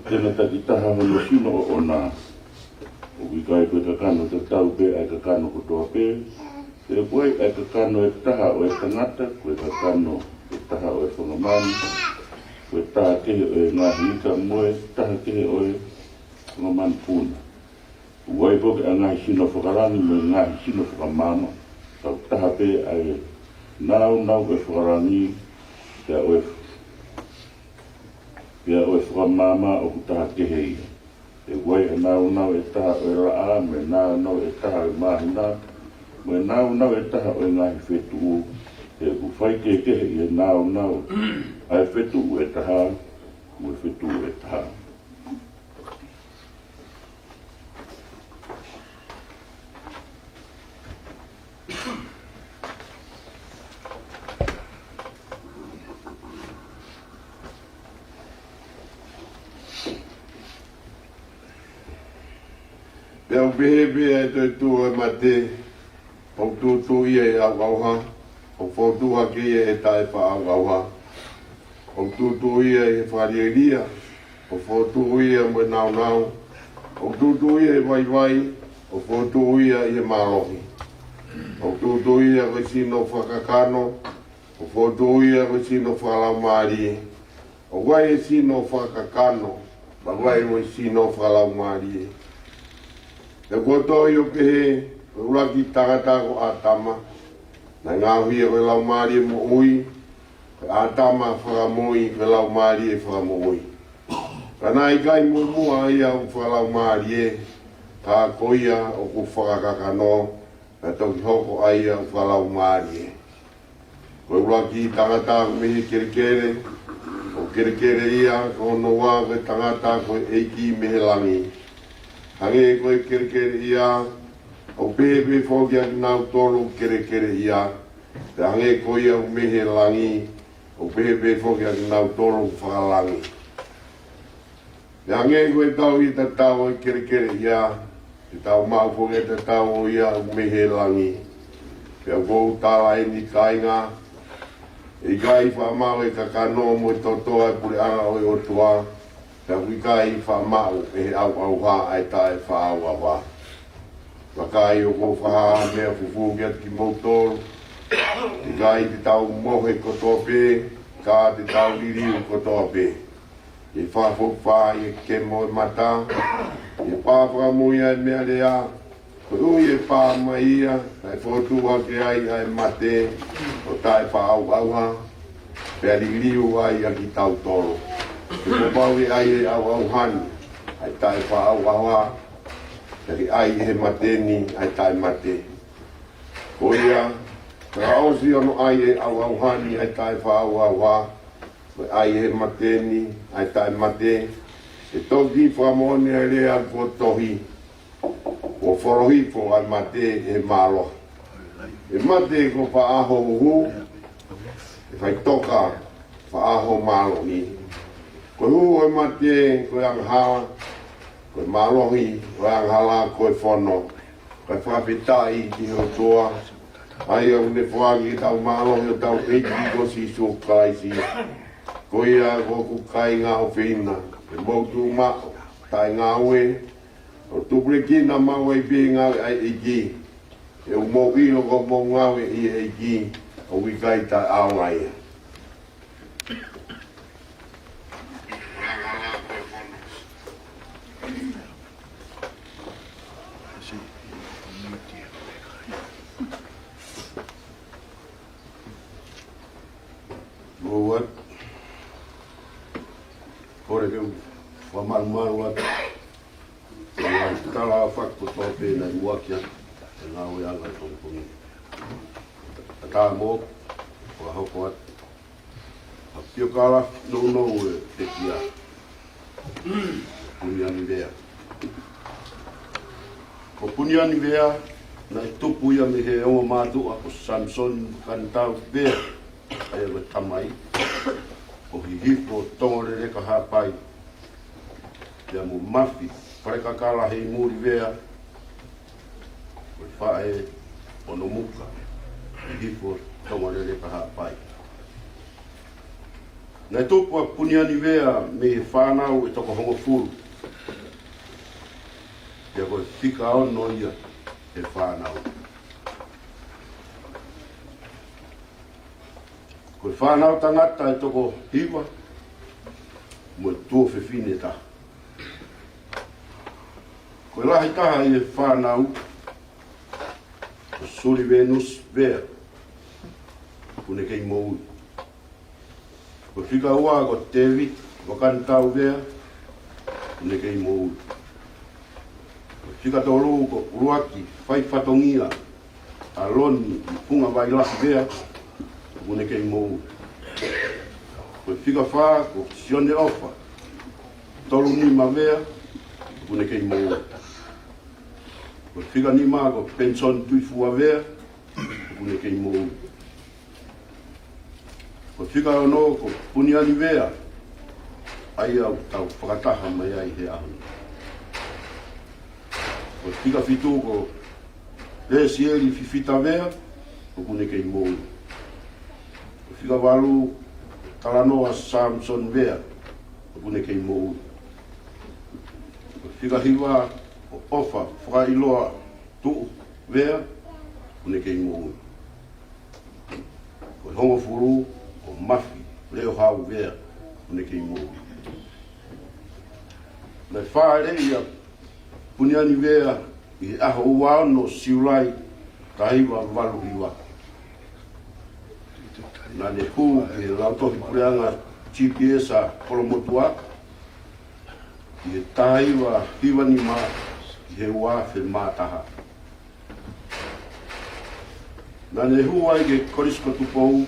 tenga takitaha hono sino ʻoʻona. ʻOku ʻikai ko e kakano tatau pē ʻa e kakano kotoa pē? Pe ʻoku ʻi ai ʻa e kakano ʻe taha ʻo e tangata, ko e kakano ʻe taha ʻo e fanga manu? ko e taha kehe ʻo e ngaahi ika mo e taha kehe ʻo e ngaahi manupuna. ʻOku ʻi ai pē ʻa e ngaahi sino fakalangi mo e ngaahi sino fakamaama, ka ʻoku taha pē ʻa e nāunau ʻo e fakalangi, pea ʻo e, pea ʻo e fakamaama ʻoku taha kehe ia. ʻOku ʻi ai ʻa e nāunau ʻe taha ʻo e laʻā, mo e nāunau ʻe taha ʻo e māhina, mo e nāunau ʻe taha ʻo e ngaahi fetuʻu, he ʻoku faikehekehe ʻi he nāunau ʻa e fetuʻu ʻe taha, mo e fetuʻu ʻe taha. Pea ʻoku pehē pē ʻa e toetuʻu ʻo e mate, ʻoku tūtuuʻi ia ʻi he ʻauʻauha, ʻoku fokotuʻu hake ia ʻi he taʻefaʻaʻauʻauha. ʻOku tūtuuʻi ia ʻi he fakalielia, ʻoku fokotuʻu ia mo e nāunau. ʻOku tūtuuʻi ia ʻi he vaivai, ʻoku fokotuʻu ia ʻi he mālohi. ʻOku tūtuuʻi ia ko e sino fakakakano, ʻoku fokotuʻu ia ko e sino fakalaumālie. ʻOku ʻi ai e sino fakakakano, pea ʻoku ʻi ai mo e sino fakalaumālie. He kuo tohi ʻo pehē, ko e ʻuluaki tangata ko ʻĀtama, naʻe ngaohi ia ko e laumālie moʻui, ko ʻĀtama fakamui, ko e laumālie fakamoʻui. Ka naʻe ʻikai muʻomuʻa ʻa ia ʻoku fakalaumālie, ka ko ia ʻoku fakakakano, ka toki hoko ʻa ia ʻoku fakalaumālie. Ko e ʻuluaki tangata ko e mei he kelekele, ko e kelekele ia, ko hono ua ko e tangata ko e ʻEiki mei he langi. Hangē ko e kelekele ia, ʻoku pehē pē foki ʻa kinautolu kelekele ia, pea hangē ko ia ʻoku mei he langi, ʻoku pehē pē foki ʻa kinautolu fakalangi. Pea hangē ko e tauhi tatau ʻo e kelekele ia, te tau maʻu foki e tatau ʻo ia ʻoku mei he langi. Pea ʻoku ou tala eni kāinga, ʻe ʻikai faʻa maʻu ʻe he kakano mo e toto ʻa e puleʻanga ʻo e ʻOtua, pea ʻoku ʻikai faʻa maʻu ʻe he ʻauʻauha ʻa e taʻefaʻaʻauʻauha. Vakai, ʻoku ou fakahā ha meʻa fufū kiate kimoutolu. ʻIkai te tau mohe kotoa pē, ka te tau liliu kotoa pē. ʻE fakafokifā ʻi he kemo ʻo e mata, ʻe pā fakamui ʻa e meʻalea, koeʻuhi ʻe pā mai ia, kae fokotuʻu hake ai ʻa e mate ʻo taʻefaʻaʻauʻauha, pea liliu ai ʻa kitautolu. He kuo pau ke ʻi ai ʻi he ʻauʻauha ni ʻa e taʻefaʻaʻauʻauha, pea ke ʻi ai ʻi he mate ni ʻa e taʻemate. Ko ia, ka ʻosi hono ʻi ai ʻi he ʻauʻauha ni ʻa e taʻefaʻaʻauʻauha, mo e ʻi ai ʻi he mate ni ʻa e taʻemate, ʻe toki fakamoʻoni ʻa e lea kuo tohi, kuo folo hifo ʻa e mate ʻi he mālohi. ʻE mate, ko e fē ʻa hoʻo huhu? ʻE faʻitoka, fē ʻa hoʻo mālohi? Ko e huhu ʻo e mate ko e angahala, ko e mālohi ʻo e angahala ko e fono. Kae fakafetaʻi ki he ʻOtua, ʻa ia ʻoku ne foaki ʻetau mālohi ʻi hotau ʻEiki ko Sīsū Kalaisi. Ko ia ko hoku kāinga ʻofeina, ke mou tuʻu maʻu, taʻe ngāue, ʻo tupulekina maʻu ai pē ngāue ʻa e ʻEiki. He ʻoku mou ʻilo ko hoʻomou ngāue ʻi he ʻEiki, ʻoku ʻikai taʻeʻaonga ia. Mou atu. Kole ke u fakamalumalu atu. Ko e tala fakakoloa pē naʻe ʻuluaki atu, ʻi he ngāueʻanga ʻo e pongipongi ni. Ka tā mo, ʻo hoko atu. ʻA e piokalafi nounou ʻe pekia. Punianivea. Ko Punianivea, naʻe tupu ia mei he ongo mātuʻa ko Samisoni Kanitau Vea, ʻa ia ko e tamai, ʻo Hihifo Tongaleleka Haʻapai, pea mo Mafi Palekakala Heimuli Vea, ko e faʻē ʻo Nomuka, Hihifo Tongaleleka Haʻapai. Naʻe tupu ʻa Punianivea mei he fānau ʻe toko hongofulu, pea ko e fika ono ia he fānau. Ko e fānau tangata ʻe toko hiva, mo e tuofefine ʻe taha. Ko e lahi taha ʻi he fānau, ko Suli Venusi Vea, ʻoku ne kei moʻui. Ko e fika ua ko Tēvita Vakanitau Vea, ʻoku ne kei moʻui. Ko e fika tolu ko ʻUluaki Faifatongia ʻAloni Funga Vailahi Vea, ʻoku ne kei moʻui. Ko e fika fā ko Sione ʻOfa Tolunima Vea, ʻoku ne kei moʻui. Ko e fika nima ko Penisoni Tuifua Vea, ʻoku ne kei moʻui. Ko e fika ono ko Puniani Vea, ʻa ia ʻoku tau fakataha mai ai he ʻaho ni. Ko e fika fitu ko Lesieli Fifita Vea, ʻoku ne kei moʻui. Ko e fika valu Talanoa Samisoni Vea, ʻoku ne kei moʻui. Ko e fika hiva ko ʻOfa Fakailoa Tuʻu Vea, ʻoku ne kei moʻui. Ko e hongofulu ko Mafi Leohau Vea, ʻoku ne kei moʻui. Naʻe fāʻeleʻi ʻa Puniani Vea ʻi he ʻaho ua ono Siulai taha hiva valu hiva. Naʻa ne hū ki he lautohi puleʻanga GPS ʻa Kolomotuʻa ʻi he taha hiva hiva nima ʻi he ua afe mā taha. Naʻa ne hū ai ki he Kolisi ko Tupou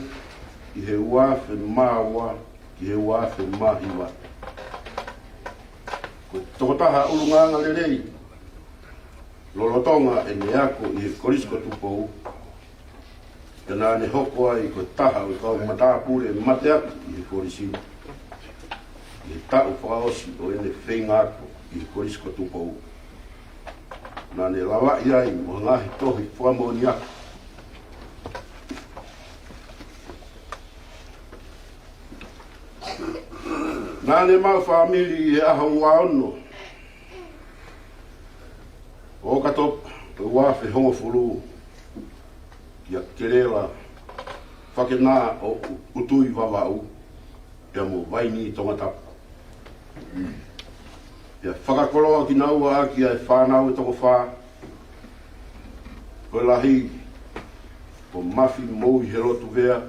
ʻi he ua afe mā ua ki he ua afe mā hiva. Ko e tokotaha ʻulungaanga lelei lolotonga ʻene ako ʻi he Kolisi ko Tupou, pea naʻa ne hoko ai ko e taha ʻo e kau matāpule mateaki ʻi he kolisi ni ʻi he taʻu fakaʻosi ʻo ʻene feinga ako ʻi he Kolisi ko Tupou. Naʻa ne lavaʻi ai mo e ngaahi tohi fakamoʻoni ako. Naʻa ne maʻu fāmili ʻi he ʻaho ua ono ʻo ʻOkatopa ua afe hongofulu kia Kelela Fakenā ʻo ʻUtui Vavaʻu, pea mo Vaini Tongatapu. Pea fakakoloa kinaua ʻaki ʻa e fānau ʻe toko fā, ko e lahi ko Mafi Moihelotu Vea,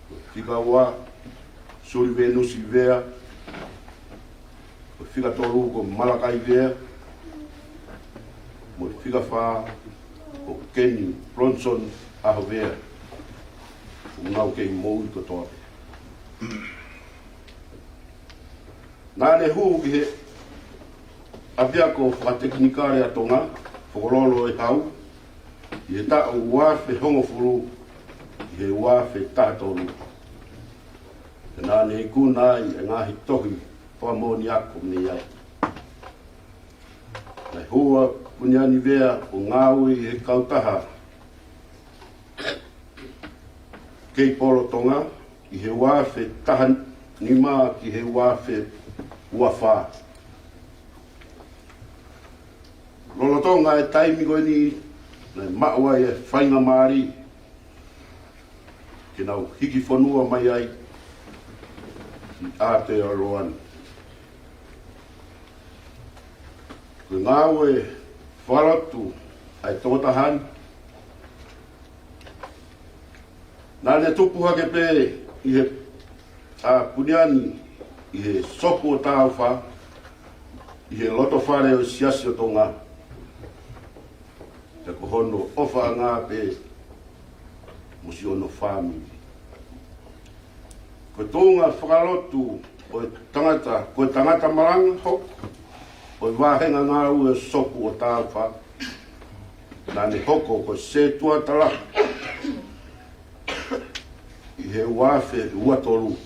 ko e fika ua Suli Venusi Vea, ko e fika tolu ko Malakai Vea, mo e fika fā ko Keni Bronson ʻAhovea, ʻoku nau kei moʻui kotoa pē. Naʻa ne hū ki he ʻApiako Fakatekinikale ʻa Tonga, Fokololo ʻi Hau, ʻi he taʻu ua afe hongofulu ki he ua afe taha tolu. Pea naʻa ne ikuna ai e ngaahi tohi fakamoʻoni ako mei ai. Naʻe hū ʻa Puniani Vea ʻo ngāue ʻi he kautaha kei polo Tonga ʻi he ua afe taha nima ki he ua afe ua fā. Lolotonga e taimi ko eni, naʻe maʻu ai e faingamālie ke nau hiki fonua mai ai ki Aotearoa ni. Ko e ngāue fakalotu ʻa e tokotaha ni, naʻa ne tupu hake pē ʻi he, ʻa Puniani, ʻi he Sopu ʻo Taufa, ʻi he loto fale ʻo e Siasi ʻo Tonga. Pea ko hono ʻofaʻanga pē mo siʻono fāmili. Ko e tuʻunga fakalotu ʻo e tangata, ko e tangata malanga hoko ʻo e vāhenga ngāue ʻo e Sopu ʻo Taufa, naʻa ne hoko ko e sētuata lahi ʻi he ua afe ua tolu.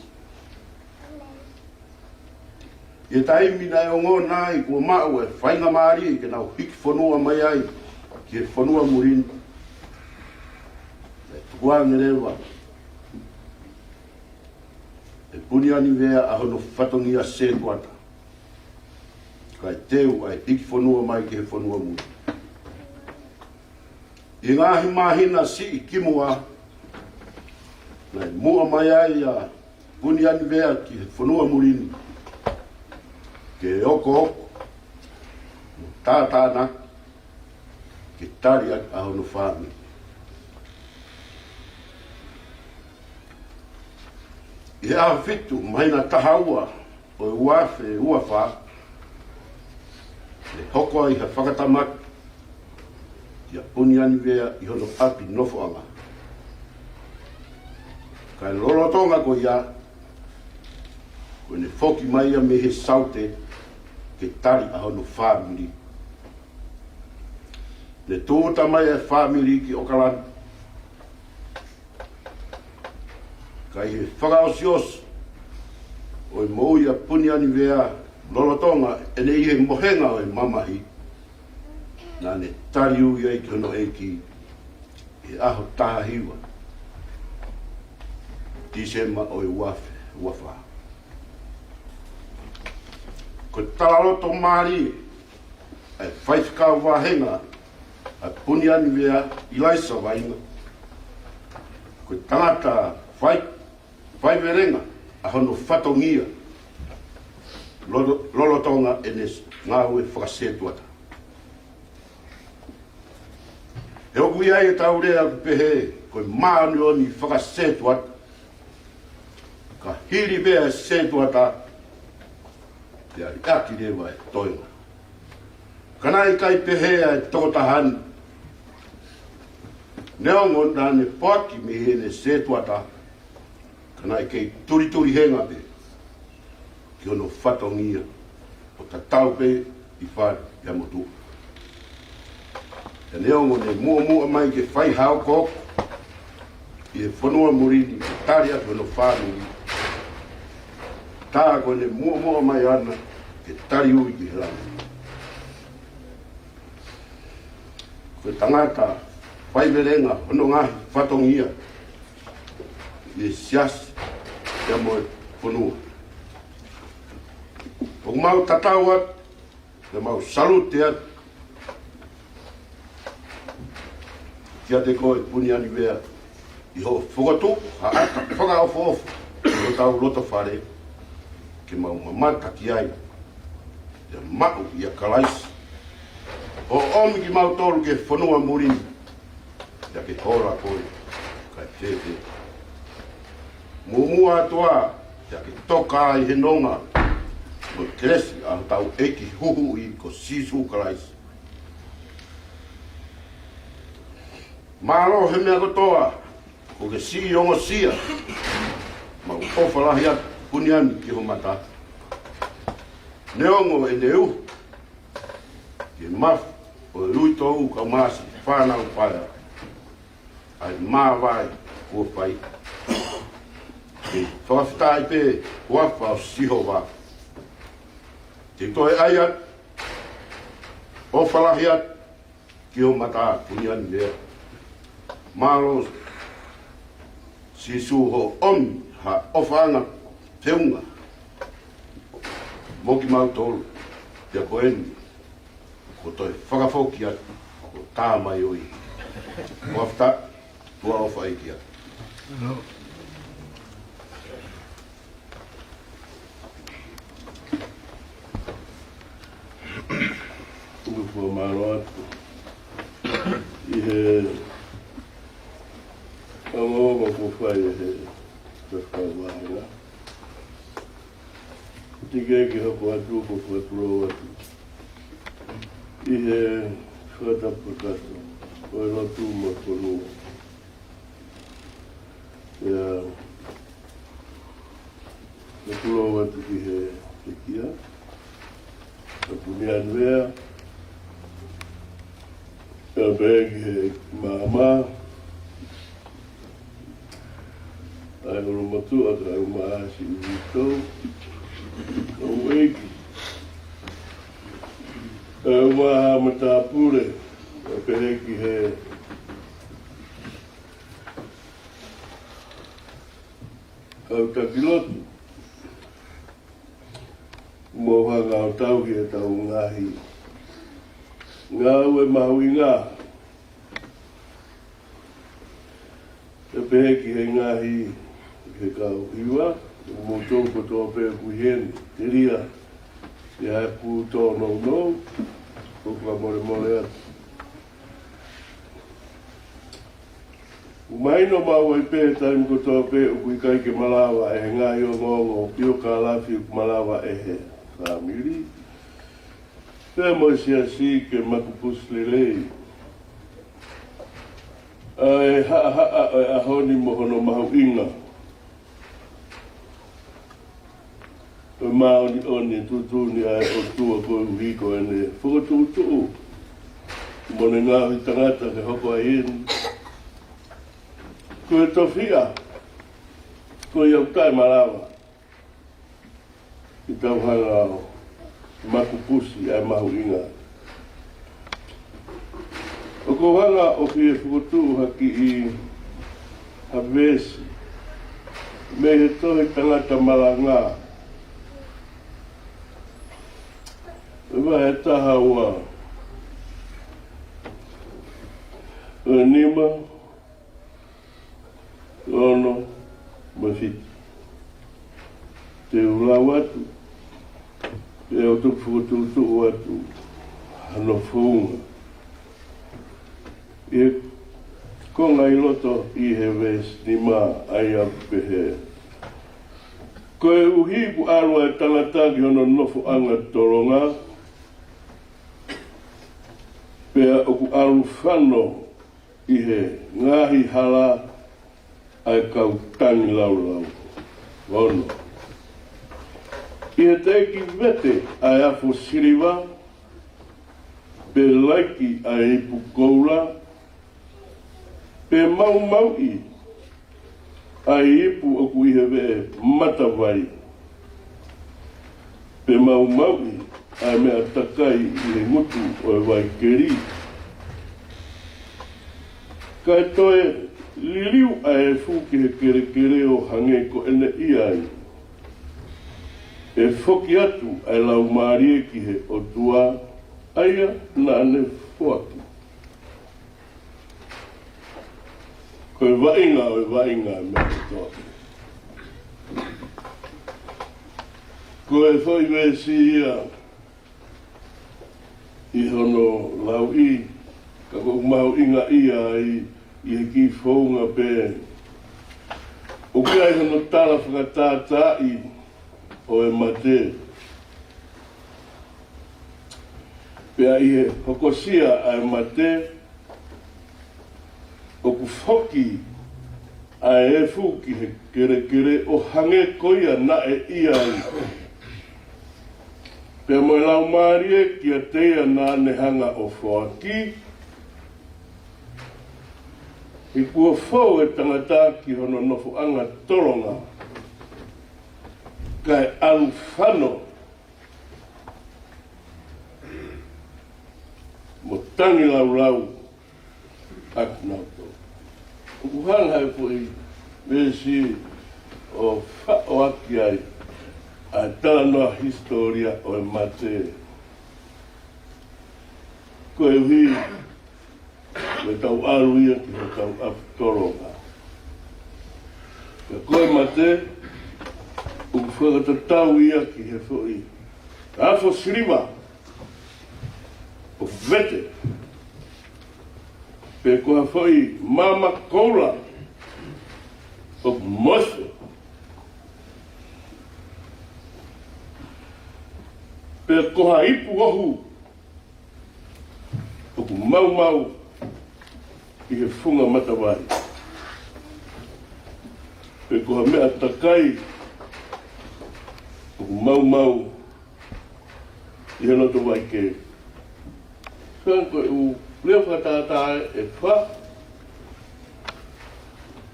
ʻI he taimi naʻe ongona ai kuo maʻu e faingamālie ke nau hiki fonua mai ai ki he fonua muli ni, naʻe tukuange leva ʻe Puniani Vea ʻa hono fatongia sētuata, kae teu ʻa e hiki fonua mai ki he fonua muli. ʻI he ngaahi māhina siʻi kimuʻa, naʻe muʻa mai ai ʻa Punianivea ki he fonua muli ni, ke okooko mo tātānaki ke tali ʻaki ʻa hono fāmili. ʻI he ʻaho fitu māhina taha ua ʻo e ua afe ua fā, ʻe hoko ai ha fakatamaki kia Punianivea ʻi hono ʻapi nofoʻanga. Kae lolotonga ko ia, ko ʻene foki mai ia mei he Saute ke tali ʻa hono fāmili. Ne tūʻuta mai e fāmili ki ʻOkalani. Ka ʻi he fakaʻosiʻosi ʻo e moʻui ʻa Punianivea lolotonga ʻene ʻi he mohenga ʻo e mamahi, naʻa ne tali ui ai ki hono ʻEiki ʻi he ʻaho taha hiva Tīsema ʻo e ua afe ua fā. Ko e talaloto mālie ʻa e faifekau vāhenga ʻa Punianivea, ʻIlaisa Vainga. Ko e tangata fai, faivelenga ʻa hono fatongia lolo-, lolotonga ʻene ngāue fakasētuata. He ʻoku ʻi ai ʻetau lea ʻoku pehē, ko e māʻoniʻoni fakasētuata, ka hili pē ʻa e sētuata, pea liʻaki leva e toenga. Ka naʻe ʻikai pehē ʻa e tokotaha ni. Neongo naʻa ne poaki mei heʻene sētuata, ka naʻe kei tulituli henga pē ki hono fatongia ʻo tatau pē ʻi fale pea mo tuʻa. Pea neongo ne muʻomuʻa mai ke fai ha okooko ʻi he fonua muli ni ke tali ʻaki hono fāmili, tā ko ʻene muʻomuʻa mai ʻana ke tali ui ki he langi. Ko e tangata faivelenga hono ngaahi fatongia ʻi he siasi pea mo e fonua. ʻOku mau tatau atu, pea mau salute atu kiate koe Punianivea, ʻi hoʻo fokotuʻu ha ʻata fakaʻofoʻofa ʻi hotau loto fale, ke mau mamata ki ai, pea maʻu ʻia Kalaisi, ʻo ʻomi kimautolu ki he fonua muli ni, pea ke hola koe kae fēfē. Muʻomuʻa atu ā, pea ke toka ʻi he nonga mo e kelesi ʻa hotau ʻEiki Huhuʻi ko Sīsū Kalaisi. Mālō he meʻa kotoa kuo ke siʻi ongosia. Mau ʻofa lahi atu Puniani ki ho mata. Neongo ʻene uhu ki he mafu ʻo e uitou kae ʻumaʻā siʻi fānau paea, ʻa e māvae kuo fai. Ke fakafetaʻi pē huafa ʻo Sihova. Te u toe ʻai atu ʻofa lahi atu ki ho mata Puniani Lea. Mālō Sīsū hoʻo ʻomi ha ʻofaʻanga feʻunga mo kimautolu. Pea ko eni, kuo toe fakafoki atu, kuo tā mai ʻo ʻi. Fakafetaʻi, tuʻa ʻofa ʻEiki atu. ʻOku fakamālō atu ʻi he ongoongo kuo fai ʻe he faifekau vāhenga. Teʻeki ke hoko atu, ʻoku ou fakatulou atu ʻi he fakatapu kakato ʻo e lotu mo e fonua. Pea, fakatulou atu ki he pekia, ʻa Puniani Lea, pea pehē ki he maama, ʻa e ʻulumotuʻa kae ʻumaʻā siʻi uitou, kau ʻeiki, kae ʻumaʻā ha matāpule, pea pehē ki he kau taki lotu. Mou hanga ʻo tauhi ʻetau ngaahi ngāue mahuʻinga. Pea pehē ki he ngaahi, ki he kau hiva, Moutou kotoa pē ʻoku ʻi heni, telia ʻi heʻeku tōnounou, ʻoku ou fakamolemole atu. ʻOku mahino maʻu ai pē taimi kotoa pē ʻoku ʻikai ke malava ʻe he ngaahi ongoongo ʻi ʻo kalafi ʻoku malava ʻe he fāmili, pea mo e siasi ke makupusi lelei ʻa e haʻahaʻa ʻo e ʻaho ni mo hono mahuʻinga ʻo e māʻoniʻoni tuʻutuʻuni ʻa e ʻOtua koeʻuhi ko ʻene fokotuʻutuʻu mo ʻene ngaohi tangata ke hoko ai eni. Ko e tofiʻa, ko ia ʻoku taʻemalava ke tau hanga ʻo makupusi ʻa e mahuʻinga. ʻOku ou hanga ʻo fie fokotuʻu ha kiʻi, ha veesi mei he tohi Tangata Malanga, ʻi he vahe taha ua, ʻo e nima, ono mo e fitu. Te u lau atu, pea u toki fokotuʻutuʻu atu hano founga. ʻI he konga ʻi loto ʻi he veesi nima, ʻa ia ʻoku pehē: Koeʻuhi kuo ʻalu ʻa e tangata ki hono nofoʻanga tolonga, pea ʻoku ʻalu fano ʻi he ngaahi hala ʻa e kau tangilaulau. Ono. ʻI he teʻeki vete ʻa e afo siliva, pe laiki ʻa e ipu koula, pe maumauʻi ʻa e ipu ʻoku ʻi he veʻe matavai, pe maumauʻi ʻa e meʻa takai ʻi he ngutu ʻo e vaikeli. Kae toe liliu ʻa e efu ki he kelekele ʻo hangē ko ʻene ʻi ai, ʻe foki atu ʻa e laumālie ki he ʻOtua, ʻa ia naʻa ne foaki. Ko e vaʻinga ʻo e vaʻinga ʻa e meʻa kotoa. Ko e foʻi veesi ia ʻi hono lauʻi, ka ʻoku mahuʻinga ia ai ʻi he kiʻi founga pē ʻoku ʻi ai hono tala fakatātaaʻi ʻo e mate. Pea ʻi he hokosia ʻa e mate, ʻoku foki ʻa e efu ki he kelekele ʻo hangē ko ia naʻe ʻi ai, pea mo e laumālie kiate ia naʻa ne hanga ʻo foaki. He kuo fou e tangata ki hono nofoʻanga tolonga, kae ʻalu fano mo tangilaulau ʻaki nautolu. ʻOku hanga ʻe he foʻi veesi ʻo faʻoaki ai ʻa e talanoa hisitōlia ʻo e mate. Koeʻuhi ko ʻetau ʻalu ia ki hotau afo tolonga. Ka ko e mate, ʻoku fakatatau ia ki he foʻi afo siliva ʻoku vete, pe ko ha foʻi maama koula ʻoku mose, pe ko ha ipu ohu ʻoku maumau ʻi he funga matavai, pe ko ha meʻa takai ʻoku maumau ʻi he loto vaikeli. Ka ko e ʻū lea fakatātā ʻe fā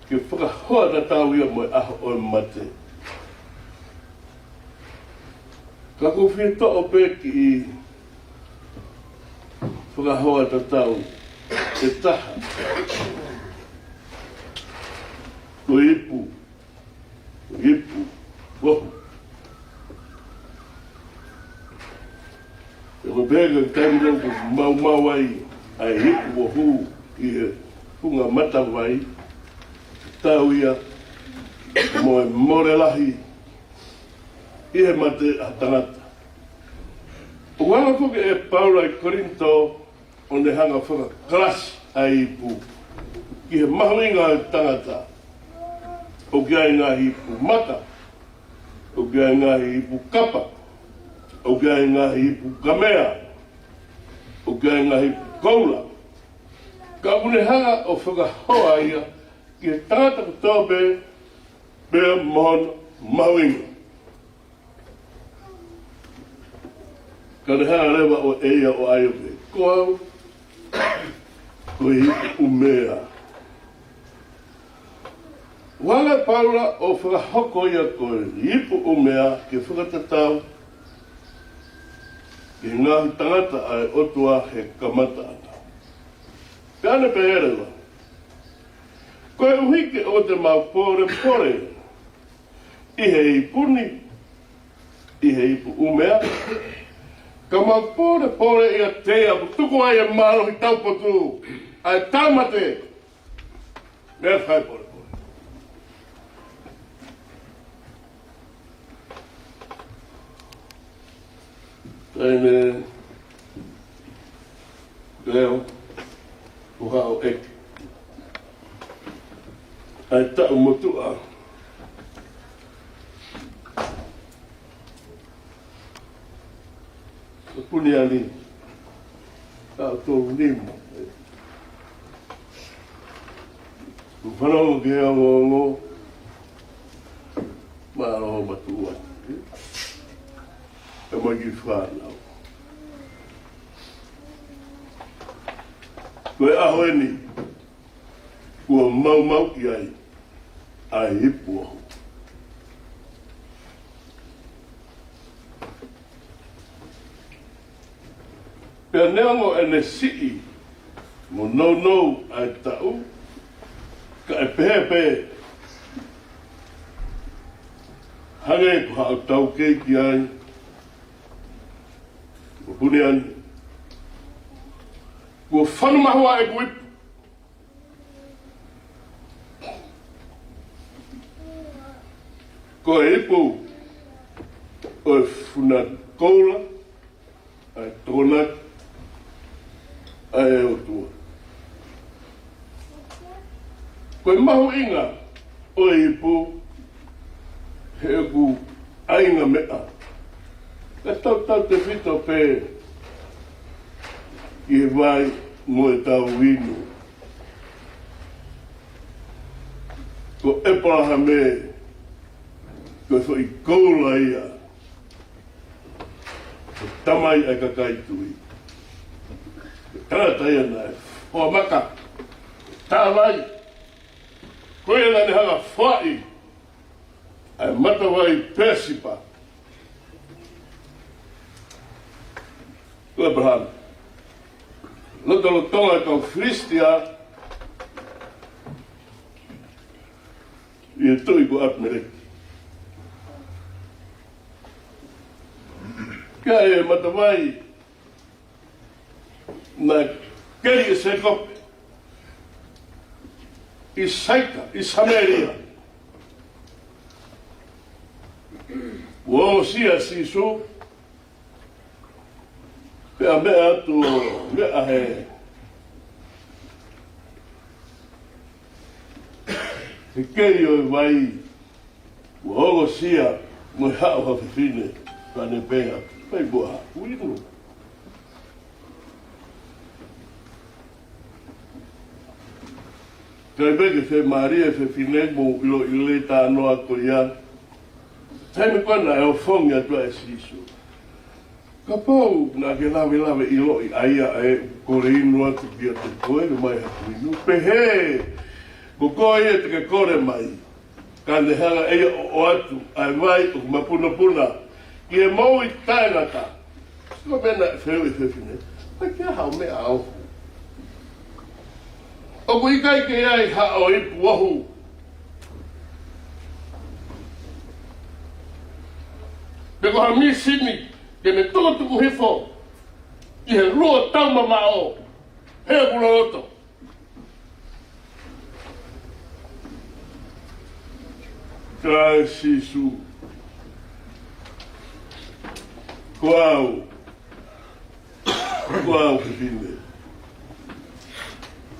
ke fakahoa tatau ia mo e ʻaho ʻo e mate. Ka ʻoku ou fie toʻo pē kiʻi fakahoa tatau ʻe taha. Ko e ipu, ko e ipu ohu. He ko e pehē ko e taimi ʻoku maumau ai ʻa e ipu ohu ʻi he funga matavai, tatau ia mo e mole lahi ʻi he mate ʻa e tangata. ʻOku hanga foki ʻe Paula ʻi Kolinitō ʻo ne hanga ʻo fakakalasi ʻa e ipu ki he mahuʻinga ʻo e tangata. ʻOku ʻi ai e ngaahi ipu maka, ʻoku ʻi ai e ngaahi ipu kapa, ʻoku ʻi ai e ngaahi ipu kamea, ʻoku ʻi ai e ngaahi ipu koula. Ka ʻoku ne hanga ʻo fakahoa ia ki he tangata kotoa pē, pea mo hono mahuʻinga. Ka ne hanga leva ʻo ʻai ʻo ʻai ʻo pehē, ko au, ko e ipu ʻumea. Hanga ʻe Paula ʻo fakahoko ia ko e ipu ʻumea ke fakatatau ki he ngaahi tangata ʻa e ʻOtua he kamataʻanga. Pea ne pehē leva, koeʻuhi ke ʻoua te mau pōlepole ʻi he ipu ni, ʻi he ipu ʻumea, ka mau pōlepole ʻiate ia ʻoku tuku ai e mālohi taupotu ʻa e tāmate. Meʻa fai pōlepole. Taimi leo, ʻoku hao ʻe ʻai taʻu motuʻa. Ko Puniani, taʻu tolu nima. Ko fanau ke ongoongo, mālō matuʻa. E mai ki fānau. Ko e ʻaho eni, kuo maumauʻi ai ʻa e ipu ohu. Pea neongo ʻene siʻi mo nounou ʻa e taʻu, ka ʻe pehē pē, hangē ko haʻo taukei ki ai, ʻo Puniani, kuo fanu mahua ʻeku ipu. Ko e ipu ʻo e funa koula ʻa e Tokonaki ʻa e ʻOtua. Ko e mahuʻinga ʻo e ipu, he ʻoku ʻai e ngaahi meʻa. Ka tautautefito pē ki he vai mo ʻetau inu. Ko ʻEpalahame, ko e foʻi koula ia, ko e tamai ʻa e kakai tui. Ko e tangata ia naʻe foa maka, tā vai. Ko ia naʻa ne hanga ʻo foaʻi ʻa e matavai Pēsipa. Ko ʻEpalahame, lotolotonga e kau Filisitia ʻi he tuʻi ko ʻApimeleki. Ka ʻi he matavai naʻe keli ʻe Sēkope ʻi Saika, ʻi Samēlia. Kuo ongosia ʻa Sīsū, pea meʻa atu, meʻa he, he keli ʻo e vai, kuo ongosia mo e haʻu ha fefine, ka ne pehē atu, ʻikai muʻa haʻaku inu. Kae pehē ke fiemālie e fefine mo ʻilo ʻilo e talanoa ko ia. Taimi ko ē naʻe ofongi atu ai ʻa Sīsū. Kapau naʻa ke lavelave ʻiloʻi ʻa ia ʻe kole inu atu kiate koe, mai haʻaku inu. Pehē, ko koe ia te ke kole mai. Ka ne hanga ʻe ia ʻo ʻoatu ʻa e vai ʻoku mapunopuna ki he moʻui taʻengata. Ko e meʻa naʻe fehuʻi e fefine, ʻikai ke ʻi ai haʻo meʻa ohu? ʻOku ʻikai ke ʻi ai haʻo ipu ohu? Pe ko ha mīsini ke ne tukutuku hifo ʻi he luo taumamaʻo he ʻoku loloto. Ka ʻe Sīsū, Ko au, ko au fefine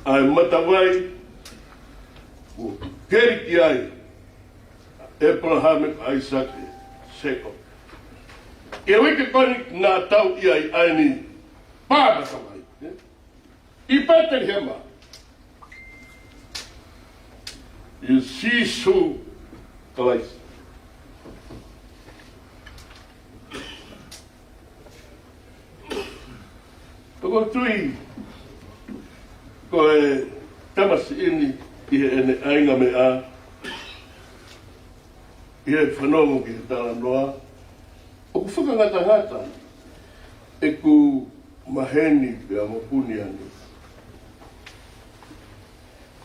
ʻa e matavai ʻoku keli ki ai ʻa ʻĒpalahame, ʻAisake, Sēkope. ʻI he uike ko eni naʻa tau ʻi ai ʻa eni, pā matavai, ē? ʻI Petelihema, ʻia Sīsū Kalaisi. ʻOku ou tui ko e tamasiʻi ni ʻi heʻene ʻāinga meʻa, ʻi he fanongo ki he talanoa, ʻoku fakangatangata ʻeku maheni pea mo Puniani.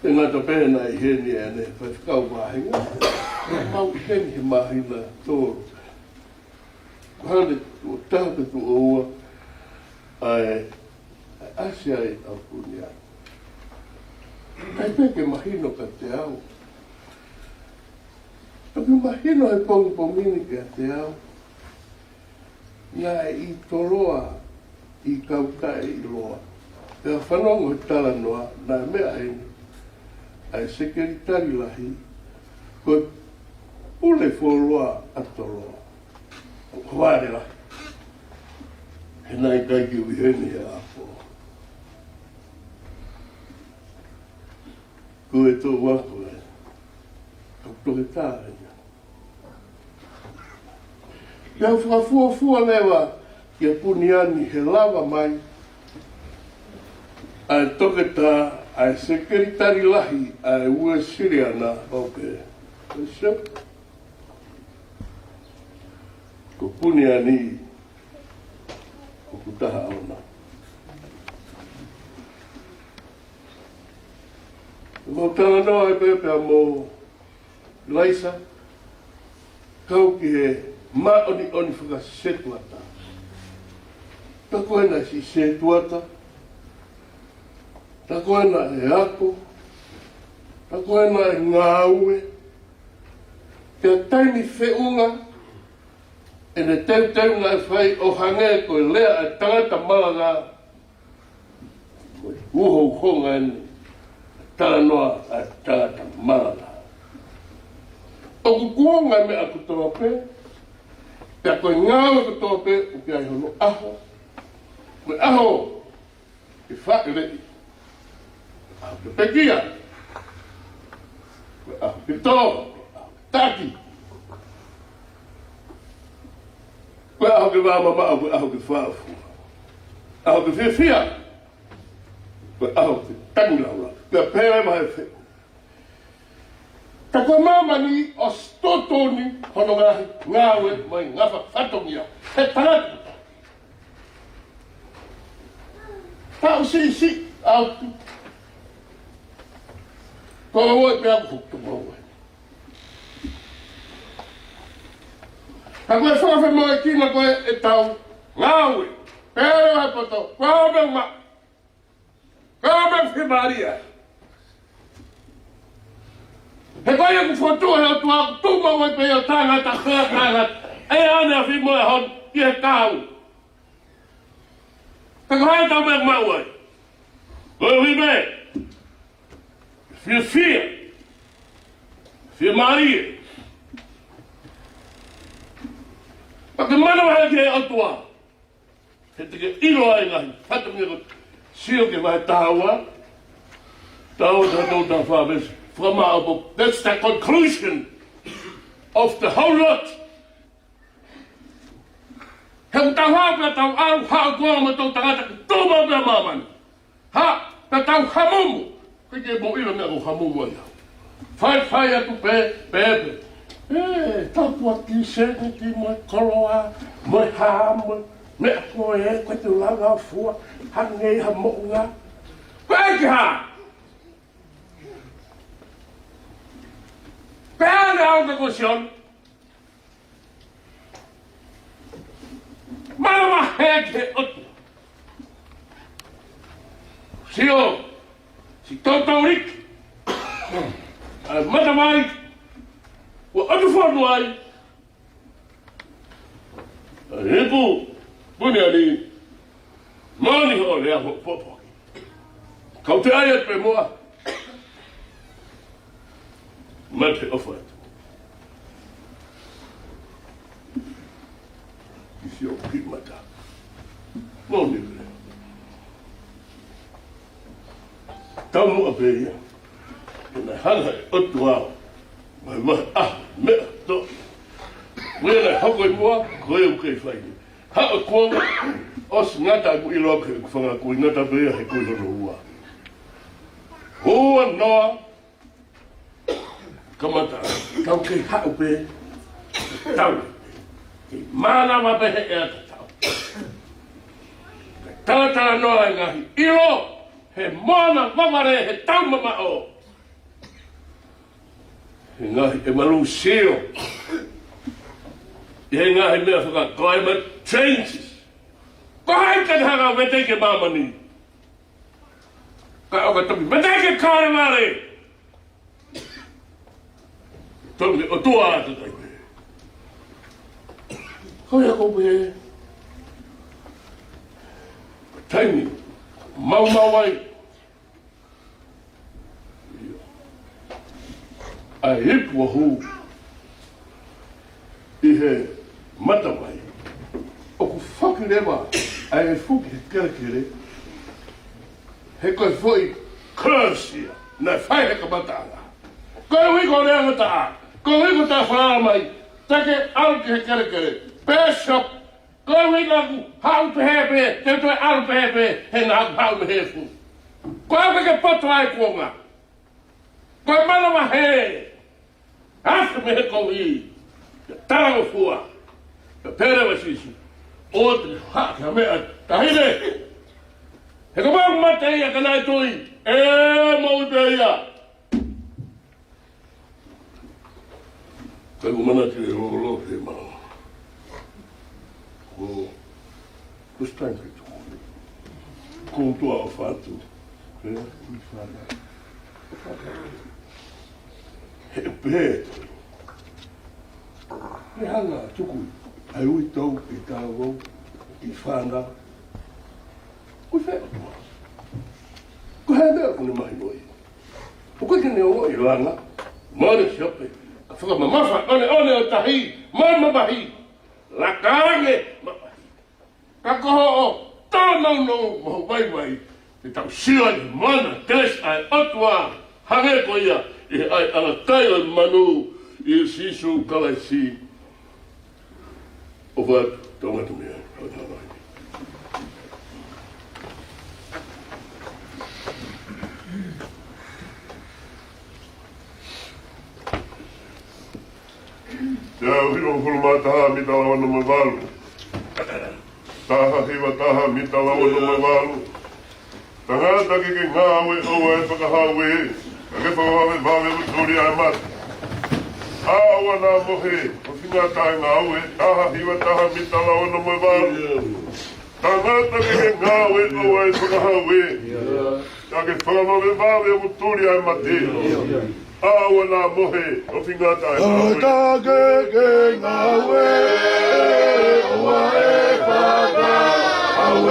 ʻE ngata pē naʻe ʻi heni ʻene faifekau vāhenga, mau ʻi heni he māhina tolu. Ko hane tuʻo taha pe tuʻo ua ʻa e, ʻa e ʻasi ai ʻa Puniani. ʻIkai pē ke mahino kiate au. Toki mahino he pongipongi ni kiate au, naʻe ʻi Toloa, ʻi Kautaʻeʻiloa. Pea fanongo he talanoa, naʻe meʻa heni ʻa e sekelitali lahi, ko e pule fuoloa ʻa Toloa, ʻo Vale Lahi. He naʻe ʻikai ke u ʻi heni he ʻaho ko ē. Ko e toʻu ako ē, ʻoku toketā ia. Pea u fakafuofua leva kia Puniani he lava mai ʻa e toketā, ʻa e sekelitali lahi ʻa e Uēsiliana, ʻo pehē, Bishop, ko Puniani ʻoku taha ʻaʻana. Mau talanoa ai pē pea mo Laisa, kau ki he māʻoniʻoni fakasetuata. Tā ko ena e siʻi setuata, tā ko ena e ako, tā ko ena e ngāue. Pea taimi feʻunga, ʻene teuteu naʻe fai ʻo hangē ko e lea ʻa e tangata malanga, ko e uhouhonga eni, talanoa ʻa e tangata malanga. ʻOku kuonga e meʻa kotoa pē, pea ko e ngāue kotoa pē ʻoku ʻi ai hono ʻaho. Ko e ʻaho ke fāʻeleʻi, ʻaho ke pekia, ko e ʻaho ke tō, ʻaho ke taki, ko e ʻaho ke vāmamaʻo, ko e ʻaho ke fāʻofua, ʻaho ke fiefia, ko e ʻaho ke tangilāulau. Pea pehē mai e feʻunga, tā ko māmani ʻosi tuʻutuʻuni hono ngaahi ngāue mo e ngaahi fatongia he tangata. Taʻu siʻisiʻi atu. Ko e ʻuhi pē ʻoku hoko mo e ʻuhi. Ka ko e fakafemoʻuekina ko ē ʻetau ngāue, pea leva he poto, ko e ʻuhi mo e ʻuhi. Ka me fiemālie. He ko ia ʻoku fokotuʻu he ʻOtua ʻoku tuʻu maʻu ai pē ʻo tangata, pea tangata. ʻE ane a fimo e hon, ʻi he kau. Ka ko hai tau me maʻu ai? Ko e ʻuhi me. Fiefia. Fiemālie. Pea ke manavahē ki he ʻOtua. He te ke ʻilo ai ngaahi fatongia ko, sio ki he vahe taha ua, taha ua, taha tolu, taha fā, veesi, fakamaʻopoʻopo. That's the conclusion of the whole lot. He ʻoku tau haʻu pea tau ʻalu, haʻu koe mo e tau tangata, ke tuʻu maʻu pē ʻa māmani. Ha, pea tau hamumu. Ko e ke mo ʻilo meʻa ko hamumu ai. Faifai atu pē, pē, pē. ʻE, tau pua ki sēniti mo e koloa, mo e hā, mo e meʻa ko ē, ko e te langa fua, hangē ha moʻunga. Ko e ke hā? Pea ane au ka ko Sione. Manavahē ki he ʻOtua. Sio, siʻi toutou liki. ʻA e matavai, ʻoku ʻotu fonu ai. ʻA e ipu, Puni ali, mani hoʻo lea hoʻo popo. Kau te ai atu pē muʻa. Mate ʻofa atu. Ki siʻo kiʻi mata. Mani lea. Tau muʻa pē ia. Pea naʻe hanga ʻe he ʻOtua ʻo vahevahe ʻa e meʻa to. Ko ia naʻe hoko ʻi muʻa, ko ia ʻoku kei fai ni. Haʻu e kuonga, ʻosi ngata ʻeku ʻilo ki heʻeku fanga kui, ngata pē ia he kui hono ua. Ua noa, kamata, tau kei haʻu pē, tau. Kei mānava pē he ʻea tatau. Talatala noa e ngaahi ʻilo, he moana vavale he tau mamaʻo. He ngaahi e malu sio. He ngaahi meʻa faka-climate changes. Ko hai ka te hanga ʻo veteki e māmani? Ka ʻoka toki veteki e Kalevale. Toki ʻOtua atu kai. Ko ia ko pē. Taimi. Maumau ai. ʻA e ipu ʻo hū ʻi he matavai. ʻOku foki leva ʻa e fuki he kelekele. He ko e foʻi curse ia naʻe fai he kamataʻanga. Ko e ui ko e leanga taʻa. Ko e ui ko e taʻa fala mai. Take ʻalu ki he kelekele. Bishop. Ko e ui naʻa ku haʻu pehē pē, te u toe ʻalu pehē pē, he naʻa ku haʻu mei he efu. Ko e ui ke poto ai kuonga. Ko e mana mahē. Afe mei he kovi. Talangofua. Pea pehē leva ʻe Sīsū. ʻOua te haʻu ki ha meʻa taʻahine. He kapau ʻe mate ia ka naʻe tui. ʻE moʻui pē ia. Kai mo mana ki le lolo he ma. Ko, ko stai ke tu. Ko tua o fatu. He, he pē. He hanga tuku. Ai ui tau i tau i fana. Ko fē ʻOtua. Ko he meʻa ko ne mahi noi. ʻOku ʻikai ke ne ʻilo ʻa e langa, mole siope, ka fakamamafa, ʻoneʻone ʻo tahi, mamahi, laka ange, mamahi. Ka ko hoʻo tōnounou mo hoʻo vaivai, te tau sio ai mana, kelesi ʻa e ʻOtua, hangē ko ia, ʻi he ʻai ʻa e kai ʻo e manu, ʻia Sīsū Kalaisi. ʻOfa atu, tau ngata mei ai, hau tau ngata. Te au hiva hulu mā taha mita lava nōmba valu. Taha hiva taha mita lava nōmba valu. Tangata ke ke ngāue ʻoua ʻe fakahau ē, ka ke fakavavevave ʻo tuli ʻa e mate. ʻA ʻoua naʻa mohe, ʻo fingata ʻa e ngāue, taha hiva taha mita lava nōmba valu. Tangata ke ke ngāue ʻoua ʻe fakahau ē, ka ke fakavavevave ʻo tuli ʻa e mate. ʻA ʻoua naʻa mohe, ʻo fingata ʻa e ngāue. Tangata ke ke ngāue, ʻoua ʻe fakahau ē,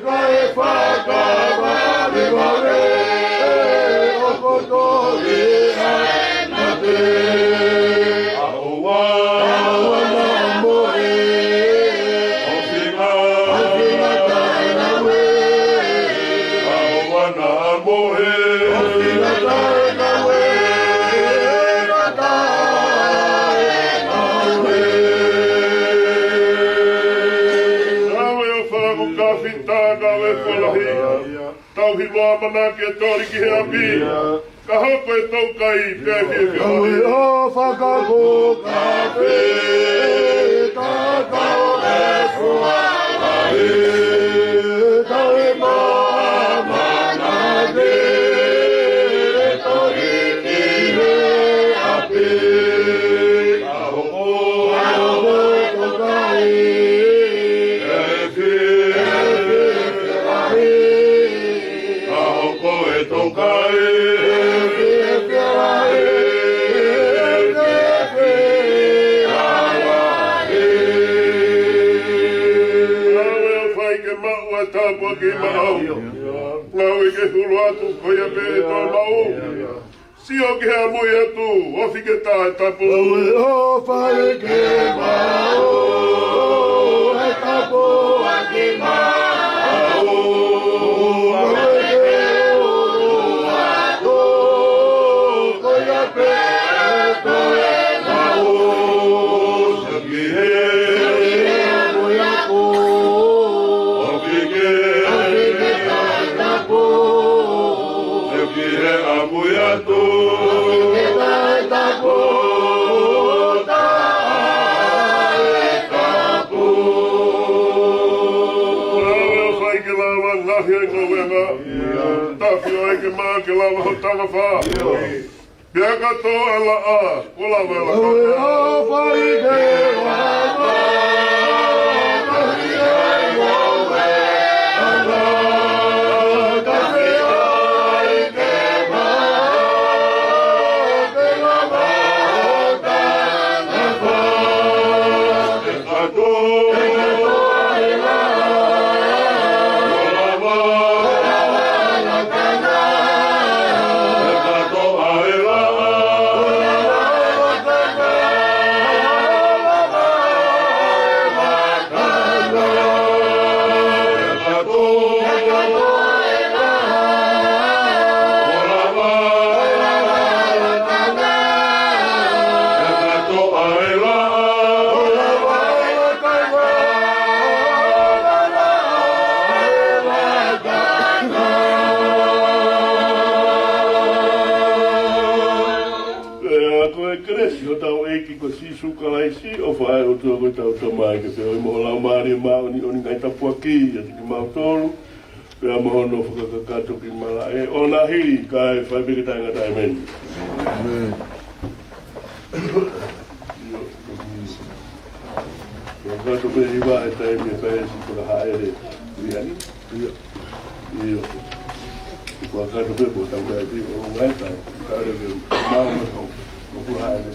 ka ke fakavavevave ʻo tuli ʻa e mate. ʻA ʻoua, ʻa ʻoua naʻa mohe, ʻo finga, ʻo fingata ʻa e ngāue. ʻA ʻoua naʻa mohe, ʻo fingata ʻa e ngāue. Ngāue ʻo fakaku kafita, ngāue folahi. Tauhi mo ʻamanaki ʻe toli ki he ʻapi. Ka hoko e taukai pea fiefia. Kau ʻi ʻo fakaku kafita, kau ʻi fua lahi. Tauhi mo ʻamanaki ʻe toli ki he ʻapi. Ka hoko, ka hoko e taukai. Ka hoko e taukai. ʻAi ke maʻu ʻa e tāpuaki maʻau. Ngāue ke hulu atu, ko ia pē ʻe toe maʻu. Sio ki he ʻamui atu, ofi ke tā e tapu. Ofi ke maʻu e tāpuaki maʻau. Ngāue ke hulu atu, ko ia pē ʻe toe maʻu. Sio ki he ʻamui atu. Ofi ke, ofi ke tā e tapu. Sio ki he ʻamui atu. Ofi ke tā e tapu. Tā e tapu. Ngāue ʻofa ke lava ngaohi ʻa e ngāue. Tafi ʻofa ke maʻu ke lava hoʻo tangafā. Pea ka toʻo ʻa e laʻā, kuo lava ʻa e laʻā. Ngāue ʻofa ke lava, tafi ʻa e ngāue, ʻa e laʻā, tafi ʻofa ke maʻu, ke lava hoʻo tangafā. Pea ko e kelesi ʻa hotau ʻEiki ko Sīsū Kalaisi, ʻofa ʻa e ʻOtua ko ʻetau Tamai, kae feohi mo e Laumālie Māʻoniʻoni, ngaahi tāpuaki ʻiate kimautolu, pea mo hono fakakakato ki malaʻe ʻo nahili kae fai pē ke taʻengata. ʻĒmeni. ʻĒmeni. ʻIo. Fakakakato pē ʻi he vahe taimi ʻe pehē si paka haʻele. ʻIo. ʻIo. Fakakakato pē pō tau kai pē ʻo ngai kai. Kare pē mau mo tau. ʻO ku haʻele.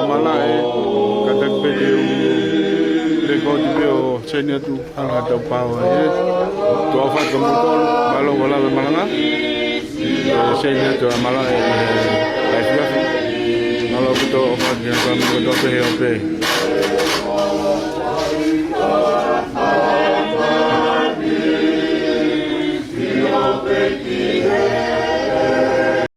Malaʻe, kātaki pē ke u lēkooti pē ʻo saini atu ʻa e tau pao ē. Tuʻa ʻofa atu kiate kimoutolu, mālō ʻo lava e malanga. ʻE saini atu ʻa Malaʻe, ʻe, ʻa e fiafi. Mālō ʻaupito ʻofa atu kiate kimoutolu pē he ʻaho pē.